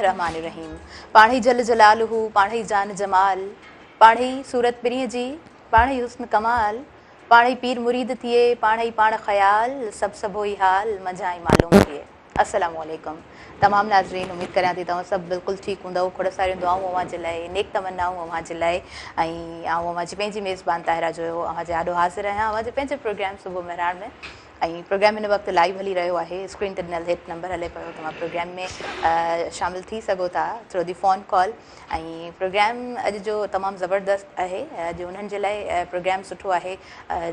الرحمٰن الرحيم پاڻهئي جل جلاله پاڻهئي جان جمال پاڻهئي صورت پرينء جي پاڻهئي حسن ڪمال پاڻهئي پير مريد ٿئي پاڻهئي پاڻ خيال سڀ سڀوئي حال منجهان ئي معلوم ٿئي. السلام عليڪم تمام ناظرين اميد ڪريان ٿي توهان سڀ بلڪل ٺيڪ هوندؤ کوڙ ساريون دعائون اوهان جي لاء نيڪ تمنائون اوهان جي لاء ۽ آئون اوهان جي پنهنجي ميزبان طاهره جويو اوهان جي آڏو حاضر آهيان اوهان جي پنهنجي پروگرام صبح مهراڻ ۾ ۽ پروگرام هن وقت لائيو هلي رهيو آهي اسڪرين تي ڏنل هيٺ نمبر هلي پيو توهان پروگرام ۾ شامل ٿي سگهو ٿا through the phone call ۽ programme اڄ جو تمام زبردست آهي اڄ انهن جي لاء پروگرام سٺو آهي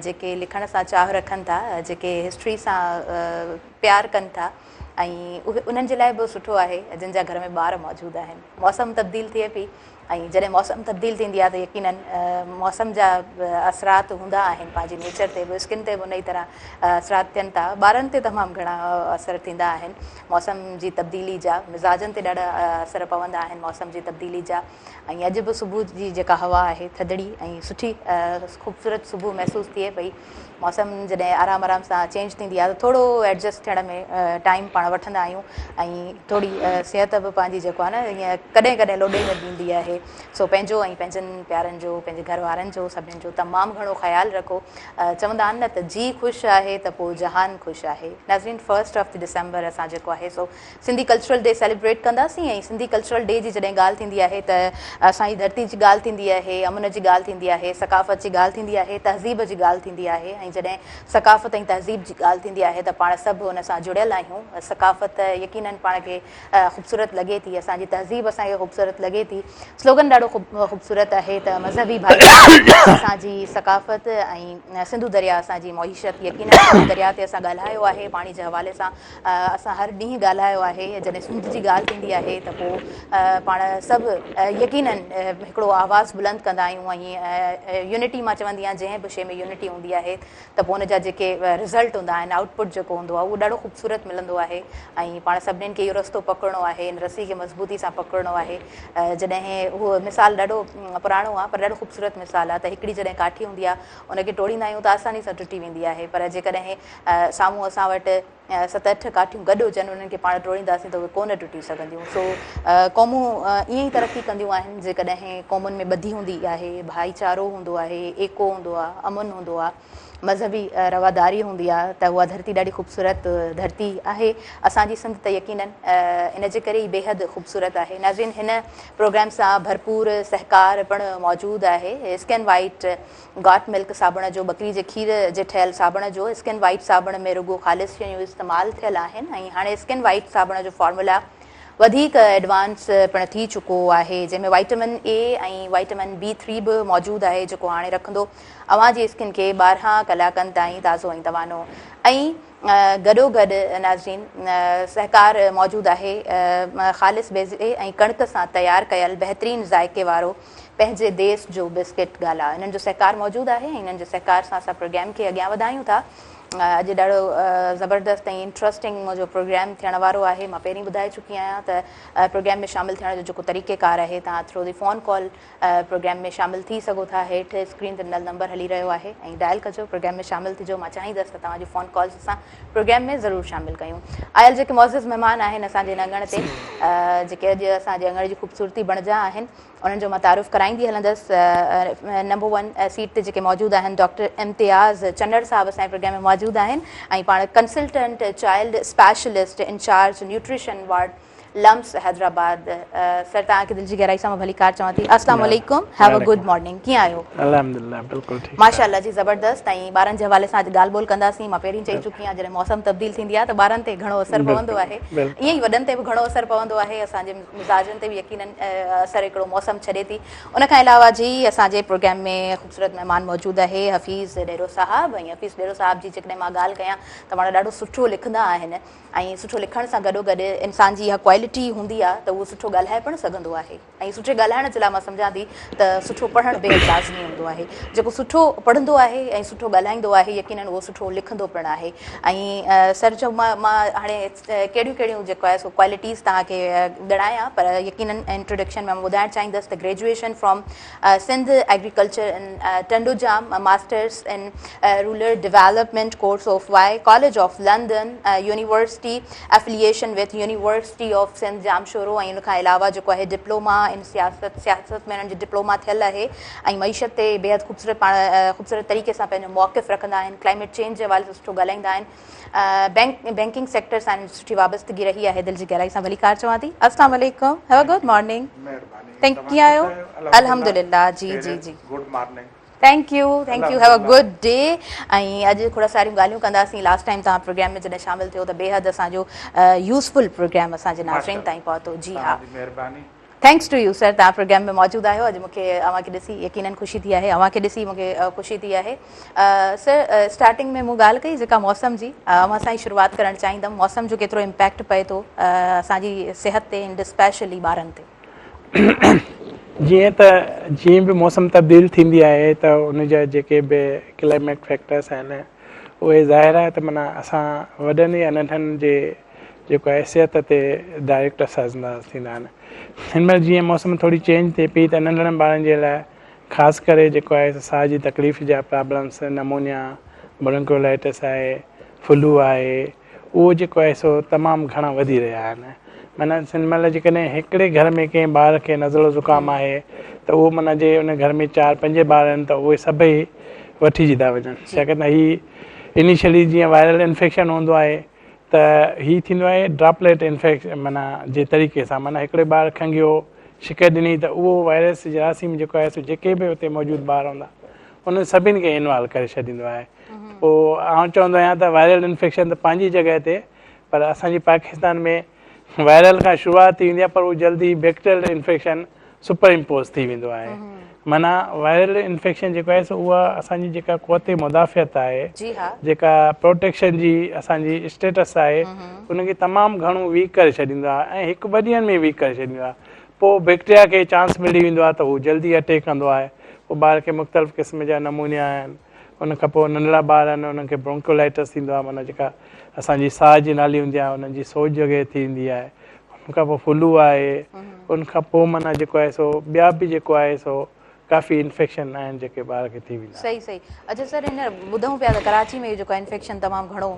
جيڪي لکڻ سان چاهه رکن ٿا جيڪي هسٽري سان پيار ڪن ٿا ۽ اهي انهن جي لاء به سٺو آهي جن جا گهر ۾ ٻار موجود آهن موسم تبديل ٿئي پئي ۽ جڏهن موسم تبديل ٿيندي آهي ته يقينن موسم جا اثرات هوندا آهن پنهنجي نيچر تي به اسڪن تي به ان ئي طرح اثرات ٿين ٿا ٻارن تي تمام گهڻا اثر ٿيندا آهن موسم جي تبديلي جا مزاجن تي ڏاڍا اثر پوندا آهن موسم جي تبديلي جا ۽ اڄ به صبح جي جيڪا هوا آهي ٿڌڙي ۽ سٺي خوبصورت صبح محسوس ٿئي پئي موسم جڏهن آرام آرام سان چينج ٿيندي آهي ته ٿورو ايڊجسٽ ٿيڻ ۾ ٽائيم پاڻ وٺندا آهيون ۽ ٿوري صحت به پنهنجي جيڪو آهي نه ائين ڪڏهن ڪڏهن لوڏي ۾ ڏيندي آهي سو پنهنجو ۽ پنهنجن پيارن جو پنهنجي گهر وارن جو سڀني جو تمام گهڻو خيال رکو چوندا آهن نه ته جي خوش آهي ته پوء جهان خوش آهي ناظرين فرسٽ آف the December اسان جيڪو آهي سو سنڌي ڪلچرل ڊي سيليبريٽ ڪنداسين ۽ سنڌي ڪلچرل ڊي جي جڏهن ڳالهه ٿيندي آهي ته اسان جي ڌرتي جي ڳالهه ٿيندي آهي، امن جي ڳالهه ٿيندي آهي، ثقافت جي ڳالهه ٿيندي آهي، تهذيب جي ڳالهه ٿيندي آهي ۽ جڏهن ثقافت ۽ تهذيب جي ڳالهه ٿيندي آهي ته پاڻ سڀ ان سان جڙيل آهيون. ثقافت يقينن پاڻ کي خوبصورت لڳي ٿي، اسان جي تهذيب اسان کي خوبصورت لڳي ٿي. سلوگن ڏاڍو خوبصورت آهي ته مذهبي ڀائيچارو اسان جي ثقافت ۽ سنڌو درياء اسان جي معيشت يقينن سنڌو درياء تي اسان ڳالهايو آهي پاڻي جي حوالي سان اسان هر ڏينهن ڳالهايو آهي جڏهن سنڌ جي ڳالهه ٿيندي آهي ته پوء پاڻ سڀ يقينن هڪڙو آواز بلند ڪندا آهيون ۽ يونٽي مان چوندي آهيان جنهن به شيء ۾ يونٽي هوندي آهي ته پوء ان جا جيڪي رزلٽ هوندا آهن آئوٽ پٽ جيڪو هوندو آهي اهو ڏاڍو خوبصورت ملندو آهي ۽ پاڻ سڀنين کي اهو رستو پڪڙڻو آهي ان رسي کي مضبوطي سان پڪڙڻو آهي جڏهن اهو مثال ڏاڍو پراڻو آهي پر ڏاڍو خوبصورت مثال آهي ته هڪڙي جڏهن ڪاٺي هوندي آهي ان کي ٽوڙيندا آهيون ته آساني سان ٽٽي ويندي آهي پر جيڪڏهن سامهون اسان وٽ ست اٺ ڪاٺيون گڏ هجن انهن کي پاڻ ٽوڙينداسين ته اهي ڪونه ٽٽي سگهنديون سو قومون ائين ئي ترقي ڪنديون آهن جيڪڏهن قومن ۾ ٻڌي هوندي آهي ڀائيچارو هوندو آهي ايڪو هوندو آهي امن هوندو آهي مذهبي رواداري هوندي آهي ته اها ڌرتي ڏاڍي خوبصورت ڌرتي آهي اسان جي سنڌ ته يقينن ان جي ڪري ئي بيحد خوبصورت آهي ناظرين هن پروگرام سان ڀرپور سهڪار پڻ موجود آهي اسڪن وائيٽ گاٽ ملڪ صابڻ جو ٻڪري جي کير جي ٺهيل صابڻ جو اسڪن وائيٽ صابڻ ۾ رڳو خالص شيون استعمال ٿيل آهن ۽ هاڻي اسڪن وائيٽ صابڻ جو فارمولا وڌيڪ ايڊوانس پڻ ٿي چڪو آهي جنهن ۾ وائٽمن اي ۽ وائٽمن بي ٿري به موجود آهي جيڪو هاڻي رکندو اوهان جي اسڪن کي 12 ڪلاڪن تائين تازو ۽ توانو ۽ گڏوگڏ ناظرين سهڪار موجود آهي خالص بيضي ۽ ڪڻڪ سان تيار ڪيل بهترين ذائقي وارو پنهنجي ديس جو بسڪٽ گالا انهن جو سهڪار موجود آهي ۽ انهن جي سهڪار سان اسان پروگرام کي اڳيان وڌايون ٿا اڄ ڏاڍو زبردست ۽ انٽرسٽنگ منهنجو پروگرام ٿيڻ وارو آهي مان پهرين ٻڌائي چڪي آهيان ته پروگرام ۾ شامل ٿيڻ جو جيڪو طريقه ڪار آهي توهان through the phone call programme ۾ شامل ٿي سگهو ٿا هيٺ اسڪرين تي ڏنل نمبر هلي رهيو آهي ۽ ڊائل ڪجو پروگرام ۾ شامل ٿجو مان چاهيندس ته توهان جون فون ڪالز اسان پروگرام ۾ ضرور شامل ڪيون آيل جيڪي معزز مهمان آهن اسان جي هن اڱڻ تي جيڪي اڄ اسان جي اڱڻ جي خوبصورتي بڻجا آهن انهن جو مان تعارف ڪرائيندي هلندس نمبر ون سيٽ تي جيڪي موجود آهن ڊاڪٽر امتياز چنڙ صاحب اسان جي پروگرام ۾ موجود آهن ۽ پاڻ consultant child specialist incharge nutrition ward LUMHS Hyderabad sir توهان کي دل جي گهرائي سان مان ڀليڪار چوان ٿي السلام عليڪم have a good morning ڪيئن آهيو؟ الحمدلله بلڪل ٺيڪ ماشاءالله جي زبردست ۽ ٻارن جي حوالي سان اڄ ڳالهه ٻولهه ڪنداسين مان پهرين چئي چڪي آهيان جڏهن موسم تبديل ٿيندي آهي ته ٻارن تي گهڻو اثر پوندو آهي ائين ئي وڏن تي به گهڻو اثر پوندو آهي اسان جي مزاجن تي به يقينن اثر هڪڙو موسم ڇڏي ٿي ان کان علاوه جي اسان جي پروگرام ۾ خوبصورت مهمان موجود آهي حفيظ ڏيرو صاحب ۽ حفيظ ڏيرو صاحب جي جيڪڏهن مان ڳالهه ڪيان ته پاڻ ڏاڍو سٺو لکندا آهن ۽ سٺو لکڻ سان گڏو گڏ انسان جي اها ڪوالٽي هوندي آهي ته اهو سٺو ڳالهائي پڻ سگهندو آهي ۽ سٺي ڳالهائڻ جي لاء مان سمجهان ٿي ته سٺو پڙهڻ بيحد لازمي هوندو آهي. جيڪو سٺو پڙهندو آهي ۽ سٺو ڳالهائيندو آهي يقينن اهو سٺو لکندو پڻ آهي ۽ سر جو مان هاڻي ڪهڙيون ڪهڙيون جيڪو آهي سو ڪوالٽيز توهان کي ڳڻايان پر يقينن انٽروڊڪشن ۾ مان ٻڌائڻ چاهيندس ته graduation from Sindh agriculture in Tandojam masters in rural development course of Y college of London university affiliation with university of of Sindh Jamshoro ۽ ان کان علاوه جيڪو آهي ڊپلوما ان سياست سياست ۾ انهن جي ڊپلوما ٿيل آهي ۽ معيشت تي بيحد خوبصورت پاڻ خوبصورت طريقي سان پنهنجو موقف رکندا آهن ڪلائميٽ چينج جي حوالي سان سٺو ڳالهائيندا آهن بينڪ بينڪنگ سيڪٽر سان سٺي وابستگي رهي آهي دل جي گهرائي سان ڀليڪار چوان ٿي السلام عليڪم هيو ا گڊ مارننگ thank ڪيئن آهيو الحمدلله جي جي جي good morning thank you thank you have a good day ۽ اڄ کوڙ ساريون ڳالهيون ڪنداسين لاسٽ ٽائيم توهان پروگرام ۾ جڏهن شامل ٿيو ته بيحد اسان جو يوزفل پروگرام اسان جي ناظرين تائين پهتو جي ها مهرباني thanks to you سر توهان پروگرام ۾ موجود آهيو اڄ مون کي اوهان کي ڏسي يقينن خوشي ٿي آهي اوهان کي ڏسي مون کي خوشي ٿي آهي سر اسٽارٽنگ ۾ مون ڳالهه ڪئي جيڪا موسم جي اوهان سان ئي شروعات ڪرڻ چاهيندم موسم جو ڪيترو امپيڪٽ پئي ٿو اسان جي صحت تي اينڊ اسپيشلي ٻارن تي. جيئن ته جيئن به موسم تبديل ٿيندي آهي ته ان جا جيڪي به ڪلائميٽ فيڪٽرس آهن اهي ظاهر آهي ته معنيٰ اسان وڏن يا ننڍن جي جيڪو آهي صحت تي ڊائريڪٽ اثر انداز ٿيندا آهن. هن مهل جيئن موسم ٿوري چينج ٿئي پئي ته ننڍڙن ٻارن جي لاء خاص ڪري جيڪو آهي ساهه جي تڪليف جا پرابلمس نمونيا، برونڪيولائٽس آهي، فلو آهي اهو جيڪو آهي سو تمام گهڻا وڌي رهيا آهن. معنيٰ هن مهل جيڪڏهن هڪڙي گهر ۾ ڪنهن ٻار کي نزلو زڪام آهي ته اهو معنيٰ جي ان گهر ۾ چار پنج ٻار آهن ته اهي سڀئي وٺجي ٿا وڃن ڇاڪاڻ ته هي انيشلي جيئن وائرل انفيڪشن هوندو آهي ته هي ٿيندو آهي ڊراپليٽ انفيڪشن معنيٰ جي طريقي سان معنيٰ هڪڙي ٻار کنگهيو ڇڪ ڏني ته اهو وائرس جراثيم جيڪو آهي سو جيڪي به اتي موجود ٻار هوندا انهن سڀني کي انوالو ڪري ڇڏيندو آهي پوء آئون چوندو آهيان ته وائرل انفيڪشن ته پنهنجي جڳهه تي پر اسان جي پاڪستان ۾ وائرل کان شروعات ٿي ويندي آهي پر اهو جلدي بيڪٽيريل انفيڪشن سپر امپوز ٿي ويندو آهي معنيٰ وائرل انفيڪشن جيڪو آهي سو اها اسان جي جيڪا قوت مدافعت آهي جيڪا پروٽيڪشن جي اسان جي اسٽيٽس آهي ان کي تمام گهڻو ويڪ ڪري ڇڏيندو آهي ۽ هڪ ٻه ڏينهن ۾ ويڪ ڪري ڇڏيندو آهي پوء بيڪٽيريا کي چانس ملي ويندو آهي ته هو جلدي اٽيڪ ڪندو آهي پوء ٻار کي مختلف قسم جا نمونيا آهن ان کان پوء ننڍڙا ٻار آهن انهن کي برونڪيولائٽس ٿيندو آهي معنيٰ جيڪا اسان جي ساهه جي نالي هوندي آهي انهن جي سوڄ وغيره ٿي ويندي آهي ان کان پوء فلو آهي ان کان پوء معنيٰ جيڪو آهي سو ٻيا به جيڪو آهي سو ڪافي انفيڪشن آهن جيڪي ٻار کي ٿي ويندا آهن. صحيح صحيح اڇا سر هينئر ٻڌون پيا ته ڪراچي ۾ جيڪو انفيڪشن تمام گهڻو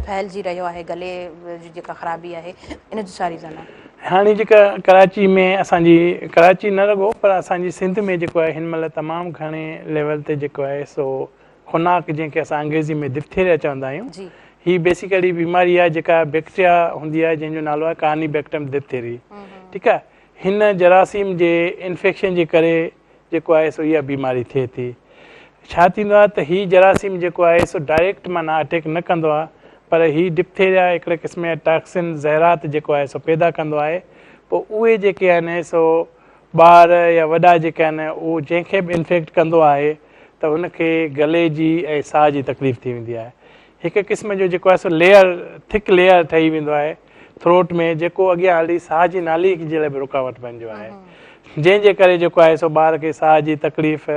ڦهلجي رهيو آهي گلي جي جيڪا خرابي آهي ان جو ڇا ريزن آهي؟ هاڻي جيڪا ڪراچي ۾ اسان جي ڪراچي نه رڳو پر اسان جي سنڌ ۾ جيڪو آهي هن مهل تمام گهڻي ليول تي جيڪو آهي سو خناق جنهن کي اسان انگريزي ۾ ڊفٿيريا چوندا آهيون هي بيسيڪلي بيماري آهي جيڪا بيڪٽريا هوندي آهي جنهن جو نالو آهي ڪارني بيڪٽرم ڊفٿيري ٺيڪ آهي هن جراثيم جي انفيڪشن جي ڪري جيڪو آهي سو اها بيماري ٿئي ٿي ڇا ٿيندو آهي ته هي جراثيم جيڪو آهي سو ڊائريڪٽ معنيٰ اٽيڪ نه ڪندو آهي پر هي ڊفٿيريا هڪڙي قسم جا ٽاڪسن زهرات جيڪو آهي سو پيدا ڪندو آهي پوء اهي جيڪي آهن سو ٻار يا وڏا جيڪي آهن اهو جنهن کي به انفيڪٽ ڪندو آهي ته ان کي گلي جي ۽ ساهه جي تڪليف ٿي ويندي آهي. هڪ قسم جو جيڪو آهي سو ليئر ٿڪ ليئر ٺهي ويندو آهي ٿروٽ ۾ جيڪو اڳيان هلي ساهه جي نالي جي لاء به رڪاوٽ بنجو آهي جنهن جي ڪري جيڪو آهي سو ٻار کي ساهه جي تڪليف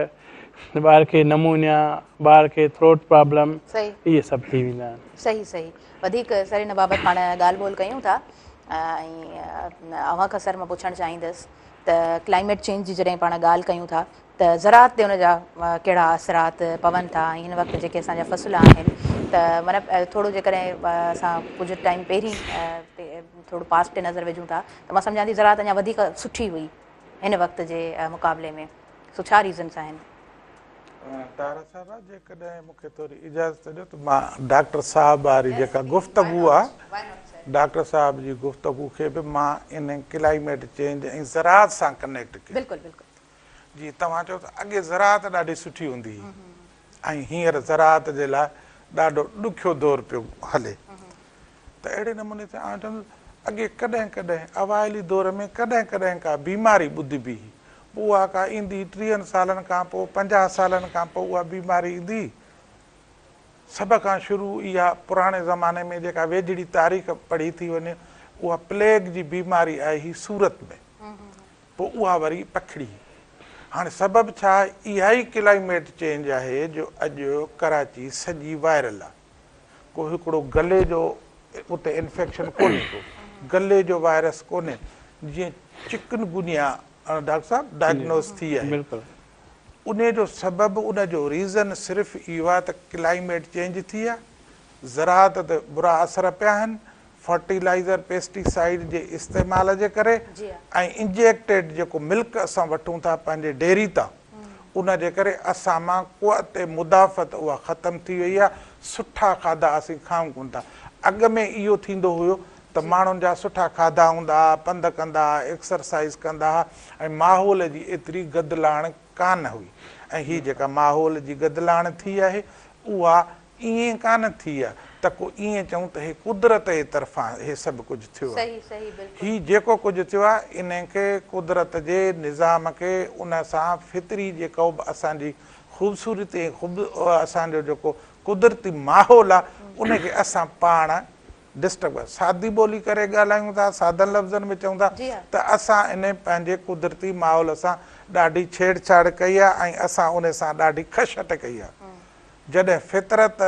ٻار کي نمونيا ٻار کي ٿروٽ پرابلم اهي سڀ ٿي ويندا آهن. صحيح صحيح وڌيڪ سر ان بابت پاڻ ڳالهه ٻولهه ڪيون ٿا ۽ اوهان کان سر مان پڇڻ چاهيندس ته ڪلائميٽ چينج جي جڏهن پاڻ ڳالهه ڪيون ٿا ته زراعت تي ان جا ڪهڙا اثرات پون ٿا ۽ هن وقت جيڪي اسان جا فصل آهن ته معنيٰ ٿورو جيڪڏهن اسان ڪجهه ٽائيم پهرين ٿورو پاسٽ تي نظر وجهون ٿا ته مان سمجهان ٿي زراعت اڃا وڌيڪ سٺي هئي هن وقت جي مقابلي ۾ سو ڇا ريزنس آهن؟ طاهره صاحبه جيڪڏهن مون کي ٿوري اجازت ڏيو ته مان ڊاڪٽر صاحب واري جيڪا گفتگو آ ڊاڪٽر صاحب جي گفتگو کي به مان ان ڪلائميٽ چينج ۽ زراعت سان ڪنيڪٽ ڪيان. بلڪل بلڪل. جي توهان چئو ته اڳي زراعت ڏاڍي سٺي هوندي هئي ۽ هينئر زراعت جي لاء ڏاڍو ڏکيو دور پيو هلي ته اهڙي نموني سان آئون چوندس اڳي ڪڏهن ڪڏهن اوائلي دور ۾ ڪڏهن ڪڏهن ڪا بيماري ٻڌبي هئي پوء اها ڪا ايندي هئي ٽيهن سالن کان پوء پنجاهه سالن کان پوء اها بيماري ايندي هئي سڀ کان شروع اها پراڻي زماني ۾ جيڪا ويجهڙي تاريخ پڙهي ٿي وڃي اها پليگ جي بيماري آئي هئي سورت ۾ پوء اها وري پکڙي. هاڻي سبب ڇا آهي؟ اها ئي ڪلائميٽ چينج آهي جو اڄ ڪراچي سڄي وائرل آهي. ڪو هڪڙو گلي جو اتي انفيڪشن ڪونهي ڪو گلي جو وائرس ڪونهي جيئن چڪن گونيا ڊاڪٽر صاحب ڊائگنوز ٿي آهي انهي جو سبب ان جو ريزن صرف اهو آهي ته ڪلائميٽ چينج ٿي آهي زراعت تي برا اثر پيا آهن. فرٽيلائيزر پيسٽيسائيڊ جي استعمال جي ڪري ۽ انجيڪٽيڊ جيڪو ملڪ اسان وٺون ٿا پنهنجي ڊيري تان ان جي ڪري اسان مان قوت مدافعت اها ختم ٿي وئي آهي سٺا کاڌا اسين کائون ڪونه ٿا اڳ ۾ اهو ٿيندو هيو ته ماڻهن جا سٺا کاڌا هوندا ها پنڌ ڪندا ها ايڪسرسائيز ڪندا ها ۽ ماحول جي ايتري گدلاڻ ڪانه هئي ۽ هي جيڪا ماحول جي گدلاڻ ٿي آهي اها ائين ڪانه ٿي آ ته ڪو ائين چئون ته هي قدرت جي طرفان هي سڀ ڪجهه ٿيو آ. هي جيڪو ڪجهه ٿيو آ انهي کي قدرت جي نظام کي ان سان فطري جيڪو به اسان جي خوبصورتي ۽ اسان جو جيڪو قدرتي ماحول آ ان کي اسان پاڻ ڊسٽرب سادي ٻولي ڪري ڳالهايون ٿا سادن لفظن ۾ چئون ٿا ته اسان انهي پنهنجي قدرتي ماحول سان ڏاڍي ڇيڙ ڇاڙ ڪئي آ ۽ اسان انهي سان ڏاڍي کشٽ ڪئي آ. جڏهن فطرت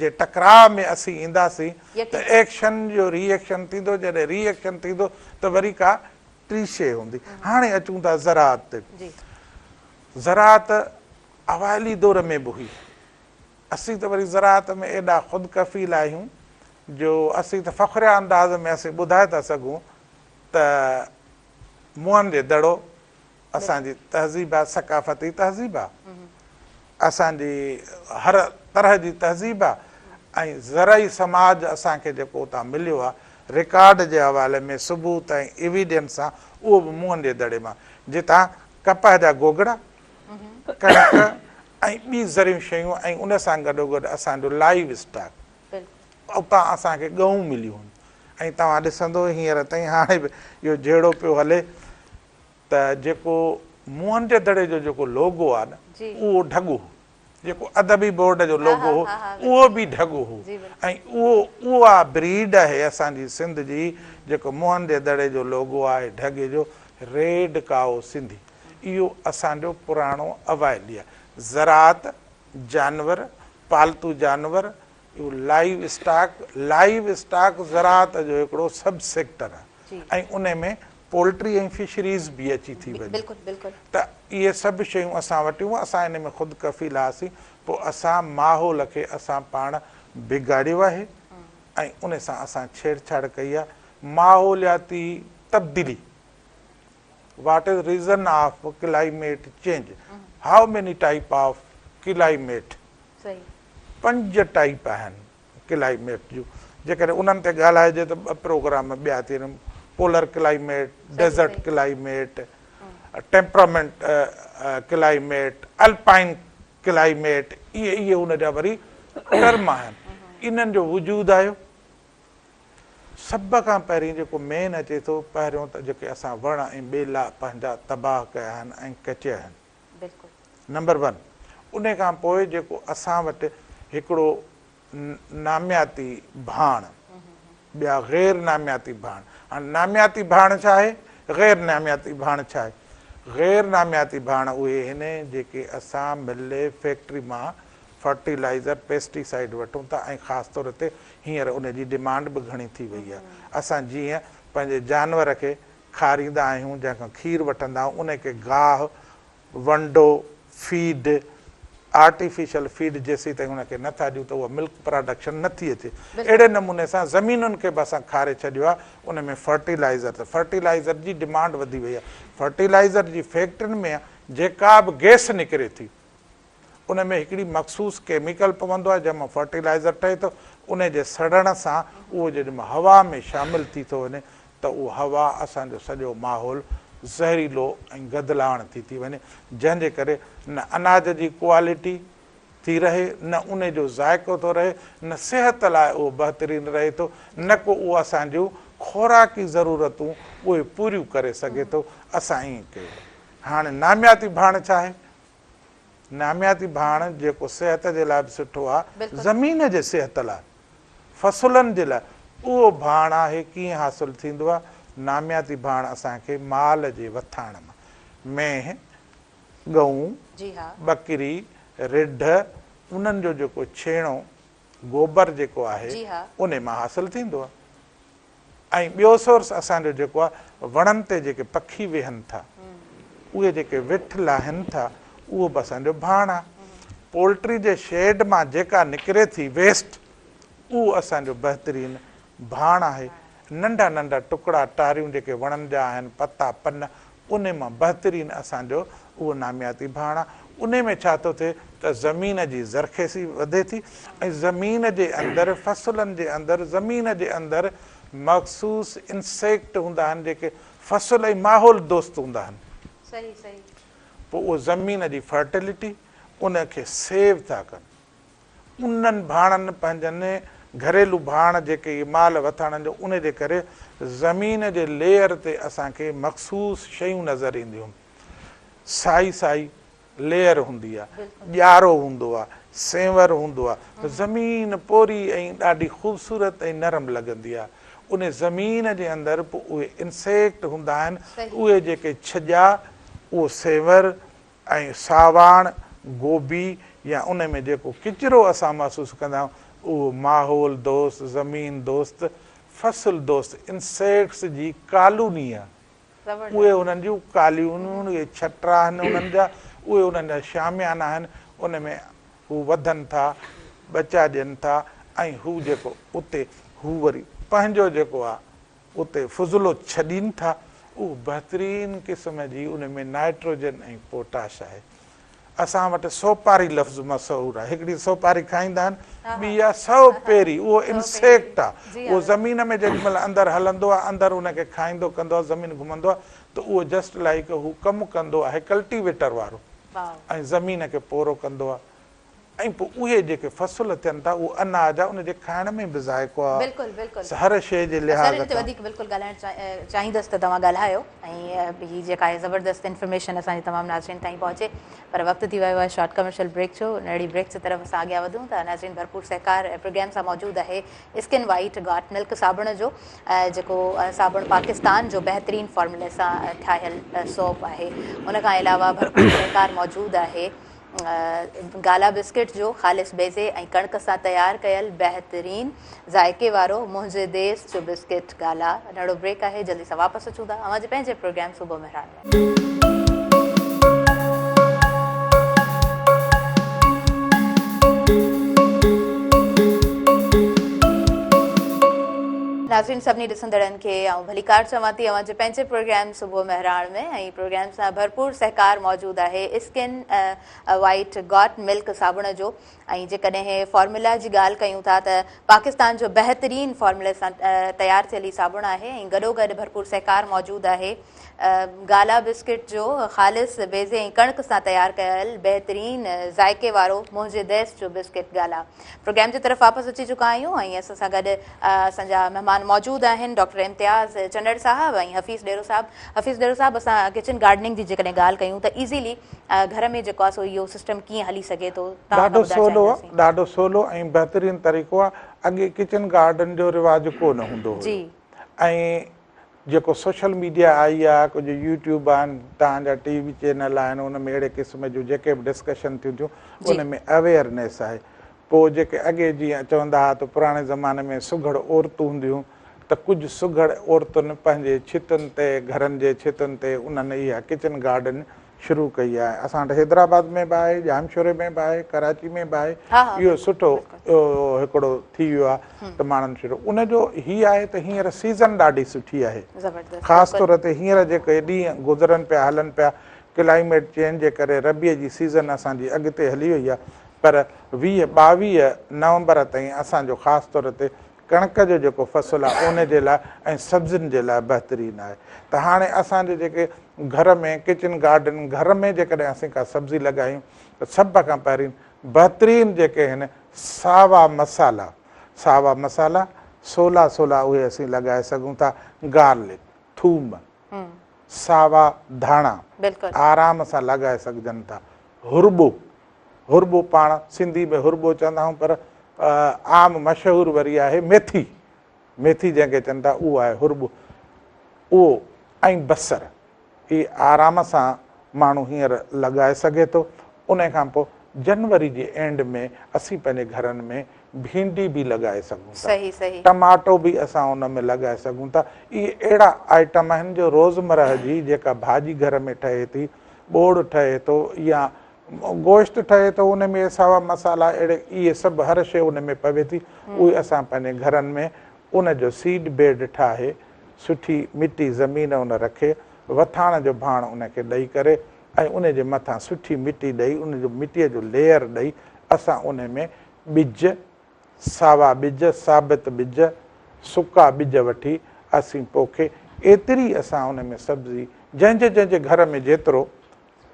جي ٽڪراء ۾ اسين اينداسين ته ايڪشن جو ري ايڪشن ٿيندو، جڏهن ري ايڪشن ٿيندو ته وري ڪا ٽي شيء هوندي. هاڻي اچون ٿا زراعت تي. زراعت اوائلي دور ۾ به هئي. اسين ته وري زراعت ۾ ايڏا خود ڪفيل آهيون جو اسين ته فخريه انداز ۾ اسين ٻڌائي ٿا سگهون ته موهن جي دڙو اسان جي تهذيب آ، ثقافتي تهذيب آ، اسان جي هر طرح جي تهذيب آ ۽ زرعي سماج اسان کي جيڪو اتان مليو آ رڪارڊ جي حوالي ۾ ثبوت ۽ ايويڊنس سان اهو به موهن جي دڙي مان جتان ڪپهه جا گوگڙا، ڪڻڪ ۽ ٻي زرعي شيون ۽ ان سان گڏوگڏ اسان جو لائيو اسٽاڪ اتان اسان کي ڳئون مليون هيون ۽ توهان ڏسندو هينئر تائين هاڻي به اهو جهيڙو پيو هلي ته جيڪو موهن جي دڙي جو جيڪو لوگو آ نه اهو ڍڳو هو جيڪو ادبي بورڊ جو لوگو هو اهو به ڍڳو هو ۽ اهو اها بريڊ آهي اسان جي سنڌ جي جيڪو موهن جي دڙي جو لوگو آهي ڍڳي جو ريڊ ڪائو سنڌي اهو اسان جو پراڻو اوائلي آهي زراعت جانور پالتو جانور اهو لائيو اسٽاڪ لائيو اسٽاڪ زراعت جو هڪڙو سب سيڪٽر آهي ۽ ان ۾ پولٽري ۽ فشريز به اچي ٿي وڃي ته اهي سڀ شيون اسان وٽ هيون اسان ان ۾ خود ڪفيل هئاسين پوء اسان ماحول کي اسان پاڻ بگاڙيو آهي ۽ ان سان اسان ڇيڙ ڇاڙ ڪئي آهي ماحولياتي تبديلي what is reason of climate change how many type of climate پنج ٽائيپ آهن ڪلائميٽ جون جيڪڏهن انهن تي ڳالهائجي ته ٻه پروگرام ٻيا ٿي وڃن polar climate, desert climate, temperament climate, alpine climate اهي اهي ان جا وري ٽرم آهن انهن جو وجود آيو سڀ کان پهرين جيڪو مين اچي ٿو پهريون ته جيڪي اسان وڻ ۽ ٻيلا پنهنجا تباهه ڪيا آهن ۽ ڪٽيا آهن نمبر ون ان کان پوء جيڪو اسان وٽ هڪڙو نامياتي ڀاڻ ٻيا غير نامياتي ڀاڻ هاڻي نامياتي ڀاڻ ڇا آهي غير نامياتي ڀاڻ ڇا آهي غير نامياتي ڀاڻ اهي آهن جيڪي اسان مل فيڪٽري مان فرٽيلائزر پيسٽيسائيڊ وٺون ٿا ۽ خاص طور تي هينئر ان جي ڊمانڊ به گهڻي ٿي وئي آهي اسان جيئن پنهنجي جانور کي کاريندا آهيون، جنهن کان کير وٺندا آهيون، ان کي گاهه، ونڊو، فيڊ، آرٽيفيشل فيڊ جيسيتائين ان کي نه ٿا ڏيون ته اها ملڪ پراڊڪشن نه ٿي اچي. اهڙي نموني سان زمينن کي به اسان کاري ڇڏيو آهي، ان ۾ فرٽيلائيزر ته فرٽيلائيزر جي ڊمانڊ وڌي وئي آهي. فرٽيلائيزر جي فيڪٽرين ۾ جيڪا به گئس نڪري ٿي، ان ۾ هڪڙي مخصوص ڪيميڪل پوندو آهي جنهن مان فرٽيلائيزر ٺهي ٿو ان جي سڙڻ سان اهو جڏهن هوا ۾ شامل ٿي ٿو وڃي ته اهو هوا اسان جو سڄو ماحول زهريلو ۽ گدلاڻ ٿي ٿي وڃي جنهن جي ڪري نه اناج جي ڪوالٽي ٿي رهي نه ان جو ذائقو ٿو رهي نه صحت لاء اهو بهترين رهي ٿو نه ڪو اهو اسان جون خوراڪي ضرورتون اهي پوريون ڪري سگهي ٿو اسان ائين ڪيو هاڻي نامياتي ڀاڻ ڇا آهي نامياتي ڀاڻ جيڪو صحت جي لاء به سٺو آ، زمين جي صحت لاء، فصلن جي لاء اهو ڀاڻ آهي ڪيئن حاصل ٿيندو آ؟ نامياتي ڀاڻ اسان کي مال جي وٿاڻ مان، مينهن، ڳئون، ٻڪري، رڍ، انهن جو جيڪو ڇيڻو، گوبر جيڪو آهي انهي مان حاصل ٿيندو آ. ۽ ٻيو سورس اسان جو جيڪو آهي وڻن تي جيڪي پکي ويهن ٿا اهي جيڪي وٺ لاهن ٿا اهو به اسان جو ڀاڻ آهي. پولٽري جي شيڊ مان جيڪا نڪري ٿي ويسٽ اهو اسان جو بهترين ڀاڻ آهي. ننڍا ننڍا ٽڪڙا ٽاريون جيڪي وڻن جا آهن، پتا پن، انهي مان بهترين اسان جو اهو نامياتي ڀاڻ آهي. انهي ۾ ڇا ٿو ٿئي ته زمين جي زرخيزي وڌي ٿي ۽ زمين جي اندر فصلن جي اندر زمين جي اندر مخصوص انسيڪٽ هوندا آهن جيڪي فصل ۽ ماحول دوست هوندا آهن. صحيح صحيح. پوء اهو زمين جي فرٽيلٽي ان کي سيو ٿا ڪن. انهن ڀاڻن پنهنجن گهريلو ڀاڻ جيڪي اهي مال وٿاڻن جو ان جي ڪري زمين جي ليئر تي اسان کي مخصوص شيون نظر اينديون. سائي سائي ليئر هوندي آ، ڄارو هوندو آ، سينور هوندو آ، زمين پوري ۽ ڏاڍي خوبصورت ۽ نرم لڳندي آ. ان زمين جي اندر پوء اهي انسيڪٽ هوندا آهن، اهي جيڪي ڇڄا، اهو سينور ۽ ساواڻ، گوبي يا ان ۾ جيڪو ڪچرو اسان محسوس ڪندا آهيون، اهو ماحول دوست، زمين دوست، فصل دوست انسيڪٽس جي ڪالوني آ. اهي انهن جون ڪالونيون، اهي ڇٽا آهن انهن جا، اهي انهن جا شاميانا آهن، ان ۾ هو وڌن ٿا، ٻچا ڏين ٿا ۽ هو جيڪو اتي هو وري پنهنجو جيڪو آ اتي فضلو ڇڏين ٿا، اهو بهترين قسم جي ان ۾ نائٽروجن ۽ پوٽاش آهي. اسان وٽ سوپاري لفظ مشهور آهي. هڪڙي سوپاري کائيندا آهن، ٻي آهي سو پيري، اهو انسيڪٽ آهي. اهو زمين ۾ جيڏي مهل اندر هلندو آهي، اندر ان کي کائيندو ڪندو آهي، زمين گهمندو آهي ته اهو جسٽ لائيڪ هو ڪم ڪندو آهي ڪلٽيويٽر وارو ۽ زمين کي پورو ڪندو آهي. ۽ پوء اهي جيڪي فصل ٿين ٿا اهو اناج آهي ان جي کائڻ ۾ به ذائقو آهي بلڪل بلڪل هر شيء جي لحاظ سر ان تي کان. وڌيڪ بلڪل ڳالهائڻ چاهيندس ته توهان ڳالهايو ۽ هي جيڪا آهي زبردست انفارميشن اسان جي تمام ناظرين تائين پهچي پر وقت ٿي ويو آهي شارٽ ڪمرشل بريڪ جو اهڙي بريڪ جي طرف اسان اڳيان وڌون ٿا ناظرين ڀرپور سهڪار پروگرام سان موجود آهي اسڪن وائيٽ گاٽ ملڪ صابڻ جو جيڪو صابڻ پاڪستان جو بهترين فارمولي سان ٺاهيل سوپ آهي ان کان علاوه ڀرپور سهڪار موجود آهي گالا بسڪٽ جو خالص بيضي ۽ ڪڻڪ سان تيار ڪيل بهترين ذائقي وارو منهنجي ديس جو بسڪٽ گالا ننڍڙو بريڪ آهي جلدي سان واپس اچون ٿا اوهان جي پنهنجي پروگرام صبح مهراڻ ۾. ناظرين سڀني ڏسندڙن کي آئون ڀليڪار چوان ٿي اوهان جي پنهنجي پروگرام صبح مهراڻ ۾ ۽ پروگرام سان ڀرپور سهڪار موجود آهي اسڪن وائيٽ گاٽ ملڪ صابڻ جو ۽ جيڪڏهن فارمولا جي ڳالهه ڪيون ٿا ته پاڪستان جو بهترين فارمولي سان تيار ٿيل هي صابڻ آهي ۽ گڏوگڏ ڀرپور سهڪار موجود آهي گالا بسڪٽ جو خالص بيضي ۽ ڪڻڪ سان تيار ڪيل بهترين ذائقي وارو منهنجي ديس جو بسڪٽ گالا پروگرام جي طرف واپس اچي چڪا آهيون ۽ اسان سان گڏ اسان جا مهمان موجود آهن ڊاڪٽر امتياز چنڙ صاحب ۽ حفيظ ڏيرو صاحب حفيظ ڏيرو صاحب اسان ڪچن گارڊننگ جي جيڪڏهن ڳالهه ڪيون ته ايزيلي گهر ۾ جيڪو آهي سو اهو سسٽم ڪيئن هلي سگهي ٿو توهان ڏاڍو کان ٻڌائڻ سولو چاهينداسين. ڏاڍو سولو ۽ بهترين طريقو آهي اڳي ڪچن گارڊن جو رواج ڪو نه هوندو هيو جي. ۽ جيڪو سوشل ميڊيا آئي آهي ڪجهه يوٽيوب آهن توهان جا ٽي وي چينل آهن ان ۾ اهڙي قسم جون جيڪي به ڊسڪشن ٿيون ٿيون جي. ان ۾ اويئرنيس آهي پوء جيڪي اڳي جيئن چوندا ها ته پراڻي زماني ۾ سگهڙ عورتون هونديون هيون ته ڪجهه سگهڙ عورتن پنهنجي ڇتن تي گهرن جي ڇتن تي انهن اها ڪچن گارڊن شروع ڪئي آهي. اسان وٽ حيدرآباد ۾ به آهي، ڄامشوري ۾ به آهي، ڪراچي ۾ به آهي. اهو سٺو هڪڙو ٿي ويو آهي ته ماڻهن شروع ان جو هي آهي ته هينئر سيزن ڏاڍي سٺي آهي. خاص طور تي هينئر جيڪي ڏينهن گذرن پيا هلن پيا ڪلائميٽ چينج جي ڪري ربيع جي سيزن اسان جي اڳتي هلي وئي آهي پر 20 22 نومبر تائين اسان جو خاص طور تي ڪڻڪ جو جيڪو فصل آهي ان جي لاء ۽ سبزين جي لاء بهترين آهي ته هاڻي اسان جي جيڪي گهر ۾ ڪچن گارڊن گهر ۾ جيڪڏهن اسين ڪا سبزي لڳايون ته سڀ کان پهرين بهترين جيڪي آهن ساوا مصالحا ساوا مصالحا سولا سولا اهي اسين لڳائي سگهون ٿا گارلڪ ٿوم ساوا ڌاڻا آرام سان لڳائي سگهجن ٿا هرٻو هرٻو پاڻ سنڌي ۾ هرٻو چوندا آهيون پر عام مشهور وري آهي ميٿي، ميٿي جنهن کي چون ٿا اهو آهي هرٻو، اهو ۽ بصر اهي آرام سان ماڻهو هينئر لڳائي سگهي ٿو. انهي کان پوء جنوري جي اينڊ ۾ اسين پنهنجي گهرن ۾ ڀينڊي به لڳائي سگهون ٿا، ٽماٽو به اسان ان ۾ لڳائي سگهون ٿا. اهي اهڙا آئٽم آهن جو روزمرهه جي جيڪا ڀاڄي گهر ۾ ٺهي ٿي، ٻوڙ ٺهي ٿو يا گوشت ٺهي ٿو ان ۾ ساوا مصالحا اهڙي اهي سڀ هر شيء ان ۾ پوي ٿي اهي اسان پنهنجي گهرن ۾ ان جو سيڊ بيڊ ٺاهي سٺي مٽي زمين ان رکي وٿاڻ جو ڀاڻ ان کي ڏئي ڪري ۽ ان جي مٿان سٺي مٽي ڏئي ان جو مٽي جو ليئر ڏئي اسان ان ۾ ٻج ساوا ٻج ثابت ٻج سڪا ٻج وٺي اسين پوکي ايتري اسان ان ۾ سبزي جنهن جي جنهن جي گهر ۾ جيترو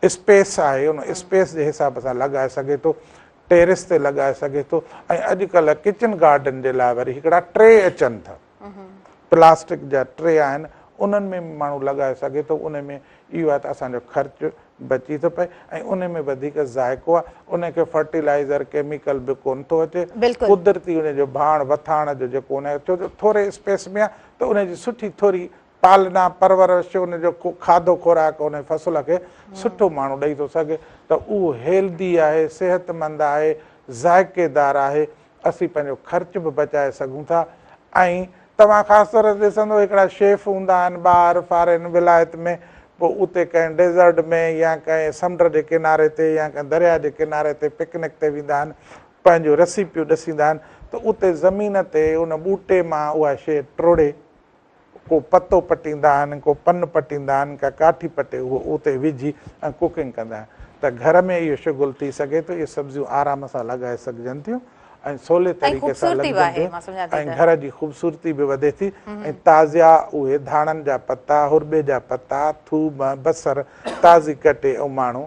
اسپيس آهي ان اسپيس جي حساب سان لڳائي سگهي ٿو ٽيرس تي لڳائي سگهي ٿو ۽ اڄڪلهه ڪچن گارڊن جي لاء وري هڪڙا ٽري اچن ٿا پلاسٽڪ جا ٽري آهن انهن ۾ به ماڻهو لڳائي سگهي ٿو ان ۾ اهو آهي ته اسان جو خرچ بچي ٿو پئي ۽ ان ۾ وڌيڪ ذائقو آهي ان کي فرٽيلائزر ڪيميڪل به ڪونه ٿو اچي قدرتي ان جو ڀاڻ وٿاڻ جو جيڪو ان ڇو جو ٿوري اسپيس ۾ آهي ته ان جي سٺي ٿوري پالنا، پرورش، ان جو کاڌو خوراڪ ان فصل کي سٺو ماڻهو ڏئي ٿو سگهي ته اهو هيلدي آهي، صحتمند آهي، ذائقيدار آهي، اسين پنهنجو خرچ به بچائي سگهون ٿا ۽ توهان خاص طور تي ڏسندو هڪڙا شيف هوندا آهن ٻاهر فارين ولايت ۾ پوء اتي ڪنهن ڊيزرٽ ۾ يا ڪنهن سمنڊ جي ڪناري تي يا ڪنهن درياء جي ڪناري تي پڪنڪ تي ويندا آهن پنهنجون رسيپيون ڏسيندا آهن ته اتي زمين تي ان ٻوٽي مان اها شيء ٽوڙي ڪو پتو پٽيندا آهن، ڪو پن پٽيندا آهن، ڪا ڪاٺي پٽي اهو اتي وجهي ۽ ڪوڪنگ ڪندا آهن ته گهر ۾ اهو شغل ٿي سگهي ٿو، اهي سبزيون آرام سان لڳائي سگهجن ٿيون ۽ سولي طريقي سان لڳجن ٿيون ۽ گهر جي خوبصورتي به وڌي ٿي ۽ تازيا اهي ڌاڻن جا پتا، هرٻي جا پتا، ٿوم، بصر تازي ڪٽي ۽ ماڻهو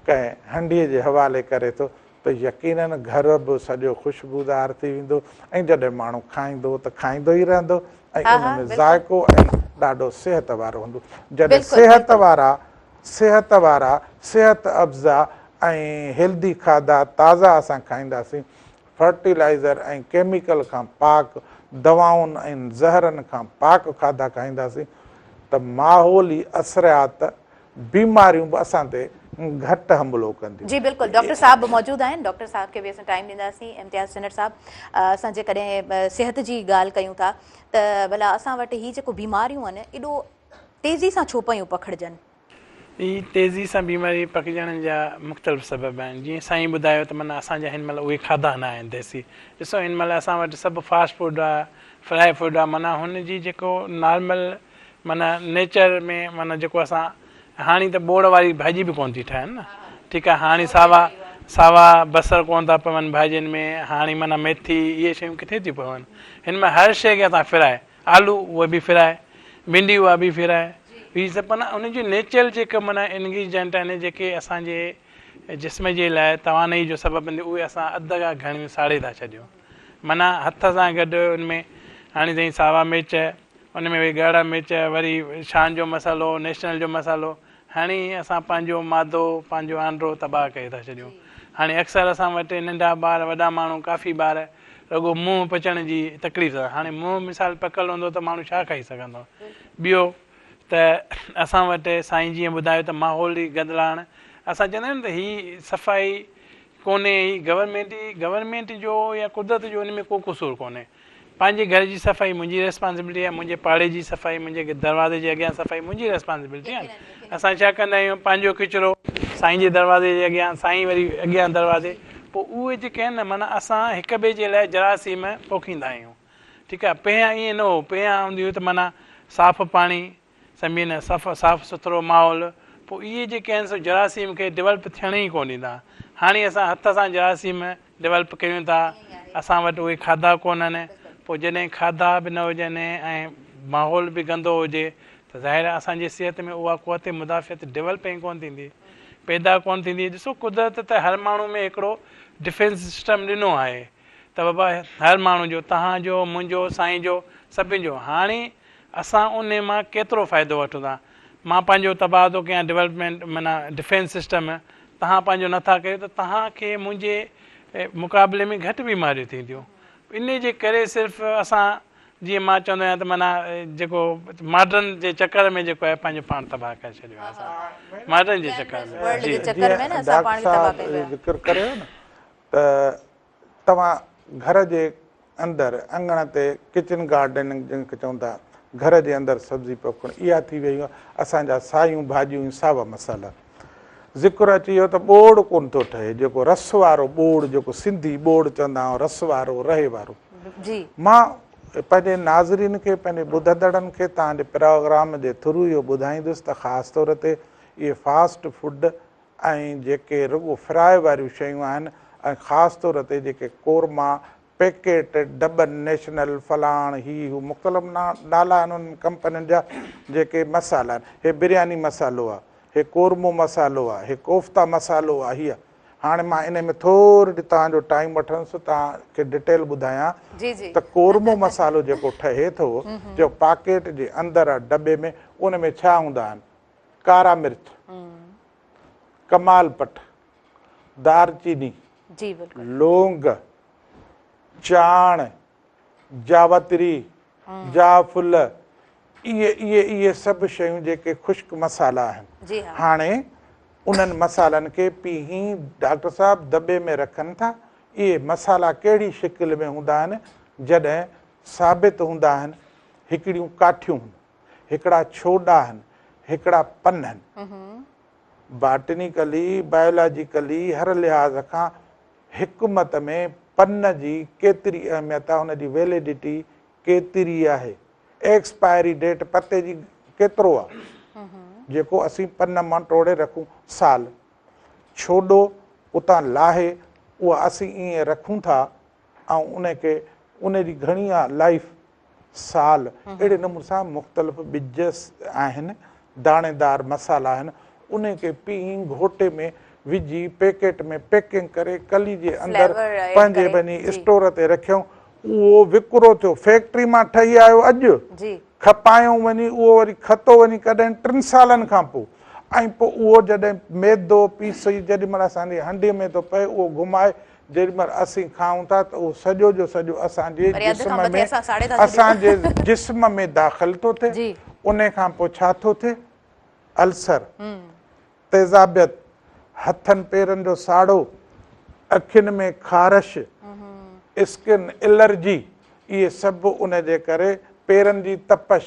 ڪنهن هنڊي جي حوالي ڪري ٿو ته يقيناً گهر به سڄو خوشبودار ٿي ويندو ۽ جڏهن ماڻهو کائيندو ته کائيندو ئي رهندو ۽ ان ۾ ذائقو ۽ ڏاڍو صحت وارو هوندو. جڏهن صحت وارا صحت وارا صحت افزا ۽ هيلدي کاڌا تازا اسان کائينداسين، فرٽيلائيزر ۽ ڪيميڪل کان پاڪ، دوائن ۽ زهرن کان پاڪ کاڌا کائينداسين ته ماحولي اثرات بيماريون به اسان تي گهٽ حملو ڪنديون. جي بلڪل ڊاڪٽر صاحب به موجود آهن ڊاڪٽر صاحب کي به اسان ٽائيم ڏينداسين امتياز چنڙ صاحب اسان جيڪڏهن صحت جي ڳالهه ڪيون ٿا ته ڀلا اسان وٽ هي جيڪو بيماريون آهن ايڏو تيزي سان ڇو پيون پکڙجن؟ هي تيزي سان بيماري پکڙجڻ جا مختلف سبب آهن جيئن سائين ٻڌايو ته معنيٰ اسان جا هن مهل اهي کاڌا نه آهن ديسي ڏسو هن مهل اسان وٽ سڀ فاسٽ فوڊ آهي فرائي فوڊ آهي معنيٰ هن جي جيڪو نارمل معنيٰ نيچر ۾ معنيٰ جيڪو اسان هاڻي ته ٻوڙ واري ڀاڄي به ڪونه ٿي ٺاهن نه ٺيڪ آهي هاڻي ساوا ساوا بصر ڪونه ٿا پون ڀاڄين ۾ هاڻي معنيٰ ميٿي اهي شيون ڪٿي ٿيون پون هن ۾ هر شيء کي اسان فرائي آلو اهي به فرائي ڀينڊي اها به فرائي هي سڀ معنيٰ ان جي نيچرل جيڪا معنيٰ انگريڊينٽ آهن جيڪي اسان جي جسم جي لاء توانائي جو سبب بنجي اهي اسان اڌ کان گهڻيون ساڙي ٿا ڇڏيون معنيٰ هٿ سان گڏ ان ۾ هاڻي سائين ساوا مرچ ان ۾ وري ڳاڙها مرچ، وري شان جو مسالو، نيشنل جو مسالو هڻي اسان پنهنجو مادو، پنهنجو آنڊرو تباهه ڪري ٿا ڇڏيون. هاڻي اڪثر اسان وٽ ننڍا ٻار، وڏا ماڻهو، ڪافي ٻار رڳو منهن پچڻ جي تڪليف اٿن. هاڻي منهن مثال پڪل هوندو ته ماڻهو ڇا کائي سگهندو. ٻيو ته اسان وٽ سائين جيئن ٻڌايو ته ماحولي گدلاڻ، اسان چوندا آهيون نه ته هي صفائي ڪونهي، هي گورنمينٽ گورنمينٽ جو يا قدرت جو ان ۾ ڪو قصور ڪونهي. پنهنجي گهر جي صفائي منهنجي ريسپانسبلٽي آهي، منهنجي پاڙي جي صفائي، منهنجي دروازي جي اڳيان صفائي منهنجي ريسپانسبلٽي آهي. اسان ڇا ڪندا آهيون پنهنجو ڪچرو سائين جي دروازي جي اڳيان، سائين وري اڳيان دروازي، پوء اهي جيڪي آهن نه معنيٰ اسان هڪ ٻئي جي لاء جراثيم پوکيندا آهيون ٺيڪ آهي پهريان ائين نه هو پهريان هوندي هئي ته معنيٰ صاف پاڻي سمجهي نه صف صاف سٿرو ماحول پوء اهي جيڪي آهن سو جراثيم کي ڊولپ ٿيڻ ئي ڪونه ڏيندا هاڻي اسان هٿ سان جراثيم ڊولپ ڪيون ٿا اسان وٽ اهي کاڌا ڪونهن پوء جڏهن کاڌا به نه هجن ۽ ماحول به گندو هجي ته ظاهر آهي اسان جي صحت ۾ اها قوت مدافعت ڊولپ ئي ڪونه ٿيندي پيدا ڪونه ٿيندي ڏسو قدرت ته هر ماڻهو ۾ هڪڙو ڊفينس سسٽم ڏنو آهي ته بابا هر ماڻهو جو توهان جو منهنجو سائين جو سڀني جو هاڻي اسان انهي مان ڪيترو فائدو وٺون ٿا؟ مان پنهنجو تباهه ٿو ڪيان ڊولپمينٽ معنيٰ ڊفينس سسٽم توهان پنهنجو نه ٿا ڪيو ته توهان کي منهنجي مقابلي ۾ گهٽ بيماريون ٿينديون انهي جي ڪري صرف اسان جيئن مان چوندو آهيان ته معنيٰ جيڪو ماڊرن جي چڪر ۾ جيڪو آهي پنهنجو پاڻ تباهه ڪري ڇڏيو آهي اسان ماڊرن جي چڪر ۾ جي جيئن ڊاڪٽر صاحب ذڪر ڪريو نه ته توهان گهر جي اندر اڱڻ تي ڪچن گارڊننگ جنهن کي چون ٿا گهر جي اندر سبزي پوکڻ اها ٿي وئي اسان جا سايون ڀاڄيون ۽ ساوا مصالحا ذڪر اچي ويو ته ٻوڙ ڪونه ٿو ٺهي جيڪو رس وارو ٻوڙ جيڪو سنڌي ٻوڙ چوندا آهيون رس وارو رهي وارو جي مان پنهنجي ناظرين کي پنهنجي ٻڌندڙن کي توهان جي پروگرام جي ٿرو اهو ٻڌائيندس ته خاص طور تي اهي فاسٽ فوڊ ۽ جيڪي رڳو فرائي واريون شيون آهن ۽ خاص طور تي جيڪي قورما پيڪيٽ ڊٻن نيشنل فلاڻ هي هو مختلف نالا آهن انهن ڪمپنين جا جيڪي مصالحا آهن هي برياني مصالحو آهي هي قورمو مصالحو آهي هي ڪوفتا مصالحو آهي هي هاڻي مان انهي ۾ ٿورڙي توهان جو ٽائيم وٺندس توهان کي ڊٽيل ٻڌايان جي جي ته قورمو مصالحو جيڪو ٺهي ٿو جو پاڪيٽ جي اندر آهي ڊٻي ۾ ان ۾ ڇا هوندا آهن ڪارا مرچ ڪمال پٽ دارچيني جي بلڪل لونگ چاڻ جاوتري جاء ڦل اهي اهي اهي سڀ شيون جيڪي خشڪ مصالحا آهن. جي ها. هاڻي انهن مصالحن کي پيهي ڊاڪٽر صاحب دٻي ۾ رکن ٿا. اهي مصالحا ڪهڙي شڪل ۾ هوندا آهن؟ جڏهن ثابت هوندا آهن، هڪڙيون ڪاٺيون هن، هڪڙا ڇوڏا آهن، هڪڙا پن آهن. باٽنيڪلي، بايولاجيڪلي هر لحاظ کان حڪمت ۾ پن جي ڪيتري اهميت آهي، ان جي ويليڊٽي ڪيتري آهي، ايڪسپائري ڊيٽ پتي جي ڪيترو آهي، جيڪو اسين پن مان ٽوڙي رکون سال، ڇوڏو اتان لاهي اها اسين ائين رکون ٿا ۽ ان کي ان جي گهڻي آ لائيف سال، اهڙي نموني سان مختلف ٻج آهن، داڻيدار مصالحا آهن، انهن کي پيهي گهوٽي ۾ وجهي پيڪيٽ ۾ پيڪنگ ڪري ڪلي جي اندر پنهنجي وڃي اسٽور تي رکيائون، اهو وڪرو ٿيو، فيڪٽري مان ٺهي آيو اڄ، کپايائون وڃي اهو وري کتو وڃي ڪڏهن ٽن سالن کان پوء ۽ پوء اهو جڏهن ميدو پيسي جيڏي مهل اسان جي هنڊي ۾ ٿو پئي اهو گهمائي جيڏي مهل اسين کائون ٿا ته اهو سڄو جو سڄو اسان جي جسم ۾ اسان جي جسم ۾ داخل ٿو ٿئي انهي کان پوء ڇا ٿو ٿئي السر تيزابيت هٿن پيرن جو ساڙو اکين ۾ خارش اسڪن الرجي اهي سڀ ان جي ڪري پيرن جي تپش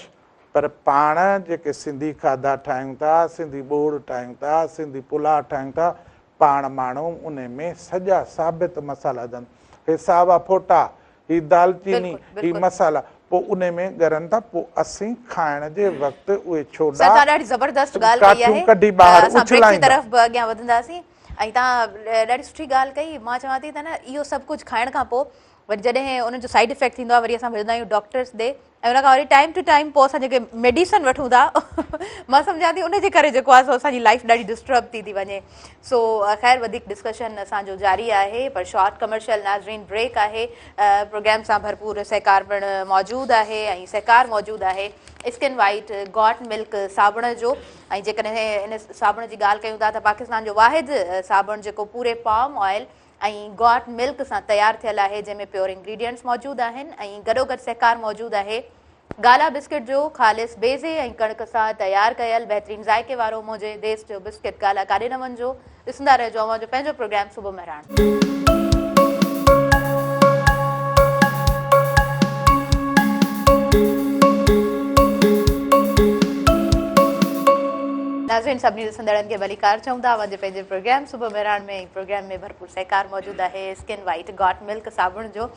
پر پاڻ جيڪي سنڌي کاڌا ٺاهيون ٿا سنڌي ٻوڙ ٺاهيون ٿا سنڌي پلاء ٺاهيون ٿا پاڻ ماڻهو انهي ۾ سڄا ثابت مصالحا وجهن. هي ساوا ڦوٽا، هي دالچيني، هي مصالحا پوء انهي ۾ ڳرن ٿا پوء اسين کائڻ جي وقت اهي ڇوڏا سر توهان ڏاڍي زبردست ڳالهه ڪئي ڪاٺيون آهي ڪڍي ٻاهر اسان بريڪ جي اڇلائيندا. طرف به اڳيان وڌنداسين ۽ توهان ڏاڍي سٺي ڳالهه ڪئي مان چوان ٿي ته نه اهو سڀ ڪجهه کائڻ کان پوء وري جڏهن انهن جو سائيڊ افيڪٽ ٿيندو آهي وري اسان ڀڄندا آهيون ڊاڪٽرس ڏي ۽ ان کان وري ٽائيم ٽو ٽائيم پوء اسان جيڪي ميڊيسن وٺون ٿا مان سمجهان ٿي ان جي ڪري جيڪو آهي سو اسان جي لائيف ڏاڍي ڊسٽرب ٿي ٿي وڃي سو خير وڌيڪ ڊسڪشن اسان جو جاري آهي پر شارٽ ڪمرشل ناظرين بريڪ آهي پروگرام سان ڀرپور سهڪار پڻ موجود آهي ۽ سهڪار موجود آهي اسڪن وائيٽ گاٽ ملڪ صابڻ جو ۽ جيڪڏهن ان صابڻ جي ڳالهه ڪيون ٿا ته پاڪستان جو واحد صابڻ جيڪو پوري پام آئل ۽ گاٽ ملڪ سان تيار ٿيل آهي جنهن ۾ پيور انگريڊينٽس موجود آهن ۽ گڏوگڏ سهڪار موجود آهي گالا بسڪٽ جو خالص بيضي ۽ ڪڻڪ سان تيار ڪيل بهترين ذائقي وارو منهنجي ديس جو بسڪٽ گالا ڪاڏي نه وڃجو ڏسندا رهجو اوهان جو پنهنجو پروگرام صبح مهراڻ. ناظرين سڀني ڏسندڙن کي ڀليڪار چئون ٿا اوهان جي پنهنجي پروگرام صبح مهراڻ ۾ ۽ پروگرام ۾ ڀرپور سهڪار موجود آهي اسڪن وائيٽ گاٽ ملڪ صابڻ جو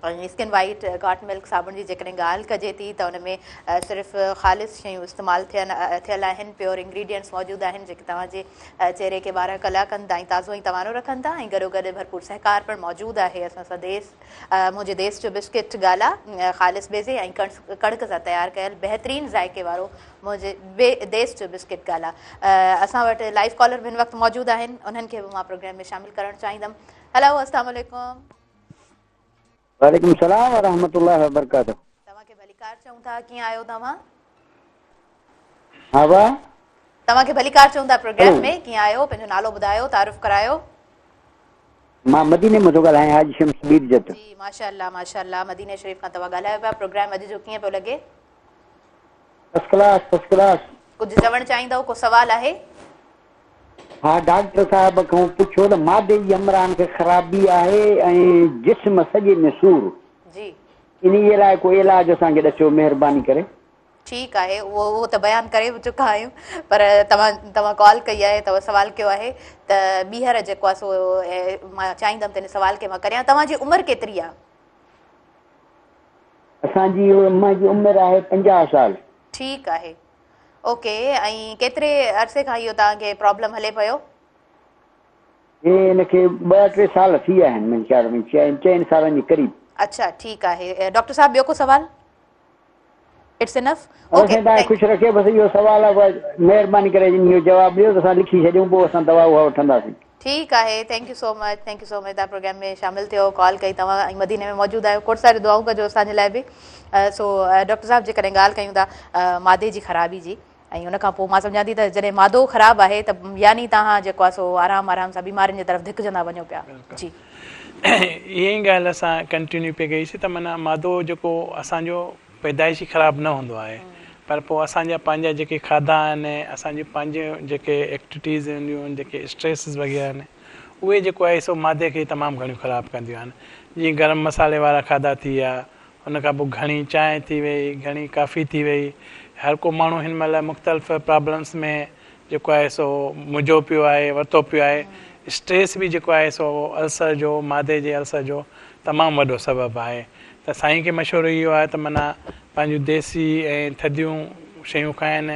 ۽ اسڪن وائيٽ گاٽ ملڪ صابڻ جي جيڪڏهن ڳالهه ڪجي ٿي ته ان ۾ صرف خالص شيون استعمال ٿين ٿيل آهن پيور انگريڊينٽس موجود آهن جيڪي توهان جي چهري کي 12 ڪلاڪن تائين تازو ۽ توانو رکن ٿا ۽ گڏوگڏ ڀرپور سهڪار پڻ موجود آهي اسان سان ديس منهنجي ديس جو بسڪٽ گالا خالص بيضي ۽ ڪڻڪ سان تيار ڪيل بهترين ذائقي وارو منهنجي ديس جو بسڪٽ گالا اسان وٽ لائيو ڪالر به هن وقت موجود آهن انهن کي به مان پروگرام ۾ شامل ڪرڻ چاهيندم هلو السلام عليڪم. وعليڪم السلام ورحمة الله وبرڪاته. توهان کي ڀليڪار چئون ٿا ڪيئن آهيو توهان؟ ها وا. توهان کي ڀليڪار چئون ٿا پروگرام ۾ ڪيئن آهيو پنهنجو نالو ٻڌايو تعارف ڪرايو. مان مديني مان ٿو ڳالهايان حاجي شمس ميرجت. جي ماشاءالله ماشاءالله مديني شريف کان توهان ڳالهايو پيا پروگرام اڄ جو ڪيئن پيو لڳي؟ First class first class. ڪجهه چوڻ چاهيندؤ ڪو سوال آهي؟ ها ڊاڪٽر صاحب کان پڇو ته مادي جي همراهن کي خرابي آهي ۽ جسم سڄي ۾ سور جي. انهي جي لاء ڪو علاج اسان کي ڏسيو مهرباني ڪري. ٺيڪ آهي اهو اهو ته بيان ڪري به چڪا آهيون پر توهان توهان ڪال ڪئي آهي توهان سوال ڪيو آهي ته ٻيهر جيڪو آهي سو مان چاهيندم ته ان سوال کي مان ڪريان توهان جي عمر ڪيتري آهي؟ اسان جي منهنجي عمر آهي 50 سال. ٺيڪ آهي اوڪي ۽ ڪيتري عرصي کان اهو توهان کي پرابلم هلي پيو؟ هي هن کي ٻه ٽي سال ٿي ويا آهن منهنجي خيال ۾ چئن سالن جي قريب. اڇا ٺيڪ آهي ڊاڪٽر صاحب ٻيو ڪو سوال؟ It's enough الله اوڪي سائين توهان کي thank خوش رکي بس اهو سوال آهي مهرباني ڪري ان جو جواب ڏيو ته اسان لکي ڇڏيون پوء اسان دوا اها وٺنداسين. ٺيڪ آهي thank you so much thank you so much توهان پروگرام ۾ شامل ٿيو ڪال ڪئي توهان ۽ مديني ۾ موجود آهيو کوڙ ساريون دعائون ڪجو اسان جي لاء به سو ڊاڪٽر صاحب جيڪڏهن ڳالهه ڪيون ٿا مادي جي خرابي جي ۽ ان کان پوء مان سمجهان ٿي ته جڏهن مادو خراب آهي ته يعني توهان جيڪو آهي سو آرام آرام سان بيمارين جي طرف ڌڪجندا وڃو پيا جي. اها ئي ڳالهه اسان ڪنٽينيو پئي ڪئي سي ته معنيٰ مادو جيڪو اسان جو پيدائشي خراب نه هوندو آهي پر پوء اسان جا پنهنجا جيڪي کاڌا آهن اسان جون پنهنجون جيڪي ايڪٽيوٽيز هونديون آهن جيڪي اسٽريسز وغيره آهن اهي جيڪو آهي سو مادي کي تمام گهڻيون خراب ڪنديون آهن جيئن گرم مصالحي وارا کاڌا ٿي ويا ان کان پوء گهڻي چانهه ٿي وئي گهڻي ڪافي ٿي وئي هر ڪو ماڻهو هن مهل مختلف پرابلمس ۾ جيڪو آهي سو منجهو پيو آهي ورتو پيو آهي اسٽريس به جيڪو آهي سو السر جو معدي جي السر جو تمام وڏو سبب آهي ته سائين کي مشورو اهو آهي ته معنيٰ پنهنجون ديسي ۽ ٿڌيون شيون کائن،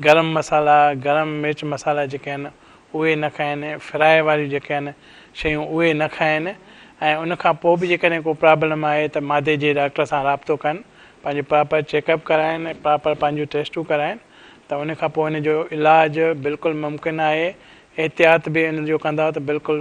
گرم مصالحا، گرم مرچ مصالحا جيڪي آهن اهي نه کائن، فرائي واريون جيڪي آهن شيون اهي نه کائن ۽ ان کان پوء به جيڪڏهن ڪو پرابلم آهي ته معدي جي ڊاڪٽر سان رابطو ڪن، پنهنجو پراپر چيڪ اپ ڪرائن، پراپر پنهنجون ٽيسٽون ڪرائن ته ان کان پوء ان جو علاج بلڪل ممڪن آهي احتياط به ان جو ڪندا ته بلڪل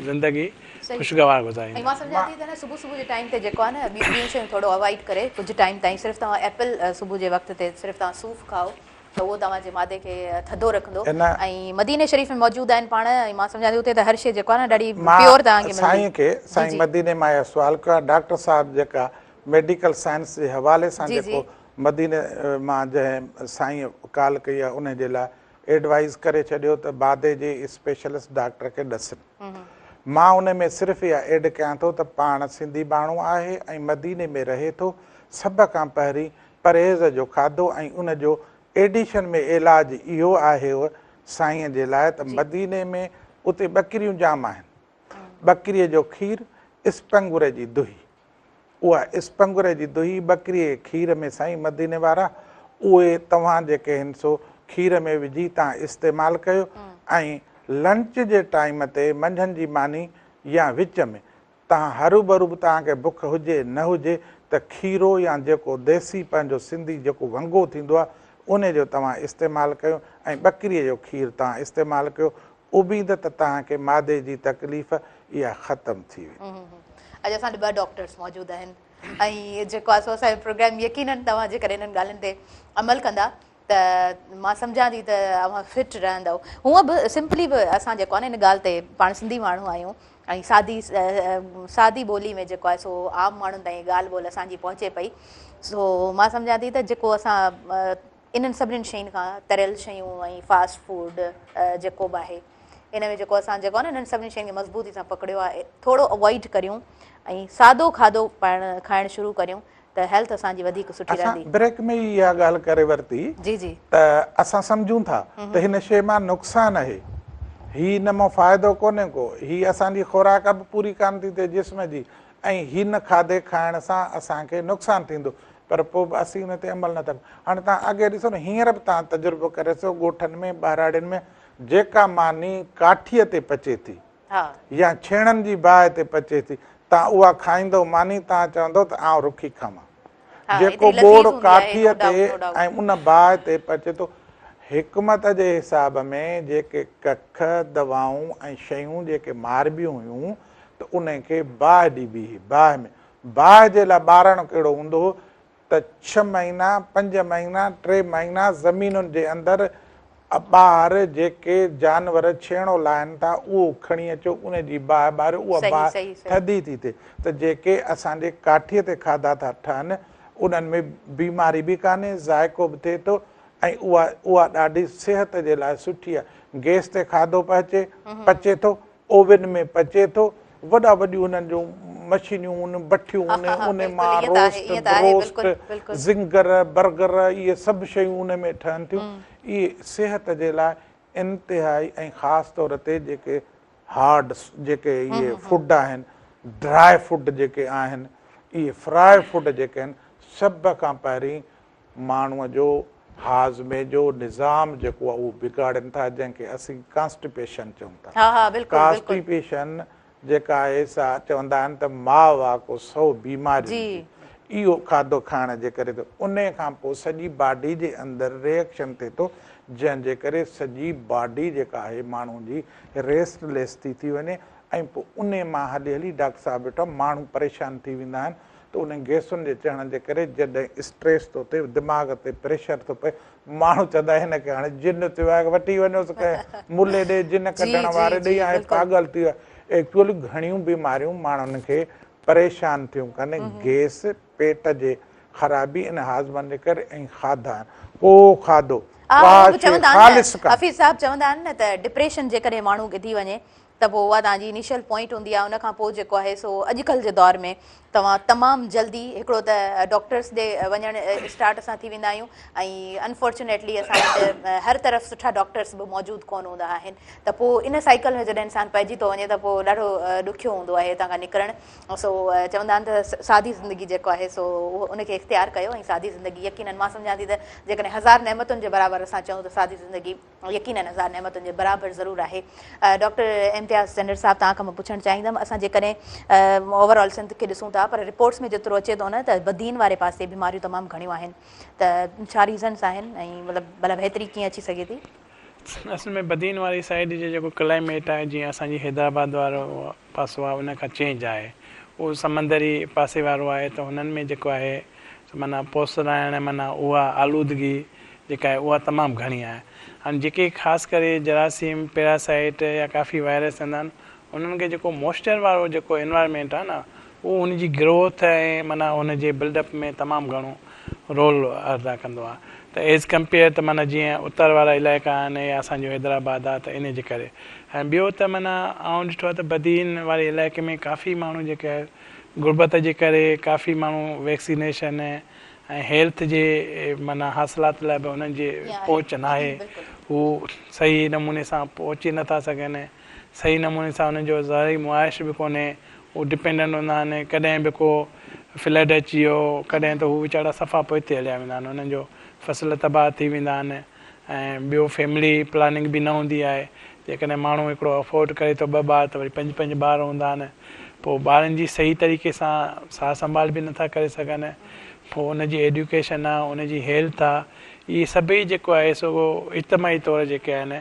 زندگي خوشگوار گذاريندا. ۽ مان سمجهان ٿي ته نه صبح صبح جي ٽائيم تي جيڪو آهي نه ٻيون ٻيون شيون ٿورو اوائڊ ڪري ڪجهه ٽائيم تائين صرف توهان ايپل صبح جي وقت تي صرف توهان صوف کائو ته اهو توهان جي معدي کي ٿڌو رکندو ۽ مديني شريف ۾ موجود آهن پاڻ ۽ مان سمجهان ٿي اتي ته هر شي جيڪو آهي نه ڏاڍي پيور توهان کي ملندي. سائين کي سائين مديني مان اهو سوال ڪيو آهي ڊاڪٽر صاحب جيڪا ميڊيڪل سائنس جي حوالي سان جيڪو مديني مان جنهن سائين ڪال ڪئي آهي انهي جي لاء ايڊوائيز ڪري ڇڏيو ته بادي جي اسپيشلسٽ ڊاڪٽر کي ڏسن. مان ان ۾ صرف اها ايڊ ڪيان ٿو ته پاڻ سنڌي ماڻهو آهي ۽ مديني ۾ رهي ٿو، سڀ کان پهرين پرهيز جو کاڌو ۽ ان جو ايڊيشن ۾ علاج اهو آهي سائين جي لاء ته مديني ۾ اتي ٻڪريون جام آهن. ٻڪريء جو کير، اسپنگر جي دهي. اها اسپنگر جي دهي ٻڪريء جي کير ۾ سائين مديني وارا اهي توهان جيڪي هن سو کير ۾ وجهي توهان استعمال ڪيو ۽ لنچ جي ٽائيم تي منجهند جي ماني يا وچ ۾ توهان هروڀرو به توهان کي بک هجي نه هجي ته کيرو يا جيڪو ديسي پنهنجو سنڌي جيڪو ونگو ٿيندو آهي انهي جو توهان استعمال ڪيو ۽ ٻڪريء جو کير توهان استعمال ڪيو اميد ته توهان کي معدي جي تڪليف اها ختم ٿي ويندي. اڄ اسان وٽ ٻه ڊاڪٽرس موجود آهن ۽ جيڪو آهي سو اسان جو پروگرام يقينن توهان جيڪڏهن انهن ڳالهين تي عمل ڪندا ته مان سمجهان ٿي ته اوهان فٽ رهندؤ. هونء به سمپلي به اسان جيڪو آهي نه ان ڳالهه تي پاڻ سنڌي ماڻهو آهيون ۽ سادي سادي ٻولي ۾ جيڪو آهي سو عام ماڻهن تائين ڳالهه ٻولهه اسان جي پهچي پئي سو مان سمجهان ٿي ته جيڪو اسان انهن سڀني شين کان تريل شيون ۽ فاسٽ فوڊ جيڪو به آهي ان ۾ جيڪو اسان جيڪو آهي نه انهن سڀني شين کي مضبوطي سان پڪڙيو آهي ٿورو اوائڊ ڪريون ۽ سادو کاڌو پائڻ کائڻ شروع ڪريون ته هيلٿ اسان جي وڌيڪ سٺي اسان رهندي. بريڪ ۾ ئي اها ڳالهه ڪري ورتي جي جي. ته اسان سمجهون ٿا ته هن شيء مان نقصان آهي هي ان مان فائدو ڪونهي ڪو هي اسان جي خوراڪ به پوري ڪانه ٿي ٿئي جسم جي ۽ هن کاڌي کائڻ سان اسان کي نقصان ٿيندو پر پوء به اسين ان تي عمل نه ٿا ڪيون. هاڻي توهان اڳي ڏسو نه هينئر به توهان تجربو ڪري ڏسو ڳوٺن ۾ ٻهراڙين ۾ جيڪا ماني ڪاٺيء تي پچي ٿي يا ڇيڻن جي باهه تي پچي ٿي توهان اها کائيندؤ ماني توهان چوندؤ ته آئون رکي کاوان. جيڪو ٻوڙ ڪاٺيء تي ۽ ان باهه تي پچي ٿو حڪمت جي حساب ۾ جيڪي ڪک، دوائون ۽ شيون جيڪي ماربيون هيون ته انهن کي باهه ڏبي هئي باهه ۾ باهه جي لاء ٻارڻ ڪهڙو هوندو هو ته ڇهه مهينا، پنج مهينا، ٽي مهينا زمينن جي اندر ٻاهر جيڪي جانور ڇيڻو لاهن ٿا اهو کڻي اچو ان جي باهه ٻاريو اها باهه ٿڌي ٿي ٿئي ته جيڪي اسان جي ڪاٺيء تي کاڌا ٿا ٺهن انهن ۾ بيماري به ڪانهي ذائقو به ٿئي ٿو ۽ اها اها ڏاڍي صحت جي لاء سٺي آهي گئس تي کاڌو پهچي پچي ٿو اوون ۾ پچي ٿو، وڏا وڏيون انهن جون مشينيون ان بٺيون ان ان مان روسٽ بروسٽ زنگر برگر اهي سڀ شيون ان ۾ ٺهن ٿيون اهي صحت جي لاء انتهائي ۽ خاص طور تي جيڪي هارڊ جيڪي اهي فوڊ آهن ڊرائي فوڊ جيڪي آهن اهي فرائي فوڊ جيڪي آهن. سڀ کان پهرين ماڻهوء جو هاضمي جو نظام جيڪو آهي اهو بگاڙين ٿا جنهن کي اسين ڪانسٽيپيشن چئون ٿا. ها ها بلڪل بلڪل. ڪانسٽيپيشن جيڪا آهي سا چوندا آهن ته ماء آ ڪو سو بيمارين جي. جي. اهو کاڌو کائڻ جي ڪري ٿو انهي کان پوء سڄي باڊي جي اندر ريئڪشن ٿئي ٿو جنهن جي ڪري سڄي باڊي جيڪا آهي ماڻهو جي ريسٽ ليس ٿي ٿي وڃي ۽ پوء انهي مان هلي هلي ڊاڪٽر صاحب ويٺو آهي ماڻهو پريشان ٿي ويندا آهن ته انهن گئسن جي چڙهڻ جي ڪري جڏهن اسٽريس ٿو ٿئي دماغ تي پريشر ٿو پئي ماڻهو چوندا آهن هن کي هاڻي جن ٿيو آهي وٺي وڃوس ڪنهن ملي ڏي جن ڪڍڻ واري ڏي يا هي پاڳل ٿي ويو آهي ايڪچوئلي گهڻيون بيماريون ماڻهن کي پريشان ٿيون ڪن گئس پيٽ جي خرابي ان هاضمن جي ڪري ۽ کاڌا آهن ڪو کاڌو ڪا شيء خالص ڪانه. حفيظ صاحب چوندا آهن نه ته ڊپريشن جيڪڏهن ماڻهو کي ٿي وڃي ته پوء اها توهان جي انيشل پوائنٽ هوندي آهي ان کان پوء جيڪو آهي سو اڄڪلهه جي دور ۾ توهان تمام جلدي هڪڙو ته ڊاڪٽرس ڏي وڃڻ اسٽارٽ اسان ٿي ويندا آهيون ۽ انفارچونيٽلي اسان وٽ هر طرف سٺا ڊاڪٽرس به موجود ڪونه هوندا آهن ته پوء ان سائيڪل ۾ جڏهن انسان پئجي ٿو وڃي ته پوء ڏاڍو ڏکيو هوندو آهي اتان کان نڪرڻ سو چوندا آهن ته سادي زندگي جيڪو آهي سو ان کي اختيار ڪيو ۽ سادي زندگي يقينن مان سمجهان ٿي ته جيڪڏهن هزار نعمتن جي برابر اسان چئون ته سادي زندگي يقينن هزار نعمتن جي برابر ضرور آهي. ڊاڪٽر امتياز چنڙ صاحب توهان کان مان پڇڻ چاهيندم اسان جيڪڏهن اوور آل سنڌ کي ڏسون ٿا پر رپورٽس ۾ جيترو اچي ٿو نه ته بدين واري پاسي بيماريون تمام گهڻيون آهن ته ڇا ريزنس آهن ۽ مطلب ڀلا بهتري ڪيئن اچي سگهي ٿي؟ اصل ۾ بدين واري سائيڊ جي جيڪو ڪلائميٽ آهي جيئن اسان جي حيدرآباد وارو پاسو آهي ان کان چينج آهي اهو سمندري پاسي وارو آهي ته هنن ۾ جيڪو آهي معنيٰ پوسرائڻ معنيٰ اها آلودگي جيڪا آهي اها تمام گهڻي آهي. هاڻي جيڪي خاص ڪري جراثيم، پيراسائيٽ يا ڪافي وائرس ٿيندا آهن انهن کي جيڪو موئسچر وارو جيڪو انوائرمينٽ آهي نه اهو ان جي گروٿ ۽ معنيٰ ان جي بلڊ اپ ۾ تمام گهڻو رول ادا ڪندو آهي ته ايز ڪمپيئر ته معنيٰ جيئن اتر وارا علائقا آهن يا اسان جو حيدرآباد آهي ته ان جي ڪري ۽ ٻيو ته معنيٰ آئون ڏٺو آهي ته بدين واري علائقي ۾ ڪافي ماڻهو جيڪي آهي غربت جي ڪري ڪافي ماڻهو ويڪسينيشن ۽ هيلٿ جي معنيٰ حاصلات لاء به انهن جي پهچ ناهي هو صحيح نموني سان پهچي نٿا سگهن صحيح نموني سان انهن جو زرعي معاش به ڪونهي هو ڊپينڊنٽ هوندا آهن ڪڏهن به ڪو فلڊ اچي ويو ڪڏهن ته هو ويچارا صفا پوئتي هليا ويندا آهن انهن جو فصل تباهه ٿي ويندا آهن ۽ ٻيو فيملي پلاننگ به نه هوندي آهي جيڪڏهن ماڻهو هڪڙو افورڊ ڪري ٿو ٻه ٻار ته وري پنج پنج ٻار هوندا آهن پوء ٻارن جي صحيح طريقي سان سار سنڀال به نٿا ڪري سگهن پوء ان جي ايڊيوڪيشن آ ان جي هيلٿ آ اهي سڀئي جيڪو آهي سو اجتماعي طور جيڪي آهن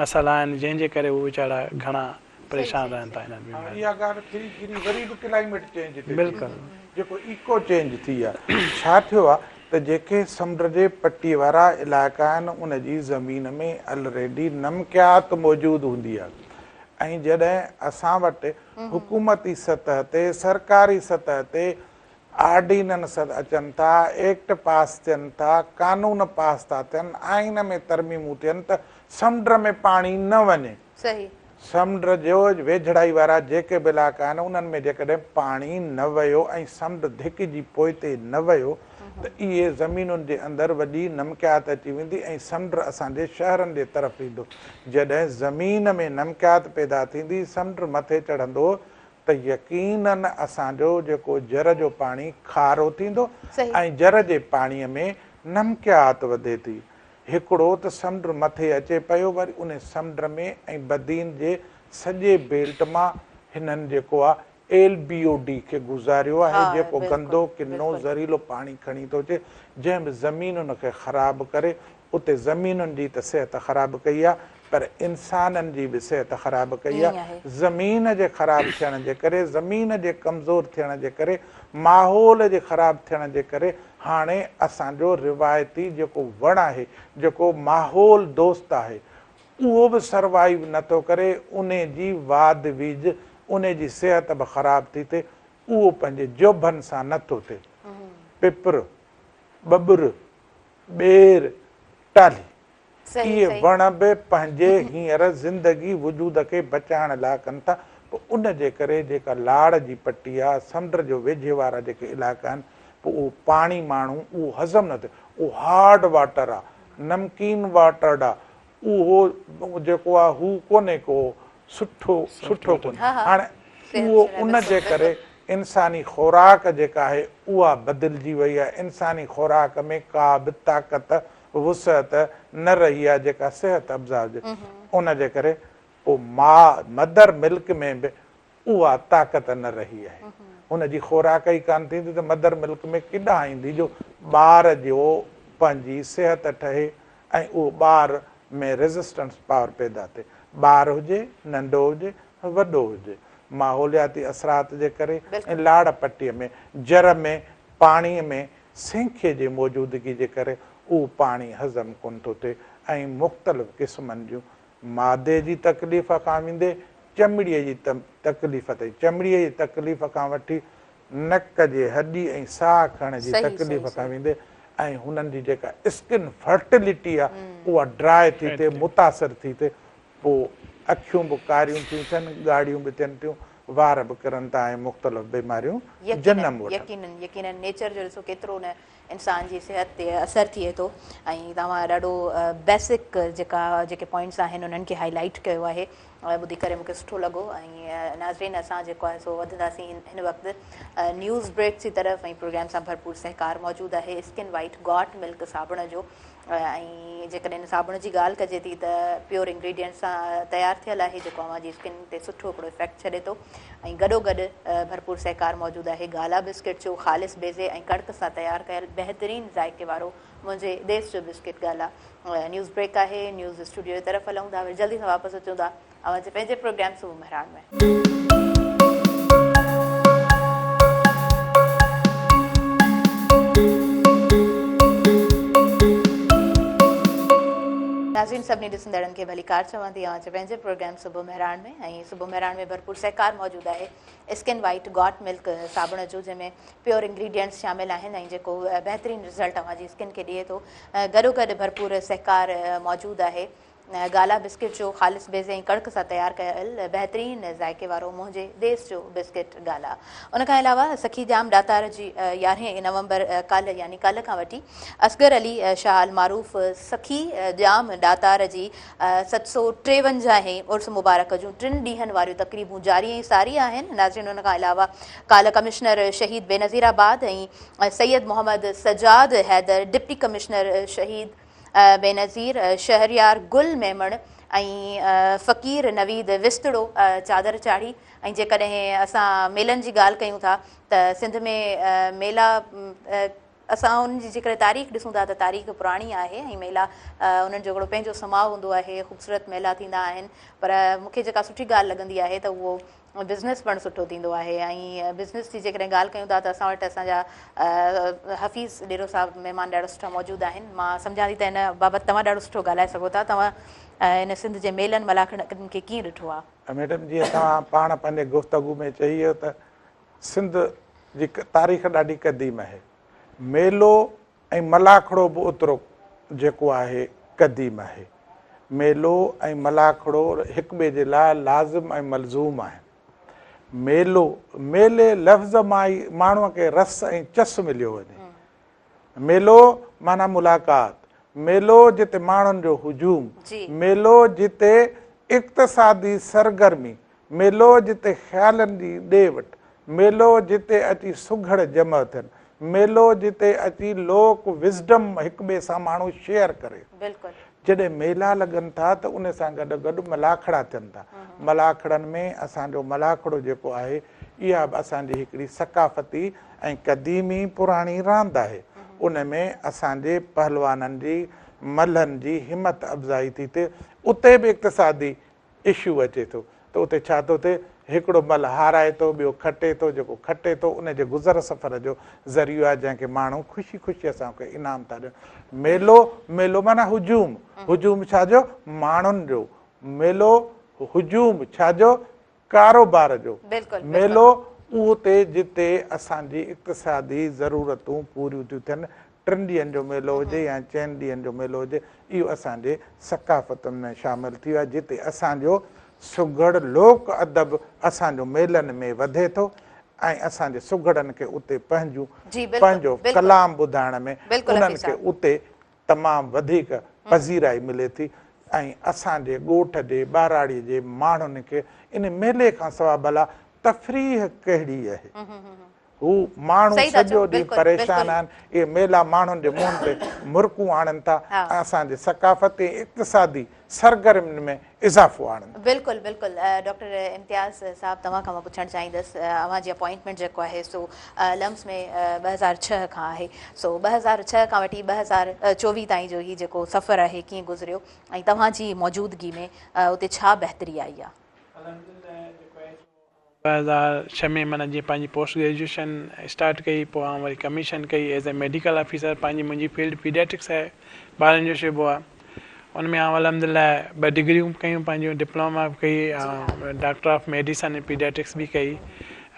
مسئلا آهن جنهن جي ڪري هو ويچارا گهڻا پريشان رهن ٿا انهن هاڻي اها ڳالهه ڦري گهري وري به ڪلائميٽ چينج تي ٿي وئي جيڪو ايڪو چينج ٿي آ ڇا ٿيو آ ته جيڪي سمنڊ جي پٽي وارا علائقا آهن ان جي زمين ۾ الريڊي نمڪيات موجود هوندي آ ۽ جڏهن اسان وٽ حڪومتي سطح تي سرڪاري سطح تي آرڊيننس اچن ٿا، ايڪٽ پاس ٿين ٿا، قانون پاس ٿا ٿين، آئين ۾ ترميمون ٿين ته سمنڊ ۾ پاڻي نه وڃي. سمنڊ جو ويجهڙائي وارا جيڪي به علائقا آهن انهن ۾ جيڪڏهن پاڻي نه ويو ۽ سمنڊ ڌڪجي پوئتي نه ويو ته اهي زمينن جي اندر وڏي نمڪيات اچي ويندي ۽ سمنڊ اسان جي شهرن جي طرف ايندو. جڏهن زمين ۾ نمڪيات پيدا ٿيندي سمنڊ مٿي چڙهندو ته يقيناً اسان جو جيڪو جر جو پاڻي کارو ٿيندو ۽ جر جي پاڻي ۾ نمڪيات وڌي ٿي. هڪڙو ته سمنڊ مٿي اچي پيو وري ان سمنڊ ۾ ۽ بدين جي سڄي بيلٽ مان هنن جيڪو آ ايل بي او ڊي کي گذاريو آهي جيڪو گندو ڪنو زهريلو پاڻي کڻي ٿو اچي جنهن به زمينن کي خراب ڪري اتي زمينن جي ته صحت خراب ڪئي آ پر انسانن جي به صحت خراب ڪئي آ، زمين جي خراب ٿيڻ جي ڪري، زمين جي ڪمزور ٿيڻ جي ڪري، ماحول جي خراب ٿيڻ جي ڪري هاڻي اسان جو روايتي جيڪو وڻ آهي، جيڪو ماحول دوست آهي، اهو به سروائيو نه ٿو ڪري، انهي جي واڌ ويجهه، انهي جي صحت به خراب ٿي ٿئي، اهو پنهنجي جوڀن سان نه ٿو ٿئي. پپر، ٻٻر، ٻير، ٽالهي. اهي وڻ به پنهنجي هينئر زندگي وجود کي بچائڻ لاء ڪن ٿا، پوء ان جي ڪري جيڪا لاڙ جي پٽي آ، سمنڊ جو ويجهي وارا جيڪي علائقا آهن، پوء اهو پاڻي ماڻهو اهو هضم نه ٿئي، اهو هارڊ واٽر آ، نمڪين واٽرڊ آ، اهو جيڪو آ هو ڪونهي ڪو سٺو سٺو ڪونهي، هاڻي اهو ان جي ڪري. انساني خوراڪ جيڪا آهي اها بدلجي وئي آهي، انساني خوراڪ ۾ ڪا به طاقت، وسعت نه رهي آهي جيڪا صحت افزا هجي، ان جي ڪري پوء ماء، مدر ملڪ، ۾ به اها طاقت نه رهي آهي. هن جي خوراڪ ئي ڪانه ٿيندي ته مدر ملڪ ۾ ڪيڏانهن ايندي جو ٻار جو پنهنجي صحت ٺهي ۽ اهو ٻار ۾ ريزسٽنس پاور پيدا ٿئي. ٻار هجي، ننڍو هجي، وڏو هجي. ماحولياتي اثرات جي ڪري ۽ لاڙ پٽيء ۾ جر ۾ پاڻي ۾ سينکي جي موجودگي جي ڪري اهو پاڻي هضم ڪونه ٿو ٿئي ۽ مختلف قسمن جون معدي جي تڪليف کان ويندي چمڙيء جي تڪليف تائين، چمڙيء جي تڪليف کان وٺي نڪ جي هڏي ۽ ساهه کڻڻ جي تڪليف کان ويندي ۽ هنن جي جيڪا اسڪن فرٽيلٽي آهي اها ڊراء ٿي ٿئي، متاثر ٿي ٿئي، پوء اکيون به ڪاريون ٿيون ٿين، ڳاڙهيون به ٿين ٿيون، وار به ڪرن ٿا ۽ مختلف بيماريون جنم وٺن. يقينن يقينن نيچر جو ڏسو ڪيترو نه انسان جي صحت تي اثر ٿئي ٿو ۽ توهان ڏاڍو بيسڪ جيڪا جيڪي پوائنٽس آهن انهن کي هائي لائيٽ ڪيو آهي ٻڌي ڪري مونکي سٺو لڳو ۽ ناظرين اسان جيڪو آهي سو وڌنداسين هن وقت نيوز بريڪ جي طرف ۽ پروگرام سان ڀرپور سهڪار موجود آهي اسڪن وائيٽ گاٽ ملڪ صابڻ جو ۽ جيڪڏهن ان صابڻ جي ڳالهه ڪجي ٿي ته پيور انگريڊينٽس سان تيار ٿيل آهي جيڪو اوهان جي اسڪن تي سٺو هڪڙو افيڪٽ ڇڏي ٿو ۽ گڏو گڏ ڀرپور سهڪار موجود آهي گالا بسڪٽ جو خالص بيضي ۽ ڪڻڪ سان تيار ڪيل بهترين ذائقي وارو منهنجي ديس جو بسڪٽ گالا نيوز بريڪ آهي نيوز اسٽوڊيو جي طرف هلون ٿا وري جلدي سان واپس اچون ٿا اوهان جي پنهنجي پروگرام صبح مهراڻ ۾. ناظرين سڀني ڏسندڙن کي ڀليڪار چوان ٿي اوهان جي پنهنجي پروگرام صبح مهراڻ ۾ ۽ صبح مهراڻ ۾ ڀرپور سهڪار موجود آهي اسڪن وائيٽ گاٽ ملڪ صابڻ جو جنهن ۾ پيور انگريڊينٽس شامل آهن ۽ جيڪو بهترين رزلٽ اوهان جي اسڪن کي ڏئي ٿو گڏوگڏ ڀرپور سهڪار موجود آهي گالا بسڪٽ جو خالص بيضي ۽ ڪڻڪ سان تيار ڪيل بهترين ذائقي وارو منهنجي ديس جو بسڪٽ گالا. ان کان علاوه سخي ڄام ڏاتار جي يارهين نومبر ڪالهه يعني ڪالهه کان وٺي اصغر علي شاهه المعروف سخي ڄام ڏاتار جي 753 هين عرس مبارڪ جون ٽن ڏينهن واريون تقريبون جاري ۽ ساري آهن. ناظرين ان کان علاوه ڪالهه ڪمشنر شهيد بينظير آباد ۽ سيد محمد سجاد حيدر ڊپٽي ڪمشنر شهيد بينظير، شهريار گل ميمڻ ۽ فقير نويد وسطڙو چادر چاڙهي ۽ جيڪڏهن اسان ميلن جي ڳالهه ڪيون ٿا ته سنڌ ۾ ميلا اسان انهن جي جيڪڏهن تاريخ ڏسون ٿا ته تاريخ پراڻي آهي ۽ ميلا انهن جو هڪڙو پنهنجو سماء هوندو آهي خوبصورت ميلا ٿيندا آهن پر مون کي جيڪا سٺي ڳالهه لڳندي آهي ته اهو بزنس پڻ سٺو ٿيندو آهي ۽ بزنس جي جيڪڏهن ڳالهه ڪيون ٿا ته اسان وٽ اسان جا حفيظ ڏيرو صاحب مهمان ڏاڍا سٺا موجود آهن مان سمجهان ٿي ته ان بابت توهان ڏاڍو سٺو ڳالهائي سگهو ٿا توهان ان سنڌ جي ميلن ملاکڙن کي ڪيئن ڏٺو آهي؟ ميڊم جيئن توهان پاڻ پنهنجي گفتگو ۾ چئي ويو ته سنڌ جي تاريخ ڏاڍي قديم آهي ميلو ۽ ملاکڙو به اوترو جيڪو آهي قديم آهي. ميلو ۽ ملاکڙو هڪٻئي جي لاء لازم ۽ ملزوم آهن. ميلو، ميلي لفظ مان ئي ماڻهوء کي رس ۽ چس مليو وڃي. ميلو معنيٰ ملاقات، ميلو جتي ماڻهن جو هجوم، ميلو جتي اقتصادي سرگرمي، ميلو جتي خيالن جي ڏي وٺ، ميلو جتي اچي سگهڙ جمع ٿين، ميلو جتي اچي لوڪ وزڊم هڪ ٻئي سان ماڻهو شيئر ڪري. جڏهن ميلا لڳن ٿا ته ان سان گڏ گڏ ملاکڙا ٿين ٿا. ملاکڙن ۾ اسان جو ملاکڙو جيڪو آهي اها به اسان جي هڪڙي ثقافتي ۽ قديمي پراڻي راند آهي. ان ۾ اسان جي پهلوانن جي ملهن جي همت افزائي ٿي ٿئي. اتي به اقتصادي اشو اچي ٿو ته اتي ڇا ٿو ٿئي، هڪڙو مل هارائي ٿو، ٻيو کٽي ٿو، جيڪو کٽي ٿو ان جي گذر سفر جو ذريعو آهي جنهن کي ماڻهو خوشي خوشيء سان ڪي انعام ٿا ڏين. ميلو، ميلو معنيٰ هجوم، هجوم ڇا جو؟ ماڻهن جو، ميلو، هجوم ڇا جو؟ ڪاروبار جو، ميلو اهو تي جتي اسان جي اقتصادي ضرورتون پوريون ٿيون ٿين، ٽن ڏينهن جو ميلو هجي يا چئن ڏينهن جو ميلو هجي، اهو اسان جي ثقافتن ۾ شامل ٿي ويو آهي، جتي اسان جو سگهڙ لوڪ ادب اسان جو ميلن ۾ وڌي ٿو ۽ اسان جي سگهڙن کي اتي پنهنجون پنهنجو ڪلام ٻڌائڻ ۾ انهن کي اتي تمام وڌيڪ پذيرائي ملي ٿي ۽ اسان جي ڳوٺ جي ٻهراڙي جي ماڻهن کي ان ميلي کان سوا ڀلا تفريح ڪهڙي آهي؟ هو ماڻهو سڄو ڏينهن پريشان آهن، اهي ميلا ماڻهن جي منهن تي مرڪون آڻن ٿا ۽ اسان جي ثقافتي ۽ اقتصادي سرگرمين ۾ اضافو آڻن ٿا. بلڪل بلڪل ڊاڪٽر امتياز صاحب توهان کان مان پڇڻ چاهيندس اوهان جي اپوائنٽمينٽ جيڪو آهي سو لمس ۾ 2006 کان آهي سو 2006 کان وٺي 2024 تائين جو هي جيڪو سفر آهي ڪيئن گذريو ۽ توهان جي موجودگي ۾ اتي ڇا بهتري آئي آهي؟ الحمدلله جيڪو آهي سو 2006 ۾ معنيٰ جيئن پنهنجي پوسٽ گريجوئيشن اسٽارٽ ڪئي پوء آئون وري ڪميشن ڪئي ايز اي ميڊيڪل آفيسر پنهنجي منهنجي فيلڊ پيڊياٽرڪس آهي ٻارن جو شعبو آهي ان ۾ آئون الحمد لله ٻه ڊگريون به ڪيون پنهنجون ڊپلوما به ڪئي ۽ ڊاڪٽر آف ميڊيسن ۽ پيڊياٽرڪس به ڪئي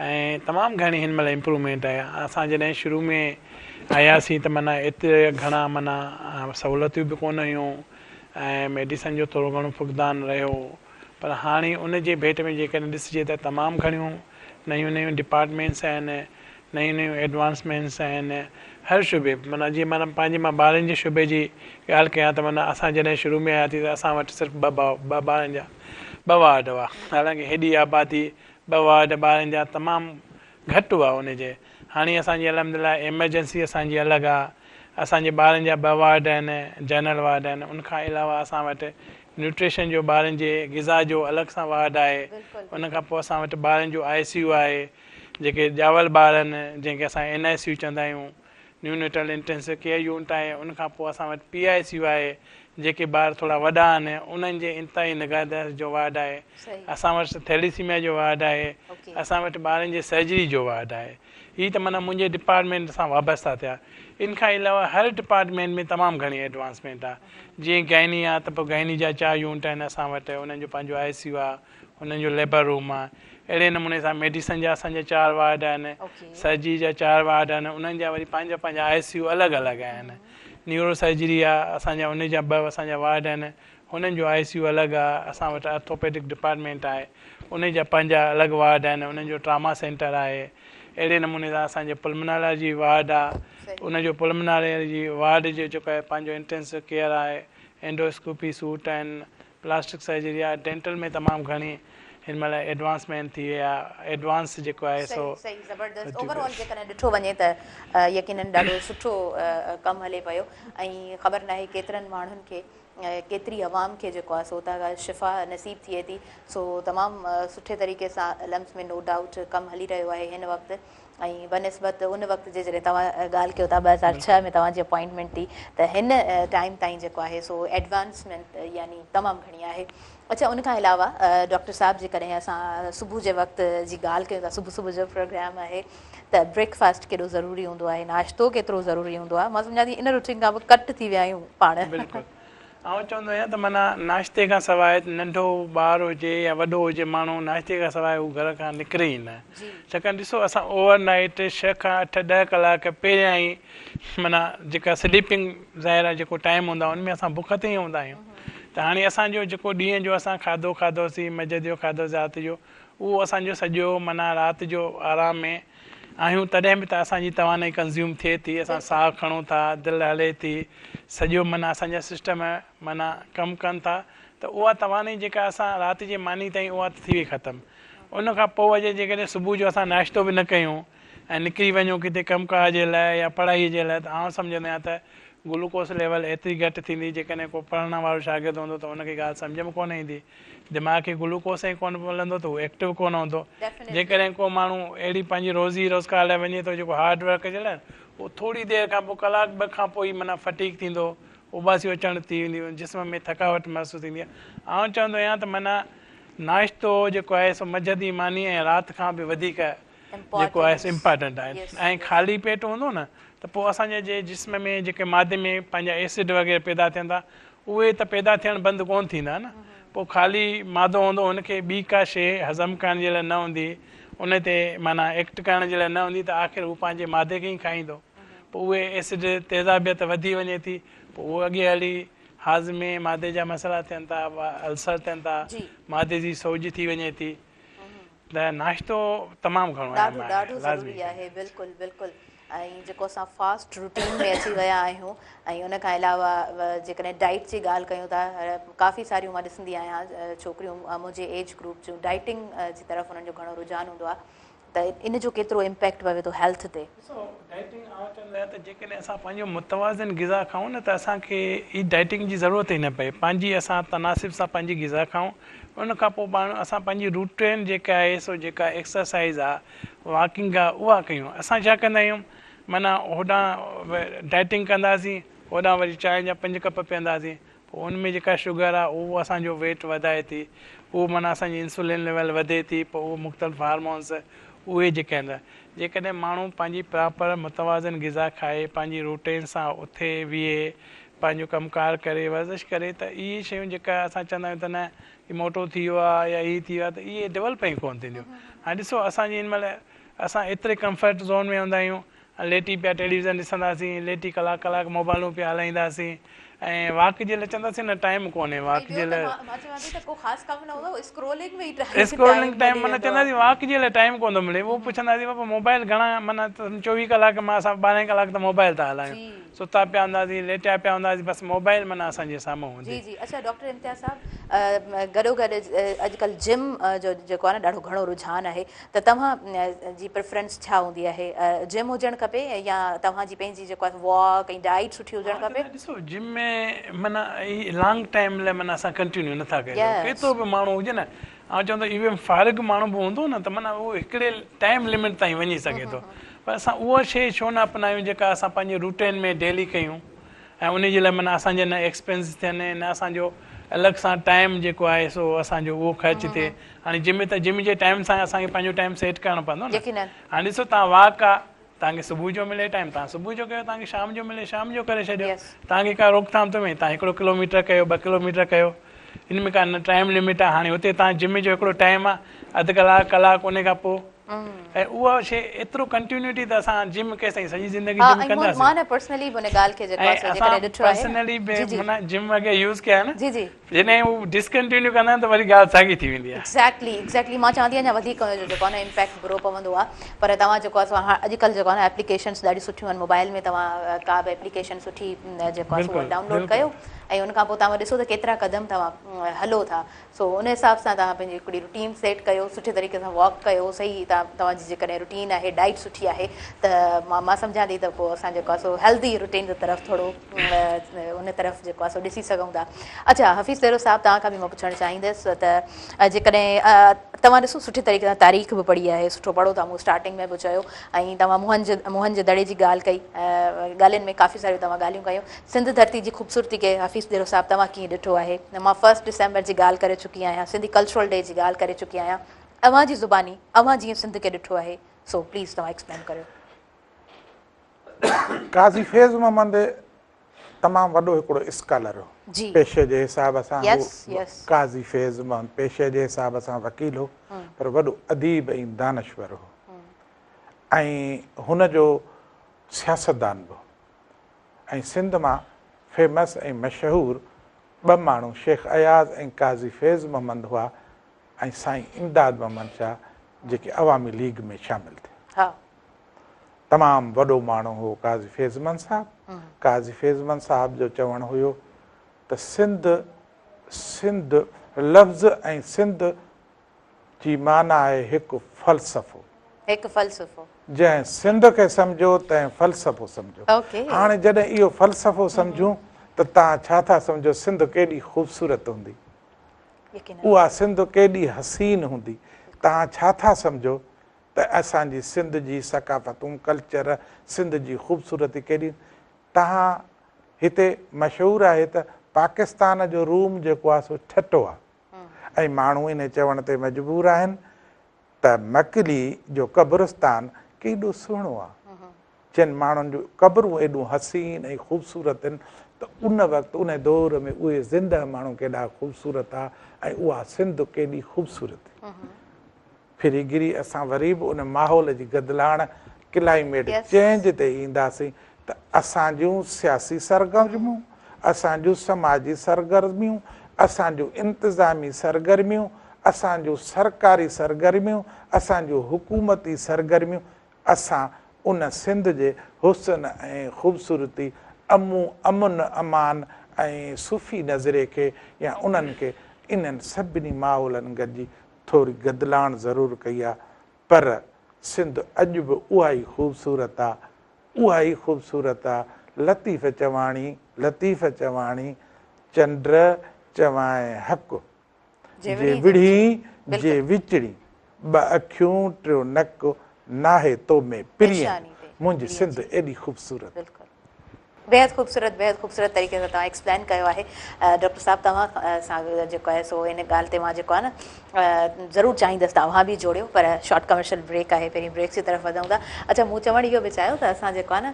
۽ تمام گهڻي هن مهل امپروومينٽ آهي اسان جڏهن شروع ۾ آياسين ته معنيٰ ايتري گهڻا معنيٰ سهولتيون به ڪونه هيون ۽ ميڊيسن جو ٿورو گهڻو فقدان رهيو پر هاڻي ان جي ڀيٽ ۾ جيڪڏهن ڏسجي ته تمام گهڻيون نيون نيون ڊپارٽمينٽس آهن، نيون نيون ايڊوانسمينٽس آهن، هر شعبي معنيٰ جيئن معنيٰ پنهنجي مان ٻارن جي شعبي جي ڳالهه ڪيان ته معنيٰ اسان جڏهن شروع ۾ آياسين ته اسان وٽ صرف ٻه ٻه ٻارن جا ٻه وارڊ هئا حالانڪه هيڏي آبادي ٻه وارڊ ٻارن جا تمام گهٽ هئا ان جي هاڻي اسان جي الحمدلله ايمرجنسي اسان جي الڳ آ اسان جي ٻارن جا ٻه وارڊ آهن جنرل وارڊ آهن ان کان علاوه اسان وٽ نيوٽريشن جو ٻارن جي غذا جو الڳ سان وارڊ آهي ان کان پوء اسان وٽ ٻارن جو آء سي يو آهي جيڪي ڄاول ٻار آهن جنهن کي اسان اين آء سي يو چوندا آهيون نيونيٽل انٽينسو ڪيئر يونٽ آهي ان کان پوء اسان وٽ پي آء سي يو آهي جيڪي ٻار ٿورا وڏا آهن انهن جي انتهائي نگهداشت جو وارڊ آهي اسان وٽ ٿيليسيميا جو وارڊ آهي اسان وٽ ٻارن جي سرجري جو وارڊ آهي هي ته معنيٰ منهنجي ڊپارٽمينٽ سان وابسته ٿيا ان کان علاوه هر ڊپارٽمينٽ ۾ تمام گهڻي ايڊوانسمينٽ آهي جيئن گائني آهي ته پوء گائني جا چار يونٽ آهن اسان وٽ انهن جو پنهنجو آء سي يو آهي انهن جو ليبر روم آهي اهڙي نموني سان ميڊيسن جا اسان جا چار وارڊ آهن سرجري جا چار وارڊ آهن انهن جا وري پنهنجا پنهنجا آء سي يو الڳ الڳ آهن نيورو سرجري آهي اسان جا ان جا ٻه اسان جا وارڊ آهن هنن جو آء سي يو الڳ آهي اسان وٽ آرٿوپيڊڪ ڊپارٽمينٽ آهي ان جا پنهنجا الڳ وارڊ آهن انهن جو ٽراما سينٽر آهي اهڙي نموني سان اسان جي پلمنالاجي وارڊ آهي ان جو پلمنالاجي وارڊ جو جيڪو آهي پنهنجو انٽينسو ڪيئر آهي اينڊوسڪوپي سوٽ آهن پلاسٽڪ سرجري آهي ڊينٽل ۾ تمام گهڻي هن مهل ايڊوانسمينٽ ٿي وئي آهي ايڊوانس جيڪو آهي سو صحيح صحيح زبردست اوور آل جيڪڏهن ڏٺو وڃي ته يقينن ڏاڍو سٺو ڪم هلي پيو ۽ خبر ناهي ڪيترن ماڻهن کي ڪيتري عوام کي جيڪو آهي سو اتان کان شفا نصيب ٿئي ٿي سو تمام سٺي طريقي سان لمس ۾ نو ڊائوٽ ڪم هلي رهيو آهي هن وقت ۽ بنسبت ان وقت جي جڏهن توهان ڳالهه ڪيو ٿا 2006 ۾ توهان جي اپوائنٽمينٽ ٿي ته هن ٽائيم تائين جيڪو آهي سو ايڊوانسمينٽ يعني تمام گهڻي آهي اڇا ان کان علاوه ڊاڪٽر صاحب جيڪڏهن اسان صبح جي وقت جي ڳالهه ڪيون ٿا صبح صبح جو پروگرام آهي ته بريڪ فاسٽ ڪيڏو ضروري هوندو آهي ناشتو ڪيترو ضروري هوندو آهي مان سمجهان ٿي ان روٽين کان به ڪٽ ٿي ويا آهيون پاڻ. بلڪل آئون چوندو آهيان ته معنيٰ ناشتي کان سواء ننڍو ٻار هجي يا وڏو هجي ماڻهو ناشتي کان سواء هو گهر کان نڪري ئي نه ڇاڪاڻ ڏسو اسان اوور نائيٽ ڇهه کان اٺ ڏهه ڪلاڪ پهريان ئي معنيٰ جيڪا سليپنگ ظاهر آهي جيڪو ٽائيم هوندو آهي ان ۾ اسان بک تي ئي هوندا آهيون ته هاڻي اسان جو جيڪو ڏينهن جو اسان کاڌو کاڌوسين منجهند جو کاڌوسين رات جو اهو اسان جو سڄو معنيٰ رات جو آرام ۾ آهيون تڏهن به ته اسان جي توانائي ڪنزيوم ٿئي ٿي اسان ساهه کڻون ٿا دل هلي ٿي سڄو معنيٰ اسان جا سسٽم معنيٰ ڪم ڪن ٿا ته اها توانائي جيڪا اسان رات جي ماني تائين اها ته ٿي وئي ختم ان کان پوء جي جيڪڏهن صبح جو اسان ناشتو به نه ڪيون ۽ نڪري وڃون ڪٿي ڪم ڪار جي لاء يا پڙهائي جي لاء ته آئون سمجهندو آهيان ته گلوڪوس ليول ايتري گهٽ ٿيندي جيڪڏهن ڪو پڙهڻ وارو شاگرد هوندو ته ان کي ڳالهه سمجهه ۾ ڪونه ايندي دماغ کي گلوڪوس ئي ڪونه ملندو ته هو ايڪٽو ڪونه هوندو. جيڪڏهن ڪو ماڻهو اهڙي پنهنجي روزي روزگار لاء وڃي ٿو جيڪو هارڊ ورڪ جي لاء اهو ٿوري دير کان پوء ڪلاڪ ٻه کان پوء ئي معنيٰ فٽيگ ٿيندو اوٻاسيون اچڻ ٿي وينديون جسم ۾ ٿڪاوٽ محسوس ٿيندي آهي. آئون چوندو آهيان ته معنيٰ ناشتو جيڪو آهي سو منجهند جي ماني ۽ رات کان به وڌيڪ جيڪو آهي سو امپارٽنٽ آهي ۽ خالي پيٽ هوندو نه ته پوء اسان جي جي جسم ۾ جيڪي معدي ۾ پنهنجا ايسڊ وغيره پيدا ٿين ٿا اهي ته پيدا ٿيڻ بند ڪونه ٿيندا نه پوء خالي معدو هوندو ان کي ٻي ڪا شيء هضم ڪرڻ جي لاء نه هوندي ان تي معنيٰ ايڪٽ ڪرڻ جي لاء نه هوندي ته آخر هو پنهنجي معدي کي ئي کائيندو پوء اهي ايسڊ تيزابيت وڌي وڃي ٿي پوء اهو اڳي هلي هاضمي معدي جا مسئلا ٿين ٿا السر ٿين ٿا معدي جي سوڄ ٿي وڃي ٿي ته ناشتو تمام گهڻو اهم ڏاڍو آهي ڏاڍو لازمي ضروري آهي بلڪل بلڪل. ۽ جيڪو اسان فاسٽ روٽين ۾ اچي ويا آهيون ۽ ان کان علاوه جيڪڏهن ڊائيٽ جي ڳالهه ڪيون ٿا ڪافي ساريون مان ڏسندي آهيان ڇوڪريون منهنجي ايج گروپ جون ڊائيٽنگ جي طرف انهن جو گهڻو رجحان هوندو آهي ته ان جو ڪيترو امپيڪٽ پوي ٿو هيلٿ تي. ڏسو ڊائيٽنگ آئون چوندو آهيان ته جيڪڏهن اسان پنهنجو متوازن غذا کائون نه ته اسان کي هي ڊائيٽنگ جي ضرورت ئي نه پئي پنهنجي اسان تناسب سان پنهنجي غذا کائون ان کان پوء پاڻ اسان پنهنجي روٽين جيڪا آهي سو جيڪا ايڪسرسائز آهي واڪنگ آهي اها ڪيون اسان ڇا ڪندا آهيون معنيٰ هوڏانهن ڊائيٽنگ ڪنداسين هوڏانهن وري چانهه جا پنج ڪپ پيئنداسين پوء ان ۾ جيڪا شگر آهي اهو اسان جو ويٽ وڌائي ٿي اهو معنيٰ اسان جي انسولين ليول وڌي ٿي پوء اهو مختلف هارمونس اهي جيڪي آهن جيڪڏهن ماڻهو پنهنجي پراپر متوازن غذا کائي پنهنجي روٽين سان اٿي ويهي پنهنجو ڪم ڪار ڪري ورزش ڪري ته اهي شيون جيڪا اسان چوندا آهيون ته نه هي موٽو ٿي ويو آهي يا هي ٿي ويو آهي ته اهي ڊولپ ئي ڪونه ٿينديون هاڻي ڏسو اسان جي هن مهل اسان ايتري ڪمفرٽ زون ۾ هوندا آهيون ليٽي پيا ٽيليويزن ڏسنداسين، ليٽي ڪلاڪ ڪلاڪ موبائلون پيا هلائينداسين ۽ واڪ جي لاء چونداسين نه ٽائيم ڪونهي واڪ ۽ جي ٻيو ته لاء. مان چوان ٿي ته ڪو خاص ڪم نه هوندو اسڪرولنگ ۾ ئي ٽائيم اسڪرولنگ ٽائيم وڃي معنيٰ ويندو آهي. چونداسين واڪ جي لاء ٽائيم ڪونه ٿو ملي اهو پڇنداسين بابا موبائل گهڻا معنيٰ 24 ڪلاڪ مان اسان 12 ڪلاڪ ته موبائل ٿا هلايون جي. ستا پيا هونداسين ليٽيا پيا هونداسين بس موبائل معنيٰ اسان جي سامهون جي هوندي. جي اڇا ڊاڪٽر امتياز صاحب گڏو گڏ اڄڪلهه جم جو جيڪو آهي نه ڏاڍو گهڻو رجحان آهي ته توهان جي پريفرنس ڇا هوندي آهي جم هجڻ کپي يا توهان جي پنهنجي جيڪو آهي واڪ ۽ ڊائيٽ سٺي هجڻ کپي. ڏسو جم ۾ معنيٰ هي لانگ ٽائيم لاء معنيٰ اسان ڪنٽينيو نٿا ڪري سگهون ڪيترو به ماڻهو هجي نه آئون چوان ٿو ايون فارغ ماڻهو به هوندو نه ته معنيٰ اهو هڪڙي ٽائيم لمٽ تائين وڃي سگهي ٿو پر اسان اها شيء ڇو نه اپنايون جيڪا اسان پنهنجي روٽين ۾ ڊيلي ڪيون ۽ ان جي لاء معنيٰ اسان جا نه ايڪسپينس ٿين نه اسان جو الڳ سان ٽائيم جيڪو آهي سو اسان جو اهو خرچ ٿئي هاڻي جم ته جم جي ٽائيم سان اسان کي پنهنجو ٽائيم سيٽ ڪرڻو پوندو نه يقينن. هاڻي ڏسو توهان واڪ آ توهان کي صبح جو ملي ٽائيم توهان صبح جو ڪيو توهان کي شام جو ملي شام جو ڪري ڇڏيو Yes. توهان کي ڪا روڪٿام ٿو ۾ توهان هڪڙو ڪلوميٽر ڪيو ٻه ڪلوميٽر ڪيو ان ۾ ڪا نه ٽائيم لمٽ آ هاڻي اتي توهان جم جو هڪڙو ٽائيم آ اڌ ڪلاڪ ڪلاڪ ان کان پوء ۽ اها شي ايترو ڪنٽينيوٽي ته اسان جم ڪيستائين سڄي زندگي ها جم ۽ ڪنداسين مان نه پرسنلي به ان ڳالهه کي جيڪو ۽ آ سو اسان جيڪڏهن ڏٺو آهي نه پرسنلي جي به جي معنيٰ جم وغيره يوز ڪيا آهن جي جي جڏهن هو ڊسڪنٽينيو ڪندا آهن ته وري ڳالهه ساڳي ٿي ويندي آهي. ايگزيڪٽلي ايگزيڪٽلي مان چوان ٿي اڃا وڌيڪ ان جو جيڪو آهي نه امپيڪٽ برو پوندو آهي پر توهان جيڪو آهي سو اڄڪلهه جيڪو آهي نه ايپليڪيشنس ڏاڍيون سٺيون آهن موبائل ۾ توهان ڪا به ايپليڪيشن سٺي جيڪو آهي سو بلڪل ڊائونلوڊ بلڪل. ڪيو ۽ ان کان پوء توهان ڏسو ته ڪيترا قدم توهان هلو ٿا سو ان حساب سان توهان پنهنجي هڪڙي روٽين سيٽ ڪيو سٺي طريقي سان واڪ ڪيو صحيح توهان جي جيڪڏهن روٽين آهي ڊائيٽ سٺي آهي ته مان مان سمجهان ٿي ته پوء اسان جيڪو آهي سو هيلدي روٽين جي طرف ٿورو ان طرف جيڪو آهي سو ڏسي سگهون ٿا اڇا حفيظ ڏيرو صاحب توهان کان به مان پڇڻ چاهيندس ته جيڪڏهن توهان ڏسو سٺي طريقي سان تاريخ به پڙهي آهي سٺو پڙهو ٿا مون اسٽارٽنگ ۾ به چيو ۽ توهان موهن جي موهن جي دڙي جي ڳالهه ڪئي ڳالهين ۾ ڪافي ساريون توهان ڳالهيون ڪيون سنڌ ڌرتي جي خوبصورتي کي حفيظ ڏيرو صاحب توهان ڪيئن ڏٺو آهي؟ مان فرسٽ ڊسمبر جي ڳالهه ڪري چڪي آهيان، سنڌي ڪلچرل ڊي جي ڳالهه ڪري چڪي آهيان، اوهان جي زباني اوهان جيئن سنڌ کي ڏٺو آهي سو پليز توهان ايڪسپلين ڪريو. قاضي فيض محمد تمام وڏو هڪڙو اسڪالر هو. جي. پيشي جي حساب سان هو يس يس. قاضي فيض محمد پيشي جي حساب سان وڪيل هو پر وڏو اديب ۽ دانشور هو ۽ هن جو سياستدان به هو. ۽ سنڌ مان فيمس ۽ مشهور ٻه ماڻهو شيخ اياز ۽ قاضي فيض محمد هئا ۽ سائين امداد محمد شاهه جيڪي عوامي ليگ ۾ شامل ٿيا. تمام وڏو ماڻهو هو قاضي فيض محمد صاحب. قاضي فيض محمد صاحب جو چوڻ هيو ته سنڌ سنڌ لفظ ۽ سنڌ جي معنيٰ آهي هڪ فلسفو. هڪ فلسفو. جنهن سنڌ کي سمجهيو تنهن فلسفو سمجهيو. هاڻي جڏهن اهو فلسفو سمجهون ته توهان ڇا ٿا سمجهو سنڌ ڪيڏي خوبصورت هوندي. اها سنڌ ڪيڏي حسين هوندي. توهان ڇا ٿا سمجهو ته اسان جي سنڌ جي ثقافتون، ڪلچر، سنڌ جي خوبصورتي ڪيڏي. توهان هتي مشهور آهي ته پاڪستان جو روم جيڪو آهي سو ٺٽو آهي. ۽ ماڻهو انهي چوڻ تي مجبور آهن ته مڪلي جو قبرستان ڪيڏو سهڻو آ. جن ماڻهن جون قبرون ايڏون حسين ۽ خوبصورت آهن ته ان وقت انهي دور ۾ اهي زنده ماڻهو ڪيڏا خوبصورت ها ۽ اها سنڌ ڪيڏي خوبصورت هئي. ڦري گري اسان وري به ان ماحول جي گدلاڻ، ڪلائيميٽ چينج، تي اينداسين ته اسان جون سياسي سرگرميون، اسان جون سماجي سرگرميون، اسان جون انتظامي سرگرميون، اسان جون سرڪاري سرگرميون، اسان جون حڪومتي سرگرميون اسان ان سنڌ جي حسن ۽ خوبصورتي، امو امن امان ۽ صوفي نظريي کي يا انهن کي انهن سڀني ماحولن گڏجي ٿوري گدلاڻ ضرور ڪئي آ پر سنڌ اڄ به اها ئي خوبصورت آ، اها ئي خوبصورت آ، لطيف چواڻي، لطيف چواڻي، چنڊ چوانء حق. جي وڙهين جي وچڙين، ٻه اکيون ٽيون نڪ، ناهي تو ۾ پرين، منهنجي سنڌ ايڏي خوبصورت. بلڪل بيحد خوبصورت بيحد خوبصورت طريقي سان توهان ايڪسپلين ڪيو آهي ڊاڪٽر صاحب توهان سان جيڪو آهي سو ان ڳالهه تي مان جيڪو آهي نه ضرور چاهيندس ته اوهان به جوڙيو پر شارٽ ڪمرشل بريڪ آهي پهرين بريڪ جي طرف وڌون ٿا اڇا مون چوڻ اهو به چاهيو ته اسان جيڪو آهي نه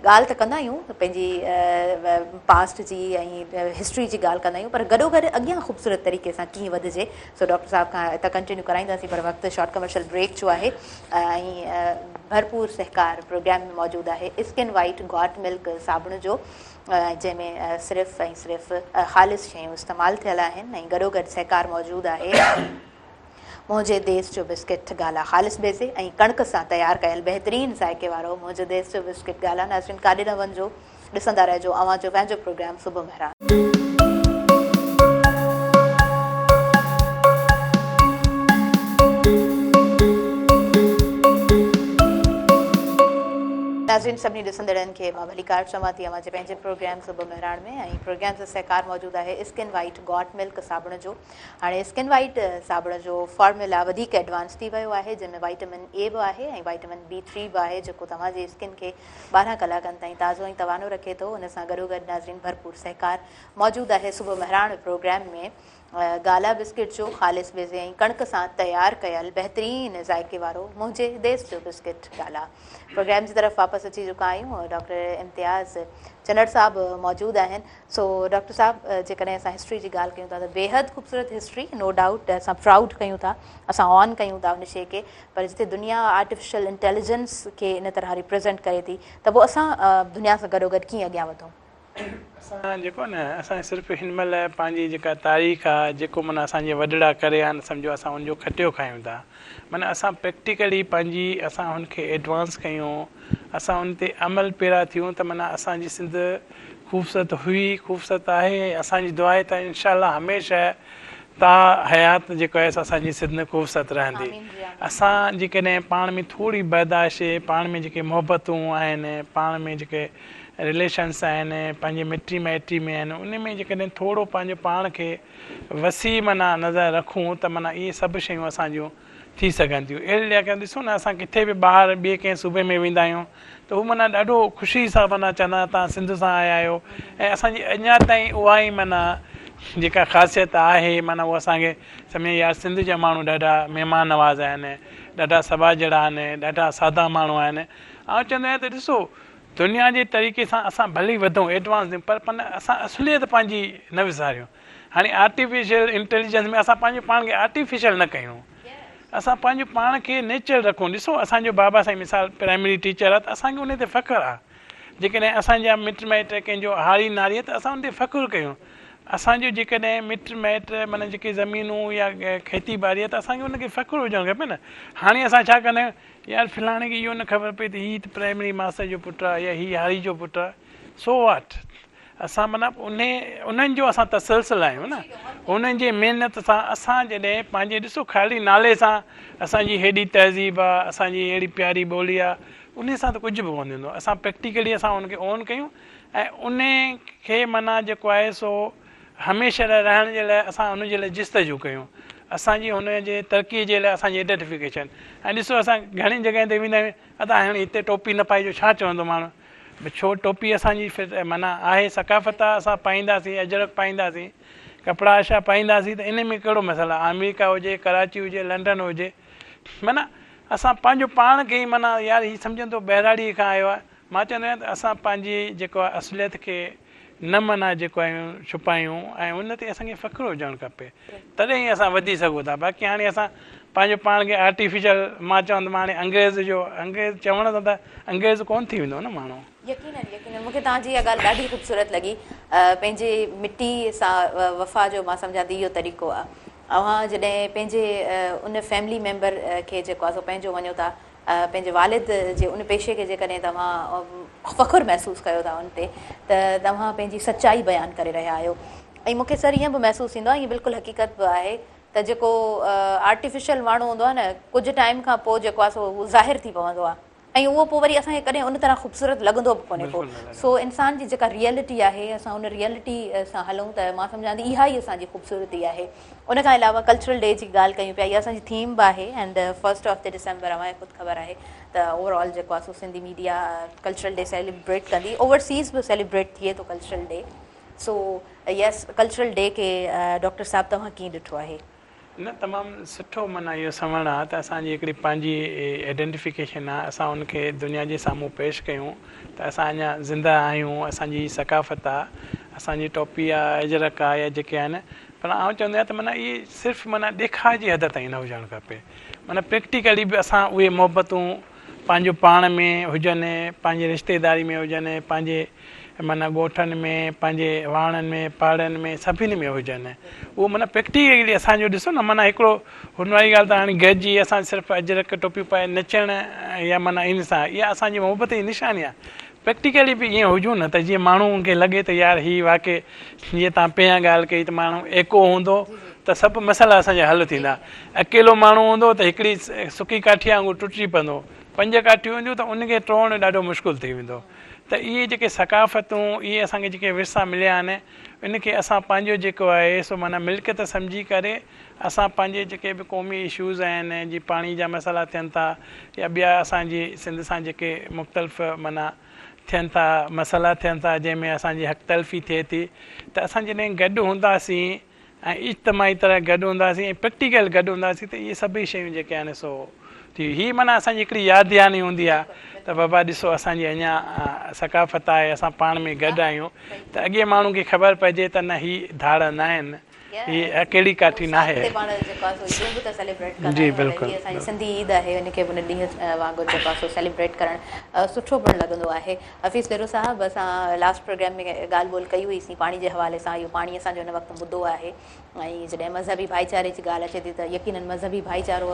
ڳالهه ته ڪندا آهيون پنهنجي پاسٽ جي ۽ هسٽري جي ڳالهه ڪندا آهيون پر گڏو گڏ اڳيان خوبصورت طريقي سان ڪيئن وڌجي سو ڊاڪٽر صاحب کان هتان ڪنٽينيو ڪرائينداسين پر وقت شارٽ ڪمرشل بريڪ جو آهي ۽ ڀرپور سهڪار پروگرام ۾ موجود آهي اسڪن وائيٽ گاٽ ملڪ صابڻ جو جنهن ۾ صرف ۽ صرف خالص شيون استعمال ٿيل آهن ۽ گڏو گڏ سهڪار موجود آهي منهنجي ديس جو بسڪٽ گالا خالص بيضي ۽ ڪڻڪ سان تيار ڪيل بهترين ذائقي وارو منهنجو ديس جو بسڪٽ گالا ناظرين ڪاڏي نه وڃجو ڏسندا رهجو اوهان جو پنهنجو پروگرام صبح مهراڻ. ناظرين سڀني ڏسندڙن کي مان ڀليڪار چوان ٿي اوهان جي پنهنجي پروگرام صبح مهراڻ ۾ ۽ پروگرام سان سهڪار موجود آهي اسڪن وائيٽ گاٽ ملڪ صابڻ جو هاڻي اسڪن وائيٽ صابڻ جو فارمولا وڌيڪ ايڊوانس ٿي ويو آهي جنهن ۾ وائٽامن اي به آهي ۽ وائٽامن بي ٿري به آهي جيڪو توهان جي اسڪن کي 12 ڪلاڪن تائين تازو ۽ توانو رکي ٿو ان سان گڏوگڏ ناظرين ڀرپور سهڪار موجود آهي صبح مهراڻ پروگرام ۾ گالا بسڪٽ جو خالص بيضي ۽ ڪڻڪ سان تيار ڪيل بهترين ذائقي وارو منهنجي ديس جو بسڪٽ گالا پروگرام جي طرف واپس اچي چڪا آهيون ڊاڪٽر امتياز چنڙ صاحب موجود آهن سو ڊاڪٽر صاحب جيڪڏهن اسان هسٽري جي ڳالهه ڪيون ٿا ته بيحد خوبصورت هسٽري نو ڊائوٽ اسان پرائوڊ ڪيون ٿا اسان آن ڪيون ٿا ان شيء کي پر جتي دنيا آرٽيفيشل انٽيليجنس کي ان طرح ريپريزنٽ ڪري ٿي ته پوء اسان دنيا سان گڏو گڏ ڪيئن اڳيان وڌون؟ اسان جيڪو نه اسان صرف هن مهل پنهنجي جيڪا تاريخ آ جيڪو معنيٰ اسان جي وڏڙا ڪري آيا آهن سمجهو اسان ان جو کٽيو کايون ٿا معنيٰ اسان پريڪٽيڪلي پنهنجي اسان هن کي ايڊوانس ڪيون اسان ان تي عمل پيرا ٿيون ته معنيٰ اسان جي سنڌ خوبصورت هئي خوبصورت آهي ۽ اسان جي دعا آهي ته انشاء الله هميشه تا حيات جيڪو آهي سو اسان جي سنڌ خوبصورت رهندي اسان جيڪڏهن پاڻ ۾ ٿوري برداشت پاڻ ۾ جيڪي محبتون آهن پاڻ ۾ جيڪي رليشنس آهن پنهنجي مٽي مائٽي ۾ آهن ان ۾ جيڪڏهن ٿورو پنهنجو پاڻ کي وسيع معنيٰ نظر رکون ته معنيٰ اهي سڀ شيون اسان جون ٿي سگهن ٿيون. اهڙي لحاظ کان ڏسو نه اسان ڪٿي به ٻاهر ٻئي ڪنهن صوبي ۾ ويندا آهيون ته هو معنيٰ ڏاڍو خوشي سان معنيٰ چوندا آهن توهان سنڌ سان آيا آهيو ۽ اسان جي اڃا تائين اها ئي معنيٰ جيڪا خاصيت آهي معنيٰ اها اسان کي سمجهه يار سنڌ جا ماڻهو ڏاڍا مهمان نواز آهن ڏاڍا سٻاجهڙا آهن ڏاڍا سادا ماڻهو آهن آئون چوندو آهيان ته ڏسو دنيا جي طريقي سان اسان ڀلي وڌون ايڊوانس ٿيون پر اسان اصليت پنهنجي نه وساريون هاڻي آرٽيفيشل انٽيليجنس ۾ اسان پنهنجو پاڻ کي آرٽيفيشل نه ڪيون اسان پنهنجو پاڻ کي نيچرل رکون ڏسو اسان جو بابا سائين مثال پرائمري ٽيچر آ ته اسان کي ان تي فخر آ جيڪڏهن اسان جا مٽ مائٽ ڪنهن جو هاري ناري آ ته اسان ان تي فخر ڪيون اسان جو جيڪڏهن مٽ مائٽ معنيٰ جيڪي زمينون يا کيتي ٻاڙي آ ته اسان کي ان کي فخر هجڻ کپي نه هاڻي اسان ڇا ڪندا آهيون يار فلاڻي کي اهو نه خبر پئي ته هي ته پرائمري ماستر جو پٽ آ يا هي هاري جو پٽ آ سو واٽ اسان معنيٰ انهي انهن جو اسان تسلسل آهيون نه انهن جي محنت سان اسان جڏهن پنهنجي ڏسو خالي نالي سان اسان جي هيڏي تهذيب آ اسان جي ههڙي پياري ٻولي آ انهي سان ته ڪجهه به ڪونه ٿيندو اسان پريڪٽيڪلي اسان ان کي اون ڪيون ۽ انهي کي معنيٰ جيڪو آهي سو هميشه لاء رهڻ جي لاء اسان ان جي لاء جستجو ڪيون اسان جي هن جي ترقي جي لاء اسان جي آئيڊنٽيفڪيشن ۽ ڏسو اسان گهڻين جڳهين تي ويندا آهيون ادا هاڻي هتي ٽوپي نه پائجو ڇا چوندو ماڻهو ڀئي ڇو ٽوپي اسان جي معنيٰ آهي ثقافت آهي اسان پائينداسين اجرڪ پائينداسين ڪپڙا اڇا پائينداسين ته ان ۾ ڪهڙو مسئلو آهي آمريڪا هجي ڪراچي هجي لنڊن هجي معنيٰ اسان پنهنجو پاڻ کي ئي معنيٰ يار هي سمجهندو ٻهراڙيء کان آيو آهي مان چوندو آهيان ته اسان پنهنجي جيڪو آهي اصليت کي نه معنيٰ جيڪو آهيون ڇپايون ۽ ان تي اسان کي فخر هجڻ کپي تڏهن ئي اسان وڌي سگهون ٿا باقي هاڻي اسان پنهنجو پاڻ کي آرٽيفيشل مان چوان ته مان هاڻي انگريز جو انگريز چوڻ سان ته انگريز ڪونه ٿي ويندو نه ماڻهو. يقينن يقينن مون کي توهان جي اها ڳالهه ڏاڍي خوبصورت لڳي پنهنجي مٽي سان وفا جو مان سمجهان ٿي اهو طريقو آهي اوهان جڏهن پنهنجي ان فيملي ميمبر کي جيڪو آهي سو پنهنجو مڃو ٿا. پنهنجي والد جي ان پيشي کي جيڪڏهن توهان فخر محسوس ڪيو ٿا ان تي ته توهان پنهنجي سچائي بيان ڪري رهيا آهيو ۽ مون کي سر ائين به محسوس ٿيندو آهي ائين بلڪل حقيقت به آهي ته جيڪو آرٽيفيشل ماڻهو هوندو آهي نه ڪجهه ٽائيم کان پوء جيڪو آهي سو هو ظاهر ٿي پوندو آهي ۽ اهو پوء وري اسان کي ڪڏهن ان طرح خوبصورت لڳندو به ڪونهي ڪو. سو انسان جي جيڪا ريئلٽي آهي اسان ان ريئلٽي سان هلون ته مان سمجهان ٿي اها ئي اسان جي خوبصورتي آهي. ان کان علاوه ڪلچرل ڊي جي ڳالهه ڪيون پيا اها اسان جي ٿيم به آهي and first of the December اوهان کي خود خبر آهي ته اوور آل جيڪو آهي سو Sindhi media cultural day celebrate ڪندي اوورسيز به سيليبريٽ ٿئي ٿو cultural day so yes cultural day کي ڊاڪٽر صاحب توهان ڪيئن ڏٺو آهي؟ نه تمام سٺو معنيٰ اهو سوڻ آ ته اسان جي هڪڙي پنهنجي آئيڊينٽيفڪيشن آ اسان ان کي دنيا جي سامهون پيش ڪيون ته اسان اڃا زنده آهيون اسان جي ثقافت آ اسان جي ٽوپي آ اجرڪ آ يا جيڪي آهن پر آئون چوندو آهيان ته معنيٰ اهي صرف معنيٰ ڏيکاء جي حد تائين نه هجڻ کپي معنيٰ پريڪٽيڪلي به اسان اهي محبتون پنهنجو پاڻ ۾ هجن پنهنجي رشتيداري ۾ هجن پنهنجي معنيٰ ڳوٺن ۾ پنهنجي واهڻن ۾ پاڙن ۾ سڀني ۾ هجن اهو معنيٰ پريڪٽيڪلي اسان جو ڏسو نه معنيٰ هڪڙو هن واري ڳالهه ته هاڻي گڏجي اسان صرف اجرڪ ٽوپيون پائي نچڻ يا معنيٰ ان سان اها اسان جي محبت جي نشاني آهي پريڪٽيڪلي به ائين هجون نه ته جيئن ماڻهو کي لڳي ته يار هي واقعي جيئن توهان پهريان ڳالهه ڪئي ته ماڻهو ايڪو هوندو ته سڀ مسئلا اسان جا حل ٿيندا اڪيلو ماڻهو هوندو ته هڪڙي سڪي ڪاٺي وانگر ٽٽجي پوندو پنج ڪاٺيون هونديون ته ان کي ٽوڙڻ ڏاڍو مشڪل ٿي ويندو ته اهي جيڪي ثقافتون، اهي اسان کي جيڪي ورثا مليا آهن، ان کي اسان پنهنجو جيڪو آهي سو معنيٰ ملڪيت سمجهي ڪري اسان پنهنجي جيڪي به قومي اشوز آهن، جي پاڻي جا مسئلا ٿين ٿا يا ٻيا اسان جي سنڌ سان جيڪي مختلف معنيٰ ٿين ٿا مسئلا ٿين ٿا جنهن ۾ اسان جي حق تلفي ٿئي ٿي ته اسان جڏهن گڏ هونداسين ۽ اجتماعي طرح گڏ هونداسين ۽ پريڪٽيڪل گڏ هونداسين ته اهي سڀئي شيون جيڪي آهن سو ٿي هي معنيٰ اسان جي هڪڙي ياد دهاني هوندي آهي ته بابا ڏسو اسان جي اڃا ثقافت آهي اسان پاڻ ۾ گڏ آهيون ته اڳي ماڻهو کي خبر پئجي ته نه هي ڌاڙ نه آهن هي اڪيلي ڪاٺي ناهي. پاڻ جيڪو آهي سو عيدون به ته سيليبريٽ ڪندا جي آهيون بلڪل هي اسان جي سنڌي عيد آهي ان کي به ان ڏينهن وانگر جيڪو آهي سو سيليبريٽ ڪرڻ سٺو پڻ لڳندو آهي. حفيظ ڏيرو صاحب اسان لاسٽ پروگرام ۾ ڳالهه ٻولهه ڪئي هئي سين پاڻي جي حوالي سان اهو پاڻي اسان جو هن وقت مدو آهي ۽ جڏهن مذهبي ڀائيچاري جي ڳالهه اچي ٿي ته يقينن مذهبي ڀائيچارو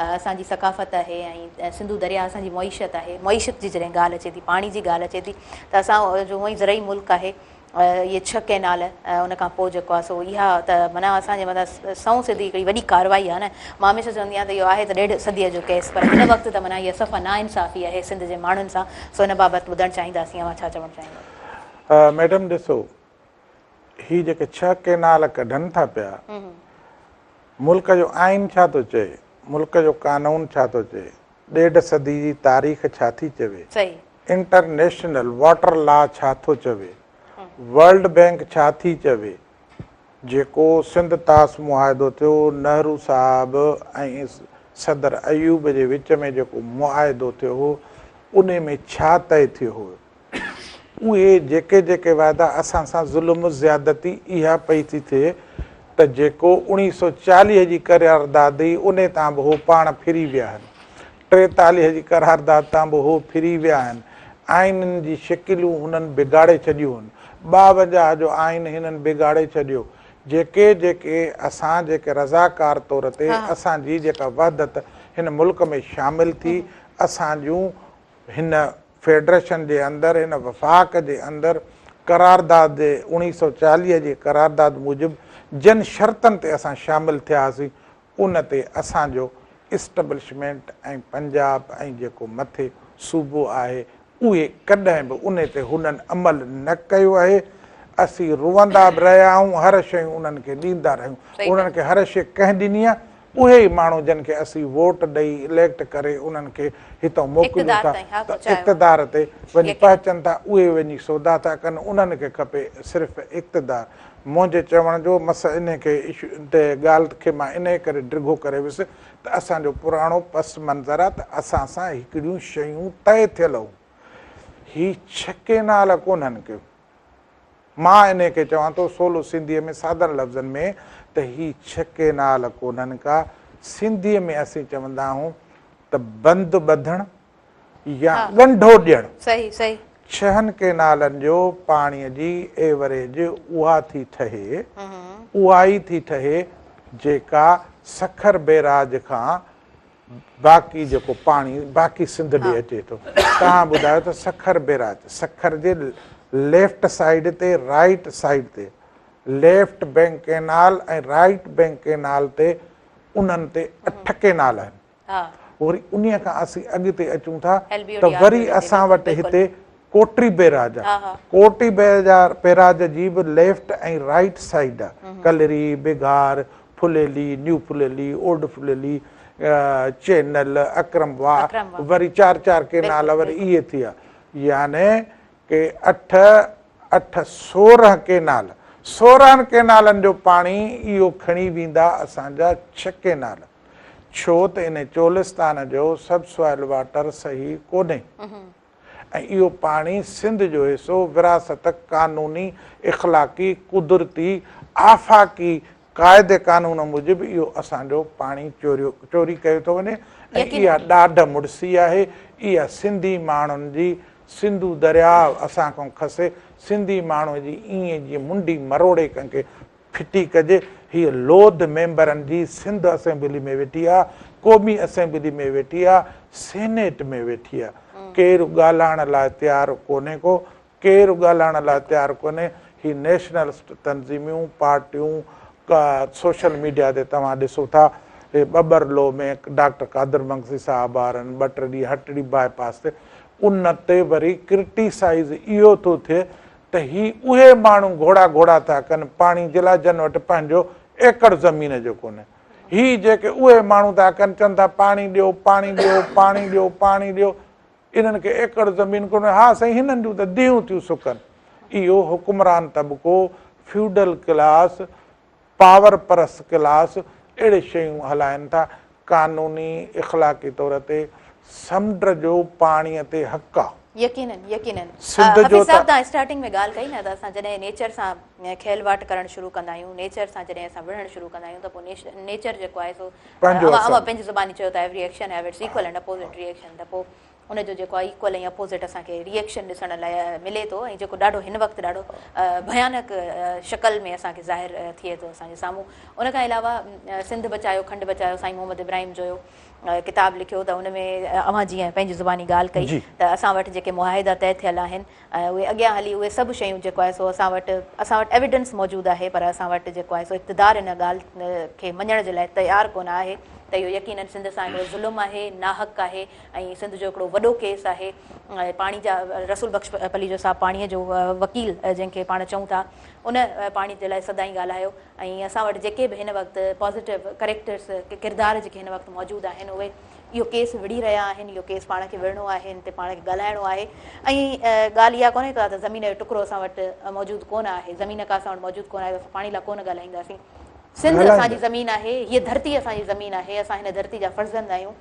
اسان جي ثقافت آهي ۽ سنڌو درياء اسان جي معيشت آهي معيشت جي جڏهن ڳالهه اچي ٿي پاڻي جي ڳالهه اچي ٿي ته اسان جو هونئن ئي زرعي ملڪ آهي اهي ڇهه ڪئنال ان کان پوء جيڪو آهي سو اها ته معنيٰ اسان جي مٿان سنئون سڌي هڪڙي وڏي ڪارروائي آهي نه. مان هميشه چوندي آهيان ته اهو آهي ته ڏيڍ صديء جو ڪيس پر هن وقت ته معنيٰ اها صفا ناانصافي آهي سنڌ جي ماڻهن سان سو ان بابت ٻڌڻ چاهينداسين اوهان ڇا چوڻ چاهيندؤ؟ ميڊم ڏسو هي جيڪي ڇهه ڪئنال ڪڍن ٿا پيا ملڪ جو آئين ڇا ٿو چئي ملڪ جو قانون ڇا ٿو چئي ڏيڍ صدي جي تاريخ ڇا ٿي چوي؟ انٽرنيشنل واٽر لا ڇا ٿو چوي؟ ورلڊ بئنڪ ڇا ٿي چوي؟ جيڪو سنڌ طاس معاهدو ٿيو، نهرو صاحب ۽ صدر ايوب جي وچ ۾ جيڪو معاهدو ٿيو هو، انهي ۾ ڇا طئي ٿيو هو؟ اهي جيڪي جيڪي وعدا اسان سان ظلم زيادتي اها پئي ٿي ٿئي ته جيڪو اوڻيهه سو چاليهه جي قرارداد هئي انهي تان به هو پاڻ ڦري ويا آهن. ٽيتاليهه جي قرارداد تان به هو ڦري ويا آهن. آئينن جي شڪليون هنن بگاڙي ڇڏيون هن. ٻاونجاهه جو آئين هنن بگاڙي ڇڏيو. جيڪي جيڪي اسان جيڪي رضاڪار طور تي اسان جي جيڪا وحدت هن ملڪ ۾ شامل ٿي اسان جون هن فيڊريشن جي اندر هن وفاق جي اندر قرارداد جي اوڻيهه سو 40 جي قرارداد موجب جن شرطن تي اسان شامل ٿيا هئاسين ان تي اسان جو اسٽبلشمينٽ ۽ پنجاب ۽ جيڪو مٿي صوبو آهي اهي ڪڏهن به انهي تي هنن عمل نه ڪيو آهي اسين روئندا به رهيا آهيون هر شيون انهن کي ڏيندا رهيون انهن کي هر شي ڪنهن ڏني آهي اهي ئي ماڻهو جن کي اسين ووٽ ڏئي اليڪٽ ڪري انهن کي هتئون موڪليون ٿا ته اقتدار تي وڃي پهچن ٿا اهي وڃي سودا ٿا ڪن انهن کي کپي صرف اقتدار منهنجي چوڻ جو مس انهي کي اشو تي ڳالهه کي مان انهي ڪري ڊگهو ڪري ويس ته اسان جو پراڻو پس منظر آ ته اسان سان هڪڙيون شيون طئي ٿيل هيون هي ڇهه ڪينال ڪونهن ڪي مان انهي کي چوان ٿو سولو سنڌيء ۾ سادن لفظن ۾ ته هي ڇهه ڪينال ڪونهن ڪا. سنڌيء ۾ اسين چوندا آهيون ته بند ٻڌڻ يا ڳنڍو ڏيڻ. ڇهن ڪينالن جو پاڻيء جي ايوريج اها ٿي ٺهي، اها ئي ٿي ٺهي جيڪا سکر بئراج کان. باقي جيڪو پاڻي باقي سنڌ ڏي اچي ٿو. توهان ٻڌايو ته سکر بيراج سکر جي ليفٽ سائيڊ تي رائيٽ سائيڊ تي left bank canal ۽ right bank canal تي انهن تي 8 ڪينال آهن. وري انهيء کان اسين اڳتي اچون ٿا ته وري اسان وٽ هتي ڪوٽري بيراج آ. ڪوٽري بيراج جي به ليفٽ ۽ رائيٽ سائيڊ آ. Kalri, Bighar, Phuleli, new Phuleli, old Phuleli, channel, Akram واهه، وري چار چار ڪينال وري اهي ٿي ويا. يعني ڪي اٺ اٺ 16 ڪينال، 16 ڪينالن جو پاڻي اهو کڻي ويندا اسان جا 6 ڪينال. ڇو ته ان چولستان جو سب سوائل واٽر صحيح ڪونهي ۽ اهو پاڻي سنڌ جو حصو وراثت، قانوني، اخلاقي، قدرتي، آفاقي قاعدي قانون موجب اهو اسان جو پاڻي چوريو چوري ڪيو ٿو وڃي ۽ اها ڏاڍ مڙسي آهي، اها سنڌي ماڻهن جي سنڌو درياء اسان کان کسي سنڌي ماڻهو جي ائين جيئن منڍي مروڙي ڪنهن کي ڦٽي ڪجي، هيء لوڌ ميمبرن جي سنڌ اسيمبلي ۾ ويٺي آ، قومي اسيمبلي ۾ ويٺي آ، سينيٽ ۾ ويٺي آ، ڪير ڳالهائڻ لاء تيار ڪونهي ڪو، ڪير ڳالهائڻ لاء تيار ڪونهي، هي نيشنلسٽ تنظيميون، پارٽيون، سوشل ميڊيا تي توهان ڏسو ٿا، هي ٻٻرلو ۾ ڊاڪٽر قادر مگسي صاحب وارن ٻه ٽي ڏينهن هٽڙي باء پاس تي ان تي وري ڪرٽيسائيز اهو ٿو ٿئي ته هي اهي ماڻهو گهوڙا گهوڙا ٿا ڪن پاڻي جي لاء جن وٽ پنهنجو ايڪڙ زمين جو ڪونهي. هي جيڪي اهي ماڻهو ٿا ڪن چون ٿا پاڻي ڏيو پاڻي ڏيو پاڻي ڏيو پاڻي ڏيو انهن کي ايڪڙ زمين ڪونهي ها سائين هنن جون ته ديهون ٿيون سڪن. اهو حڪمران طبقو فيوڊل ڪلاس پاور پرست ڪلاس اهڙي شيون هلائن ٿا، قانوني اخلاقي طور تي سمنڊ جو پاڻي تي حق آ. يقينن يقينن سنڌ جو حفيظ صاحب ته. توهان اسٽارٽنگ ۾ ڳالهه ڪئي نه ته اسان جڏهن نيچر سان کيلواٽ ڪرڻ شروع ڪندا آهيون نيچر سان جڏهن اسان وڙهڻ شروع ڪندا آهيون ته پوء نيچر جيڪو آهي سو پنهنجو اوهان اثر. پنهنجي زباني چيو ته every action have its equal and opposite reaction ته پوء ان جو جيڪو آهي ايڪول ۽ اپوزٽ اسان کي ري ايڪشن ڏسڻ لاء ملي ٿو ۽ جيڪو ڏاڍو هن وقت ڏاڍو ڀيانڪ شڪل ۾ اسان کي ظاهر ٿئي ٿو اسان جي سامهون. ان کان علاوه سنڌ بچايو کنڊ بچايو سائين محمد ابراهيم جويو ڪتاب لکيو ته ان ۾ اوهان جيئن پنهنجي زباني ڳالهه ڪئي ته اسان وٽ جيڪي معاهدا طئي ٿيل آهن اهي اڳيان هلي اهي سڀ شيون جيڪو آهي سو اسان وٽ اسان وٽ ايويڊنس موجود آهي پر اسان وٽ جيڪو آهي سو اقتدار ان ڳالهه کي مڃڻ جي لاء تيار ڪونه آهي ته اهو يقينن سنڌ سان هڪڙو ظلم آهي ناحق آهي ۽ سنڌ جو هڪڙو وڏو ڪيس آهي پاڻي جا رسول بخش پليجو صاحب پاڻي جو وڪيل جنهن کي پاڻ چئون ٿا ان پاڻي جي لاء سدائين ڳالهايو ۽ اسان وٽ جيڪي به هن وقت پازيٽو ڪريڪٽرس ڪردار جيڪي هن وقت موجود آهن اهي اهو ڪيس وڙهي رهيا آهن، اهو ڪيس پاڻ کي وڙهڻو آهي، ان تي پاڻ کي ڳالهائڻو آهي ۽ ڳالهه اها ڪونهي ڪا ته زمين جو ٽڪرو اسان وٽ موجود ڪونه آهي، زمين ڪا اسان وٽ موجود ڪونه آهي ته اسان پاڻي لاء ڪونه ڳالهائينداسين. سنڌ اسان جي زمين آهي، هيء ڌرتي اسان جي زمين آهي، اسان هن ڌرتي جا فرزند آهيون،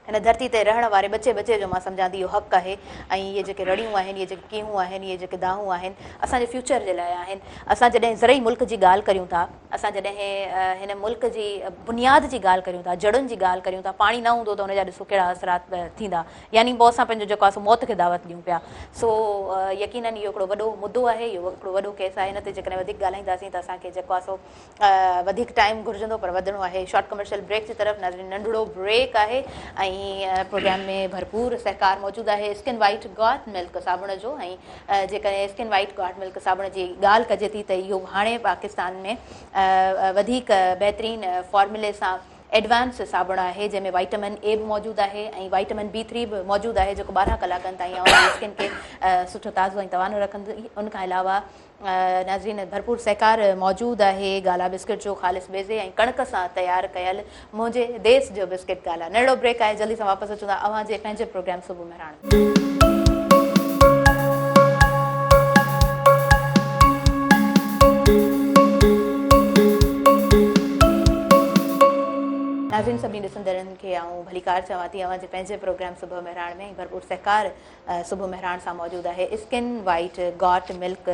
هن ڌرتي تي رهڻ واري ٻچي ٻچي جو مان سمجهان ٿي اهو حق آهي ۽ اهي جيڪي رڙيون آهن، اهي جيڪي ڪيهون آهن، اهي جيڪي دانهون آهن، اسان جي فيوچر جي لاء آهن. اسان جڏهن زرعي ملڪ جي ڳالهه ڪريون ٿا، اسان جڏهن هن ملڪ جي بنياد جي ڳالهه ڪريون ٿا، جڙن جي ڳالهه ڪريون ٿا، پاڻي نه هوندو ته ان جا ڏسو ڪهڙا اثرات ٿيندا، يعني پوء اسان پنهنجو جيڪو آهي سو موت کي دعوت ڏيون پيا. سو يقينن اهو هڪڙو وڏو مدو آهي، اهو هڪڙو وڏو ڪيس آهي، ان تي جيڪڏهن وڌيڪ ڳالهائينداسين ته اسان کي جيڪو آهي سو وڌيڪ ٽائيم گهرجندو پر وڌڻو آهي شارٽ ڪمرشل بريڪ جي طرف. ناظرين ننڍڙو بريڪ آهي ۽ پروگرام ۾ ڀرپور سهڪار موجود آهي اسڪن وائيٽ گاٽ ملڪ صابڻ جو ۽ جيڪڏهن اسڪن وائيٽ گاٽ ملڪ صابڻ جي ڳالهه ڪجي ٿي ته اهو هاڻي پاڪستان ۾ وڌيڪ بهترين فارمولي سان ايڊوانس صابڻ آهي جنهن ۾ وائٽامن اي به موجود آهي ۽ وائٽامن بي ٿري به موجود آهي جيڪو 12 ڪلاڪن تائين اوهان جي اسڪن کي سٺو تازو ۽ توانو رکندو. ان کان علاوه ناظرين ڀرپور سهڪار موجود آهي گالا بسڪٽ جو خالص بيضي ۽ ڪڻڪ سان تيار ڪيل منهنجي ديس جو بسڪٽ گالا. ننڍڙو بريڪ آهي جلدي سان واپس اچون ٿا اوهان جي پنهنجي پروگرام صبح مهراڻ ۾. ناظرين سڀني ڏسندڙن کي آئون ڀليڪار چوان ٿي اوهان جي پنهنجي پروگرام صبح مهراڻ ۾ ۽ ڀرپور سهڪار صبح مهراڻ سان موجود آهي اسڪن وائيٽ گاٽ ملڪ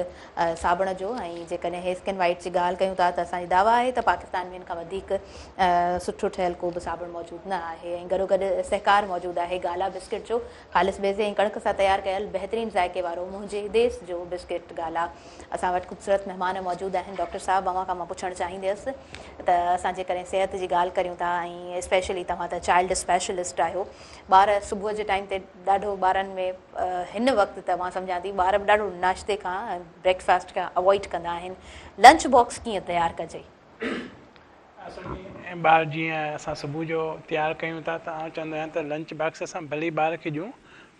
صابڻ جو ۽ جيڪڏهن اسڪن وائيٽ جي ڳالهه ڪيون ٿا ته اسان جي دعويٰ آهي ته پاڪستان ۾ ان کان وڌيڪ سٺو ٺهيل ڪو به صابڻ موجود نه آهي ۽ گڏوگڏ سهڪار موجود آهي گالا بسڪٽ جو خالص بيضي ۽ ڪڻڪ سان تيار ڪيل بهترين ذائقي وارو منهنجي ديس جو بسڪٽ گالا. اسان وٽ خوبصورت مهمان موجود آهن. ڊاڪٽر صاحب اوهان کان مان پڇڻ چاهينديس ته اسان جيڪڏهن صحت جي ڳالهه ڪريون ٿا ۽ ۽ اسپيشلي توهان ته چائلڊ اسپيشلسٽ آهيو ٻار صبح جي ٽائيم تي ڏاڍو ٻارن ۾ هن وقت ته مان سمجهان ٿي ٻار به ڏاڍو ناشتي کان بريڪ فاسٽ کان اوائڊ ڪندا آهن لنچ باڪس ڪيئن تيار ڪجي؟ اصل ۾ ٻار جيئن اسان صبح جو تيار ڪيون ٿا ته آئون چوندو آهيان ته لنچ باڪس اسان ڀلي ٻار کي ڏيون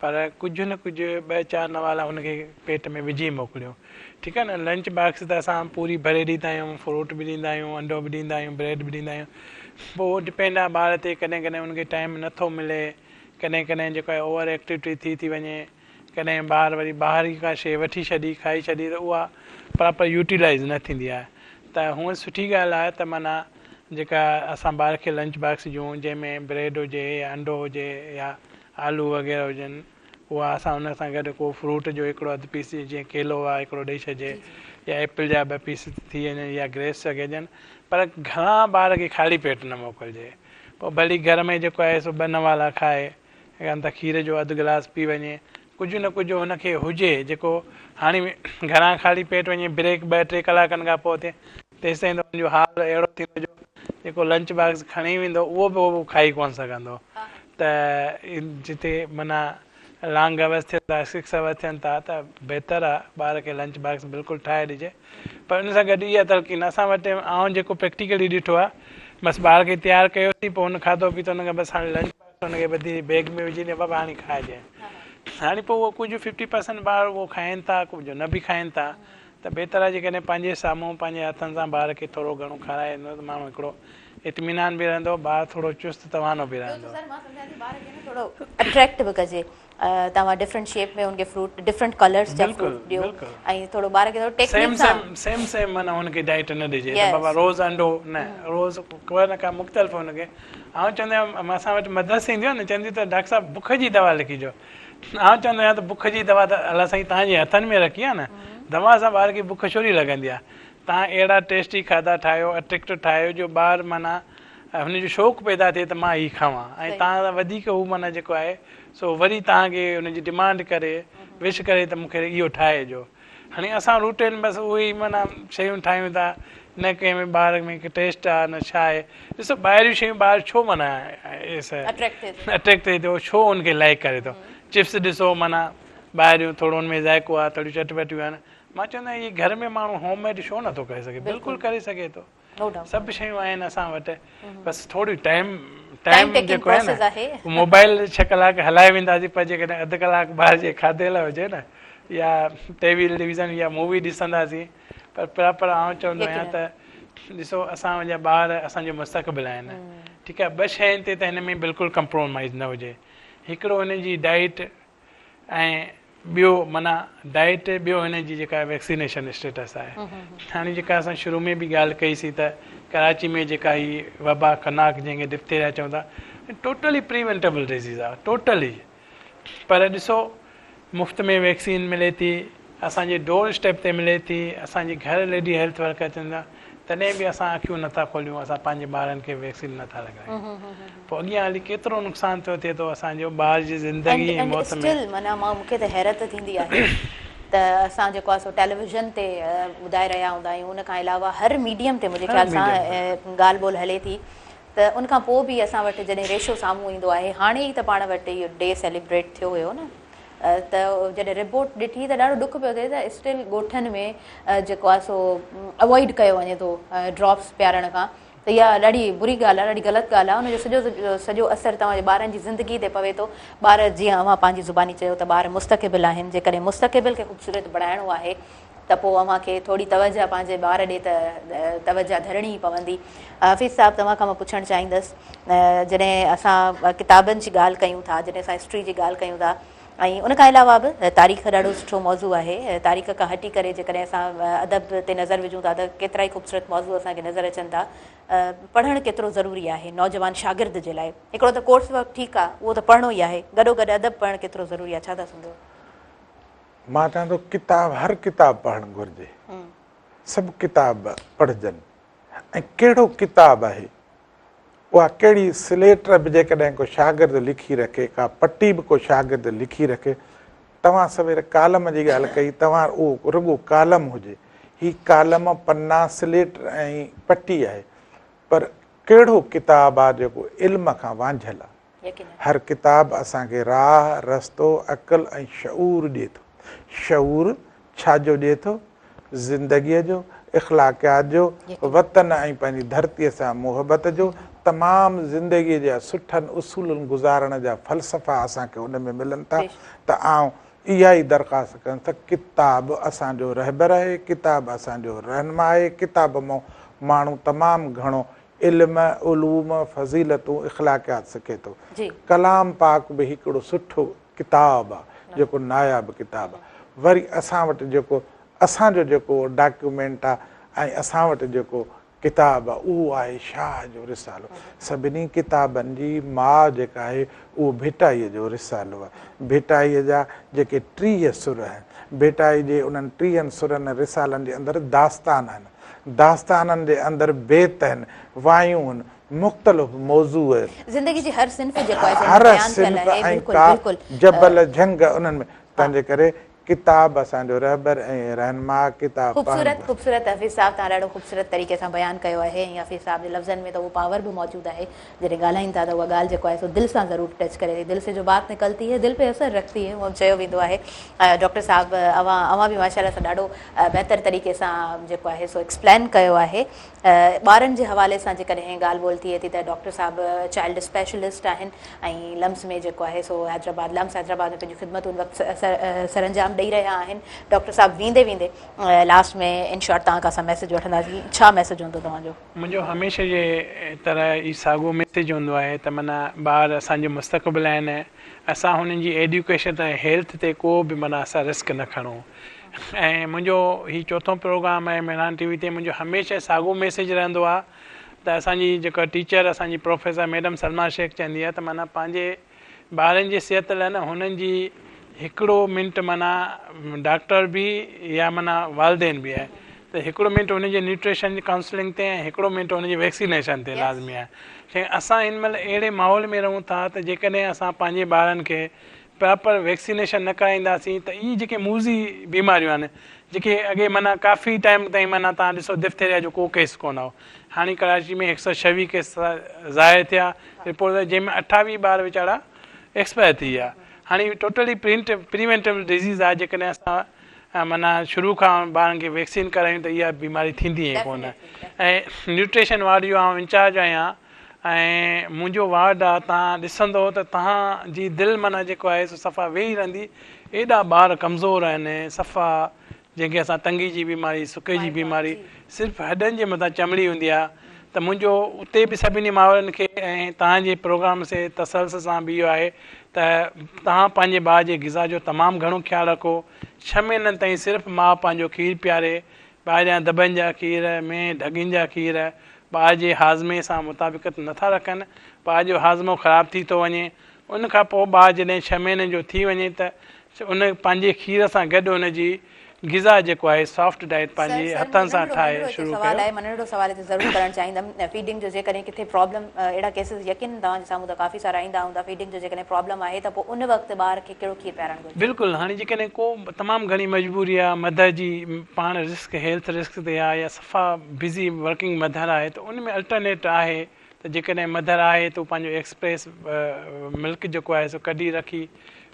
پر ڪجهه نه ڪجهه ٻه چار نوالا هن کي پيٽ ۾ وجهي موڪليو ٺيڪ آهي نه لنچ باڪس ته اسان پوري ڀري ڏيندا آهيون فروٽ به ڏيندا آهيون انڊو به ڏيندا آهيون بريڊ به ڏيندا آهيون پوء اهو ڊپينڊ آهي ٻار تي ڪڏهن ڪڏهن ان کي ٽائيم نٿو ملي ڪڏهن ڪڏهن جيڪو آهي اوور ايڪٽيوٽي ٿي ٿي وڃي ڪڏهن ٻار وري ٻاهر ئي ڪا شيء وٺي ڇڏي کائي ڇڏي ته اها پراپر يوٽيلائيز نه ٿيندي آهي ته هونء سٺي ڳالهه آهي ته معنيٰ جيڪا اسان ٻار کي لنچ باڪس ڏيون جنهن ۾ بريڊ هجي يا انڊو هجي يا آلو وغيره هجن اها اسان ان سان گڏ ڪو فروٽ جو هڪڙو اڌ پيس جيئن ڪيلو آهي هڪڙو ڏئي ڇڏجي يا ايپل جا ٻه پيس ٿي وڃن يا گريپس وغيره هجن پر گهڻا ٻار کي خالي پيٽ نه موڪلجي پوء ڀلي گهر ۾ جيڪو آهي سو ٻه نوالا کائي يا ته کير جو اڌ گلاس پي وڃي ڪجهه نه ڪجهه هن کي هجي جيڪو هاڻي گهران خالي پيٽ وڃي بريڪ ٻه ٽي ڪلاڪن کان پوء ٿئي تيستائين ته هن جو حال اهڙو ٿيندو جو جيڪو لنچ باڪس کڻي ويندو اهو به هو کائي ڪونه سگهندو ته جتي معنيٰ لانگ آورس ٿين ٿا سڪس آورس ٿين ٿا ته بهتر آهي ٻار کي لنچ باڪس بلڪل ٺاهي ڏجي پر ان سان گڏ اها تلقين اسان وٽ آئون جيڪو پريڪٽيڪلي ڏٺو آهي بس ٻار کي تيار ڪيوسين پوء هن کاڌو پيتو ان کان بس هاڻي لنچ باڪس هن کي ٻڌي بيگ ۾ وجهي ڏي بابا هاڻي کائجانء هاڻي پوء اهو ڪجهه ففٽي پرسنٽ ٻار اهو کائين ٿا ڪجهه نه به کائين ٿا ته بهتر آهي جيڪڏهن پنهنجي سامهون پنهنجي هٿن سان ٻار کي ٿورو گهڻو کارائي ڏنو ته ماڻهو هڪڙو اطمينان به رهندو ٻار ٿورو چست توانو به ٻيو ته رهندو. سر مان سمجهان ٿي ٻار کي نه ٿورو اٽريڪٽ به ڪجي توهان ڊفرنٽ شيپ ۾ ان کي فروٽ ڊفرنٽ ڪلرس جا بلڪل فروٽ ڏيو بلڪل ۽ ٿورو ٻار کي ٿورو سيم ٽيڪنيڪ سان سيم سيم سيم معنيٰ هن کي ڊائيٽ نه ڏجي ته بابا يس روز انڊو نه روز ڪا نه ڪا مختلف هن کي آئون چوندو آهيان اسان وٽ مدرس اينديون آهن نه چونديون ته ڊاڪٽر صاحب بک جي دوا لکي ڏيو آئون چوندو آهيان ته بک جي دوا ته الله سائين توهان جي هٿن ۾ رکي آهي نه دوا سان ٻار کي بک ڇو ني لڳندي آهي توهان اهڙا ٽيسٽي کاڌا ٺاهيو اٽريڪٽو ٺاهيو جو ٻار معنيٰ هن جو شوق پيدا ٿئي ته مان هي کاوان ۽ توهان سان وڌيڪ هو معنيٰ جيڪو آهي سو وري توهان کي ان جي ڊمانڊ ڪري وش ڪري ته مون کي اهو ٺاهي ڏيو هاڻي اسان روٽين بس اهي ئي معنيٰ شيون ٺاهيون ٿا نه ڪنهن ۾ ٻار ۾ ٽيسٽ آ نه ڇا آهي ڏسو ٻاهريون شيون ٻار ڇو معنيٰ اٽريڪٽ ٿئي ٿو ڇو ان کي لائڪ ڪري ٿو چپس ڏسو معنيٰ ٻاهريون ٿورو ان ۾ ذائقو آ ٿوريون چٽپٽيون آهن مان چوندو آهيان هي گهر ۾ ماڻهو هوم ميڊ ڇو نٿو ڪري سگهي بلڪل ڪري سگهي ٿو سڀ شيون آهن اسان وٽ بس ٿوري ٽائيم ٽائيم جيڪو آهي نه موبائل ڇهه ڪلاڪ هلائي وينداسين پر جيڪڏهن اڌ ڪلاڪ ٻاهر جي کاڌي لاء هجي نه يا ٽي وي ٽيليويزن يا مووي ڏسنداسين پر پراپر آئون چوندو آهيان ته ڏسو اسان جا ٻار اسان جو مستقبل آهن ٺيڪ آهي ٻه شين تي ته هن ۾ بلڪل ڪمپرومائز نه هجي هڪڙو هن جي ڊائيٽ ۽ ٻيو معنيٰ ڊائيٽ ٻيو هن جي جيڪا ويڪسينيشن اسٽيٽس آهي هاڻي جيڪا اسان شروع ۾ به ڳالهه ڪئي سي ته ڪراچي ۾ جيڪا هي وبا خناڪ جنهن کي ڊپٿيريا چون ٿا ٽوٽلي پريونٽيبل ڊزيز آهي ٽوٽلي پر ڏسو مفت ۾ ويڪسين ملي ٿي اسان جي ڊور اسٽيپ تي ملي ٿي اسان جي گهر ليڊي هيلٿ ورڪر اچن ٿا تڏهن به اسان اکيون نٿا کوليون اسان پنهنجي ٻارن کي ويڪسين نٿا لڳايون پوء اڳيان هلي ڪيترو نقصان ٿيو ٿئي ٿو اسان جو ٻار جي زندگي ۽ موت ۾. اسٽل معنيٰ مان مونکي ته حيرت ٿيندي آهي ته اسان جيڪو آهي سو ٽيليويزن تي ٻڌائي رهيا هوندا آهيون ان کان علاوه هر ميڊيم تي منهنجي خيال سان ڳالهه ٻولهه هلي ٿي ته ان کان پوء به اسان وٽ جڏهن ريشو سامهون ايندو آهي هاڻي ئي ته پاڻ وٽ اهو ڊي سيليبريٽ ٿيو هيو نه ته جڏهن رپورٽ ڏٺي ته ڏاڍو ڏک پيو ٿئي ته اسٽل ڳوٺن ۾ جيڪو آهي سو اوائڊ ڪيو وڃي ٿو ڊراپس پيارڻ کان ته اها ڏاڍي بري ڳالهه آهي ڏاڍي غلط ڳالهه آهي ان جو سڄو سڄو اثر توهان جي ٻارن جي زندگي تي پوي ٿو ٻار جيئن اوهان پنهنجي زباني چيو ته ٻار مستقبل آهن جيڪڏهن مستقبل کي خوبصورت بڻائڻو آهي ته پوء اوهان کي ٿوري توجه پنهنجي ٻار ڏي ته توجه ڌرڻي ئي پوندي. حفيظ صاحب توهان کان مان پڇڻ چاهيندس جڏهن اسان ڪتابن جي ڳالهه ڪيون ٿا جڏهن اسان هسٽري جي ڳالهه ڪيون ٿا ۽ ان کان علاوه به تاريخ ڏاڍو سٺو موضوع آهي تاريخ کان هٽي ڪري جيڪڏهن اسان ادب تي نظر وجهون ٿا ته ڪيترائي خوبصورت موضوع اسان کي نظر اچن ٿا پڙهڻ ڪيترو ضروري آهي نوجوان شاگرد جي لاء هڪڙو ته ڪورس ورڪ ٺيڪ آهي اهو ته پڙهڻو ئي آهي گڏو گڏ ادب پڙهڻ ڪيترو ضروري آهي ڇا ٿا سمجهو؟ مان چوان ٿو ڪتاب هر ڪتاب پڙهڻ گهرجي سڀ ڪتاب پڙهجن ۽ ڪهڙو ڪتاب آهي اها ڪهڙي سليٽ به جيڪڏهن ڪو شاگرد لکي رکي ڪا پٽي به ڪو شاگرد لکي رکي توهان سوير ڪالم جي ڳالهه ڪئي توهان اهو رڳو ڪالم هجي هي ڪالم پنا سليٽ ۽ پٽي آهي پر. ڪهڙو ڪتاب آ جيڪو علم کان وانجهيل آ؟ هر ڪتاب اسان کي راهه، رستو، عقل ۽ شعور ڏئي ٿو. شعور ڇا جو ڏئي ٿو؟ زندگيء جو، اخلاقيات جو، وطن ۽ پنهنجي ڌرتيء سان محبت جو، تمام زندگيء جا سٺن اصولن گذارڻ جا فلسفا اسان کي ان ۾ ملن ٿا ته آئون اها ئي درخواست ڪندس ته ڪتاب اسان جو رهبر آهي، ڪتاب اسان جو رهنما آهي، ڪتاب مان ماڻهو تمام گهڻو علم، علوم، فضيلتون، اخلاقيات سکي ٿو. ڪلام پاڪ به هڪڙو سٺو ڪتاب آ، جيڪو ناياب ڪتاب آ. وري اسان وٽ جيڪو اسان جو جيڪو ڊاڪيومينٽ آ ۽ اسان وٽ جيڪو ڪتاب آ اهو آهي شاهه جو رسالو. سڀني ڪتابن جي ماء جيڪا آهي اهو ڀٽائيء جو رسالو آ. ڀٽائيء جا جيڪي 30 سر آهن، ڀٽائي جي انهن ٽيهن سرن رسالن جي اندر داستان آهن. داستانن جي اندر بيت آهن، وايون آهن، مختلف موضوع آهن. زندگي جي هر صنف جيڪو آهي سو هر بيان ٿيل صنف آهي. ۽ بلڪل ڪا بلڪل. جبل جهنگ انهن ۾ تنهنجي ڪري ڪتاب اسان جو رهبر ۽ رهنما ڪتاب خوبصورت پڙهڻ. خوبصورت حفيظ صاحب توهان ڏاڍو خوبصورت طريقي سان بيان ڪيو آهي ۽ حفيظ صاحب جي لفظن ۾ ته اهو پاور به موجود آهي جڏهن ڳالهائين ٿا ته اها ڳالهه جيڪو آهي سو دل سان ضرور ٽچ ڪري ٿي دل سي جو بات نڪلتي هي دل پي اثر رکتي هي اهو چيو ويندو آهي ڊاڪٽر صاحب اوهان اوهان به ماشاء الله سان ڏاڍو بهتر طريقي سان جيڪو آهي سو ايڪسپلين ڪيو آهي ٻارن جي حوالي سان جيڪڏهن ڳالهه ٻولهه ٿئي ٿي ته ڊاڪٽر صاحب چائلڊ اسپيشلسٽ آهن ۽ لمس ۾ جيڪو آهي سو حيدرآباد لمس حيدرآباد ۾ پنهنجون خدمتون ان وقت سرانجام ڏئي رهيا آهن ڊاڪٽر صاحب ويندي ويندي لاسٽ ۾ ان شارٽ توهان کان اسان ميسيج وٺنداسين ڇا ميسيج هوندو توهان جو؟ منهنجو هميشه جي طرح ئي ساڳو ميسيج هوندو آهي ته معنيٰ ٻار اسان جو مستقبل آهن اسان هنن جي ايڊيوڪيشن ۽ هيلٿ تي ڪو به معنيٰ اسان رسڪ نه کڻون ۽ منهنجو هي چوٿون پروگرام آهي مهراڻ ٽي وي تي منهنجو هميشه ساڳو ميسيج رهندو آهي ته اسان جي جيڪا ٽيچر اسان جي پروفيسر ميڊم سلميٰ شيخ چوندي آهي ته معنيٰ پنهنجي ٻارن جي صحت لاء نه هنن جي هڪڙو منٽ معنيٰ ڊاڪٽر به يا معنيٰ والدين به آهي ته هڪڙو منٽ هن جي نيوٽريشن جي ڪائونسلنگ تي ۽ هڪڙو منٽ هن جي ويڪسينيشن تي لازمي آهي ڇاڪاڻ اسان هن مهل اهڙي ماحول ۾ رهون ٿا ته جيڪڏهن اسان پنهنجي ٻارن کي پراپر ويڪسينيشن نه ڪرائينداسين ته اهي جيڪي موذي بيماريون آهن جيڪي اڳي معنيٰ ڪافي ٽائيم تائين معنيٰ توهان ڏسو ڊفٿيريا جو ڪو ڪيس ڪونه هو هاڻي ڪراچي ۾ 126 ڪيس ظاهر ٿيا رپورٽ جنهن ۾ 28 ٻار ويچارا ايڪسپائر ٿي ويا هاڻي ٽوٽلي پريونٽيبل ڊزيز آهي جيڪڏهن اسان معنيٰ شروع کان ٻارن کي ويڪسين ڪرايون ته اها بيماري ٿيندي ئي ڪونه ۽ نيوٽريشن وارڊ جو آئون انچارج آهيان ۽ منهنجو وارڊ آ توهان ڏسندو ته توهان جي دل معنيٰ جيڪو آهي سو صفا ويهي رهندي ايڏا ٻار ڪمزور آهن صفا جنهن کي اسان تنگي جي بيماري سڪي جي بيماري صرف هڏن جي مٿان چمڙي هوندي آ ته منهنجو اتي به سڀني مائرن کي ۽ توهان جي پروگرام سي تسلسل سان به اهو آهي ته توهان پنهنجي ٻار جي غذا جو تمام گهڻو خيال رکو ڇهه مهينن تائين صرف ماء پنهنجو کير پياري ٻاهريان دٻن جا کير، مينهن ڍڳين جا کير ٻار جي هاضمي سان مطابقت نه ٿا رکن، ٻار جو هاضمو خراب ٿي ٿو وڃي. ان کان پوء ٻار جڏهن ڇهه مهينن جو ٿي وڃي ته ان پنهنجي کير سان گڏ ان جي غذا جيڪو آهي سافٽ ڊائيٽ سر پنهنجي سر هٿن منهنجو سان ننڍڙو ٺاهي ننڍڙو هتي شروع سوال ڪيو. آهي مان ننڍڙو سوال هتي ضرور ڪرڻ چاهيندم فيڊنگ جو جيڪڏهن ڪٿي پرابلم اهڙا ڪيسز يقينن توهان جي سامهون ته ڪافي سارا ايندا هوندا فيڊنگ جو جيڪڏهن پرابلم آهي ته پوء ان وقت ٻار کي ڪهڙو کير پيارڻ گهرجي؟ بلڪل هاڻي جيڪڏهن ڪو تمام گهڻي مجبوري آ مدر جي پاڻ رسڪ هيلٿ رسڪ تي آ يا صفا بزي ورڪنگ مدر آهي ته ان ۾ الٽرنيٽ آهي ته جيڪڏهن مدر آهي ته هو پنهنجو ايڪسپريس ملڪ جيڪو آهي سو ڪڍي رکي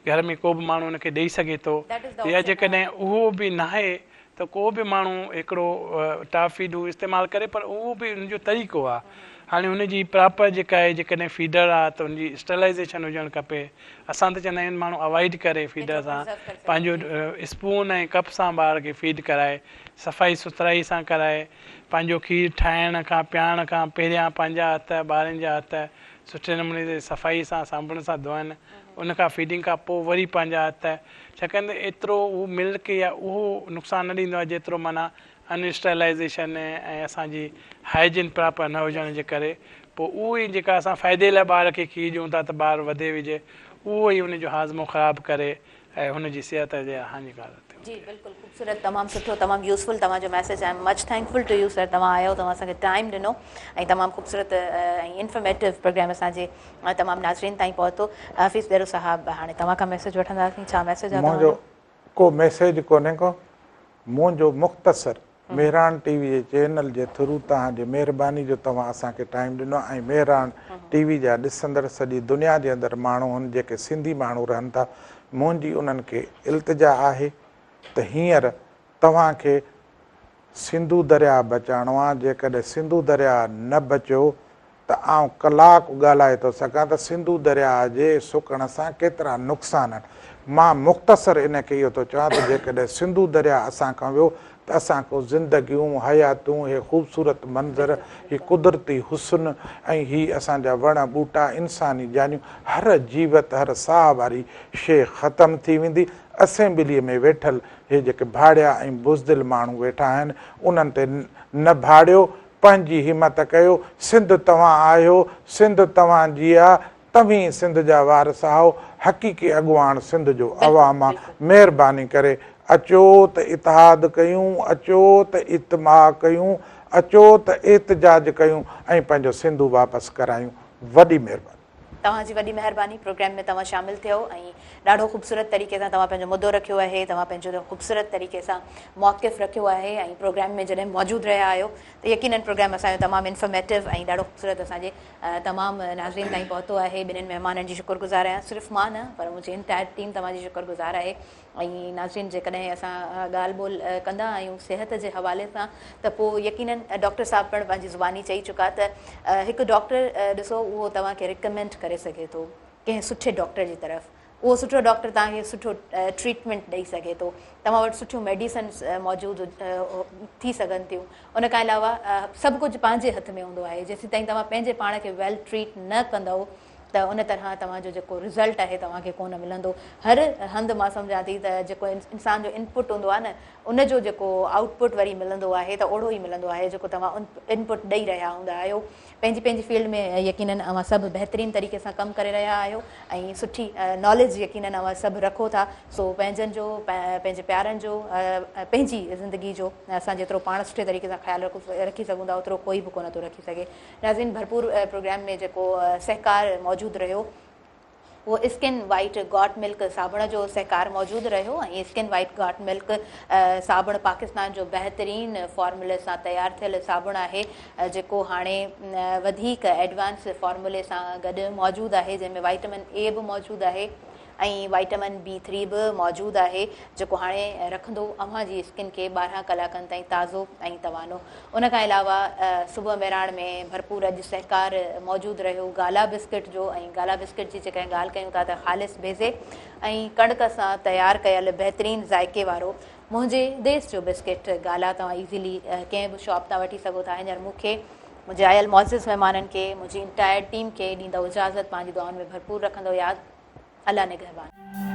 گهر ۾ ڪو به ماڻهو ان کي ڏئي سگهي ٿو That is the يا option ها. جيڪڏهن اهو به ناهي ته ڪو به ماڻهو هڪڙو ٽاپ فيڊ هو استعمال ڪري پر اهو به ان جو طريقو آ هاڻي ان جي پراپر جيڪا آهي جيڪڏهن فيڊر آ ته ان جي اسٽرلائيزيشن هجڻ کپي اسان ته چوندا آهيون ماڻهو اوائڊ ڪري فيڊر ڪيترو سان پرزرو ڪري سگهي پنهنجو جي. اسپون ۽ ڪپ سان ٻار کي فيڊ ڪرائي صفائي سٿرائي سان ڪرائي پنهنجو کير ٺاهڻ کان پيارڻ کان پهريان پنهنجا هٿ ٻارن جا هٿ سٺي نموني سان صفائي سان صابڻ سان ڌوئن ان کان فيڊنگ کان پوء وري پنهنجا هٿ ڇاڪاڻ ته ايترو هو ملڪ يا اهو نقصان نه ڏيندو آهي جيترو معنيٰ ان اسٽرلائيزيشن ۽ اسان جي هائيجين پراپر نه هجڻ جي ڪري پوء اهو ئي جيڪا اسان فائدي لاء ٻار کي کير ڏيون ٿا ته ٻار وڌي ويجهي اهو ئي ان جو هاضمو خراب ڪري ۽ هن جي صحت جي هاڃيڪار ٿيندي جي آهي. بلڪل خوبصورت تمام سٺو تمام يوزفل توهان جو message I am much thankful to you sir توهان آيو توهان اسان کي ٽائيم ڏنو ۽ تمام خوبصورت ۽ انفارميٽو پروگرام اسان جي تمام ناظرين تائين پهتو. حفيظ ڏيرو صاحب هاڻي توهان کان ميسيج وٺنداسين ڇا ميسيج آ توهان منهنجو جو؟ ڪو ميسيج ڪونهي ڪو منهنجو مختصر مهراڻ ٽي وي جي چينل جي ٿرو توهان جي مهرباني جو توهان اسان کي ٽائيم ڏنو ۽ مهراڻ ٽي وي جا ڏسندڙ سڄي دنيا جي اندر ماڻهو هن جيڪي سنڌي ماڻهو رهن ٿا منهنجي انهن کي التجا آهي ته هينئر توهان کي سنڌو درياء بچائڻو آ جيڪڏهن سنڌو درياء نه بچيو ته آئون ڪلاڪ ڳالهائي ٿو سگهان ته سنڌو درياء جي سڪڻ سان ڪيترا نقصان آهن. مان مختصر ان کي اهو ٿو چوان ته جيڪڏهن سنڌو درياء اسان کان ويو ته اسان کان زندگيون، حياتيون، هي خوبصورت منظر، هي قدرتي حسن ۽ هي اسان جا وڻ ٻوٽا، انساني جانيون، هر جيوت، هر ساهه واري شيء ختم ٿي ويندي. اسيمبليء ۾ ويٺل هي جيڪي ڀاڙيا ۽ بزدل ماڻهو ويٺا آهن، انهن تي نه ڀاڙيو، پنهنجي همت ڪيو، سنڌ توهان آهيو، سنڌ توهان جي آ، توهين سنڌ جا وارث آهو، حقيقي اڳواڻ سنڌ جو عوام آ، مهرباني ڪري اچو ته اتحاد ڪيون، اچو ته اجتماع ڪيون، اچو ته احتجاج ڪيون ۽ پنهنجو سنڌو واپس ڪرايون، وڏي مهرباني. توهان جي وڏي مهرباني پروگرام ۾ توهان شامل ٿيو ۽ ڏاڍو خوبصورت طريقي سان توهان پنهنجو مدو رکيو آهي توهان پنهنجو خوبصورت طريقي سان موقف رکيو آهي ۽ پروگرام ۾ جڏهن موجود رهيا آهيو ته يقينن پروگرام اسان جو تمام انفارميٽو ۽ ڏاڍو خوبصورت اسان جي تمام ناظرين تائين پهتو آهي ٻنهين مهمانن جي شڪر گذار آهيان صرف مان نه پر منهنجي انٽائر ٽيم توهان جي شڪر گذار آهي ۽ ناظرين جيڪڏهن اسان ڳالهه ٻولهه ڪندا آهيون صحت جي حوالي سان ته پوء يقينن ڊاڪٽر صاحب پڻ پنهنجي زباني چئي چڪا ته هڪ ڊاڪٽر ڏسو اهو توهان کي ريڪمينڊ ڪري سگهي ٿو ڪنهن سٺي ڊاڪٽر جي طرف اهو سٺو ڊاڪٽر توهان کي سٺو ٽريٽمينٽ ڏئي سگهي ٿو توهان وٽ سٺيون ميڊيسنس موجود ٿي سگهن ٿيون ان کان علاوه سڀ ڪجهه پنهنجي هٿ ۾ هوندو آهي جيسين تائين توهان پنهنجي پاڻ کي ويل ٽريٽ نه ڪندؤ ته ان طرح توهان جو جيڪو رزلٽ آهي توهان کي ڪونه ملندو. هر هنڌ مان سمجهان ٿي ته جيڪو انسان جو انپٽ هوندو آهي نه ان جو جيڪو آئوٽ پٽ وري ملندو آهي ته اوڙو ئي ملندو آهي جيڪو توهان انپٽ ڏئي رهيا هوندا آهيو. پنهنجي پنهنجي فيلڊ ۾ يقينن اوهان سڀ بهترين طريقي سان ڪم ڪري رهيا آهيو ۽ سٺي ناليج يقينن اوهان سڀ رکو ٿا سو پنهنجن جو پنهنجي پيارن جو پنهنجي زندگي جو اسان جيترو پاڻ سٺي طريقي سان خيال رکي سگهون ٿا اوترو ڪوئي به ڪونه ٿو رکي سگهي. ناظرين ڀرپور پروگرام ۾ جيڪو سهڪار موجود رهيو اهو اسڪن وائيٽ گاٽ ملڪ صابڻ جو سهڪار موجود رهيو ۽ اسڪن وائيٽ گاٽ ملڪ صابڻ پاڪستان جو بهترين فارمولي سان تيار ٿيل صابڻ آهي جيڪو هاڻي وڌيڪ ايڊوانس فارمولي سان گڏ موجود آهي جنهن ۾ وائٽمن اي به موجود آهي ۽ وائٽمن بي ٿري به موجود آهي جيڪو هاڻي رکندو اوهان جي اسڪن کي 12 ڪلاڪن تائين تازو ۽ توانو. ان کان علاوه صبح مهراڻ ۾ ڀرپور اڄ سهڪار موجود رهيو گالا بسڪٽ جو ۽ گالا بسڪٽ جي جيڪڏهن ڳالهه ڪيون ٿا ته خالص بيضي ۽ ڪڻڪ سان تيار ڪيل بهترين ذائقي وارو منهنجي ديس جو بسڪٽ گالا توهان ايزيلي ڪنهن به شاپ تان وٺي سگهو ٿا. هينئر مون کي منهنجي آيل معزز مهمانن کي منهنجي انٽائر ٽيم کي ڏيندؤ اجازت پنهنجي دعائن ۾ ڀرپور رکندؤ ياد. الله نگهبان.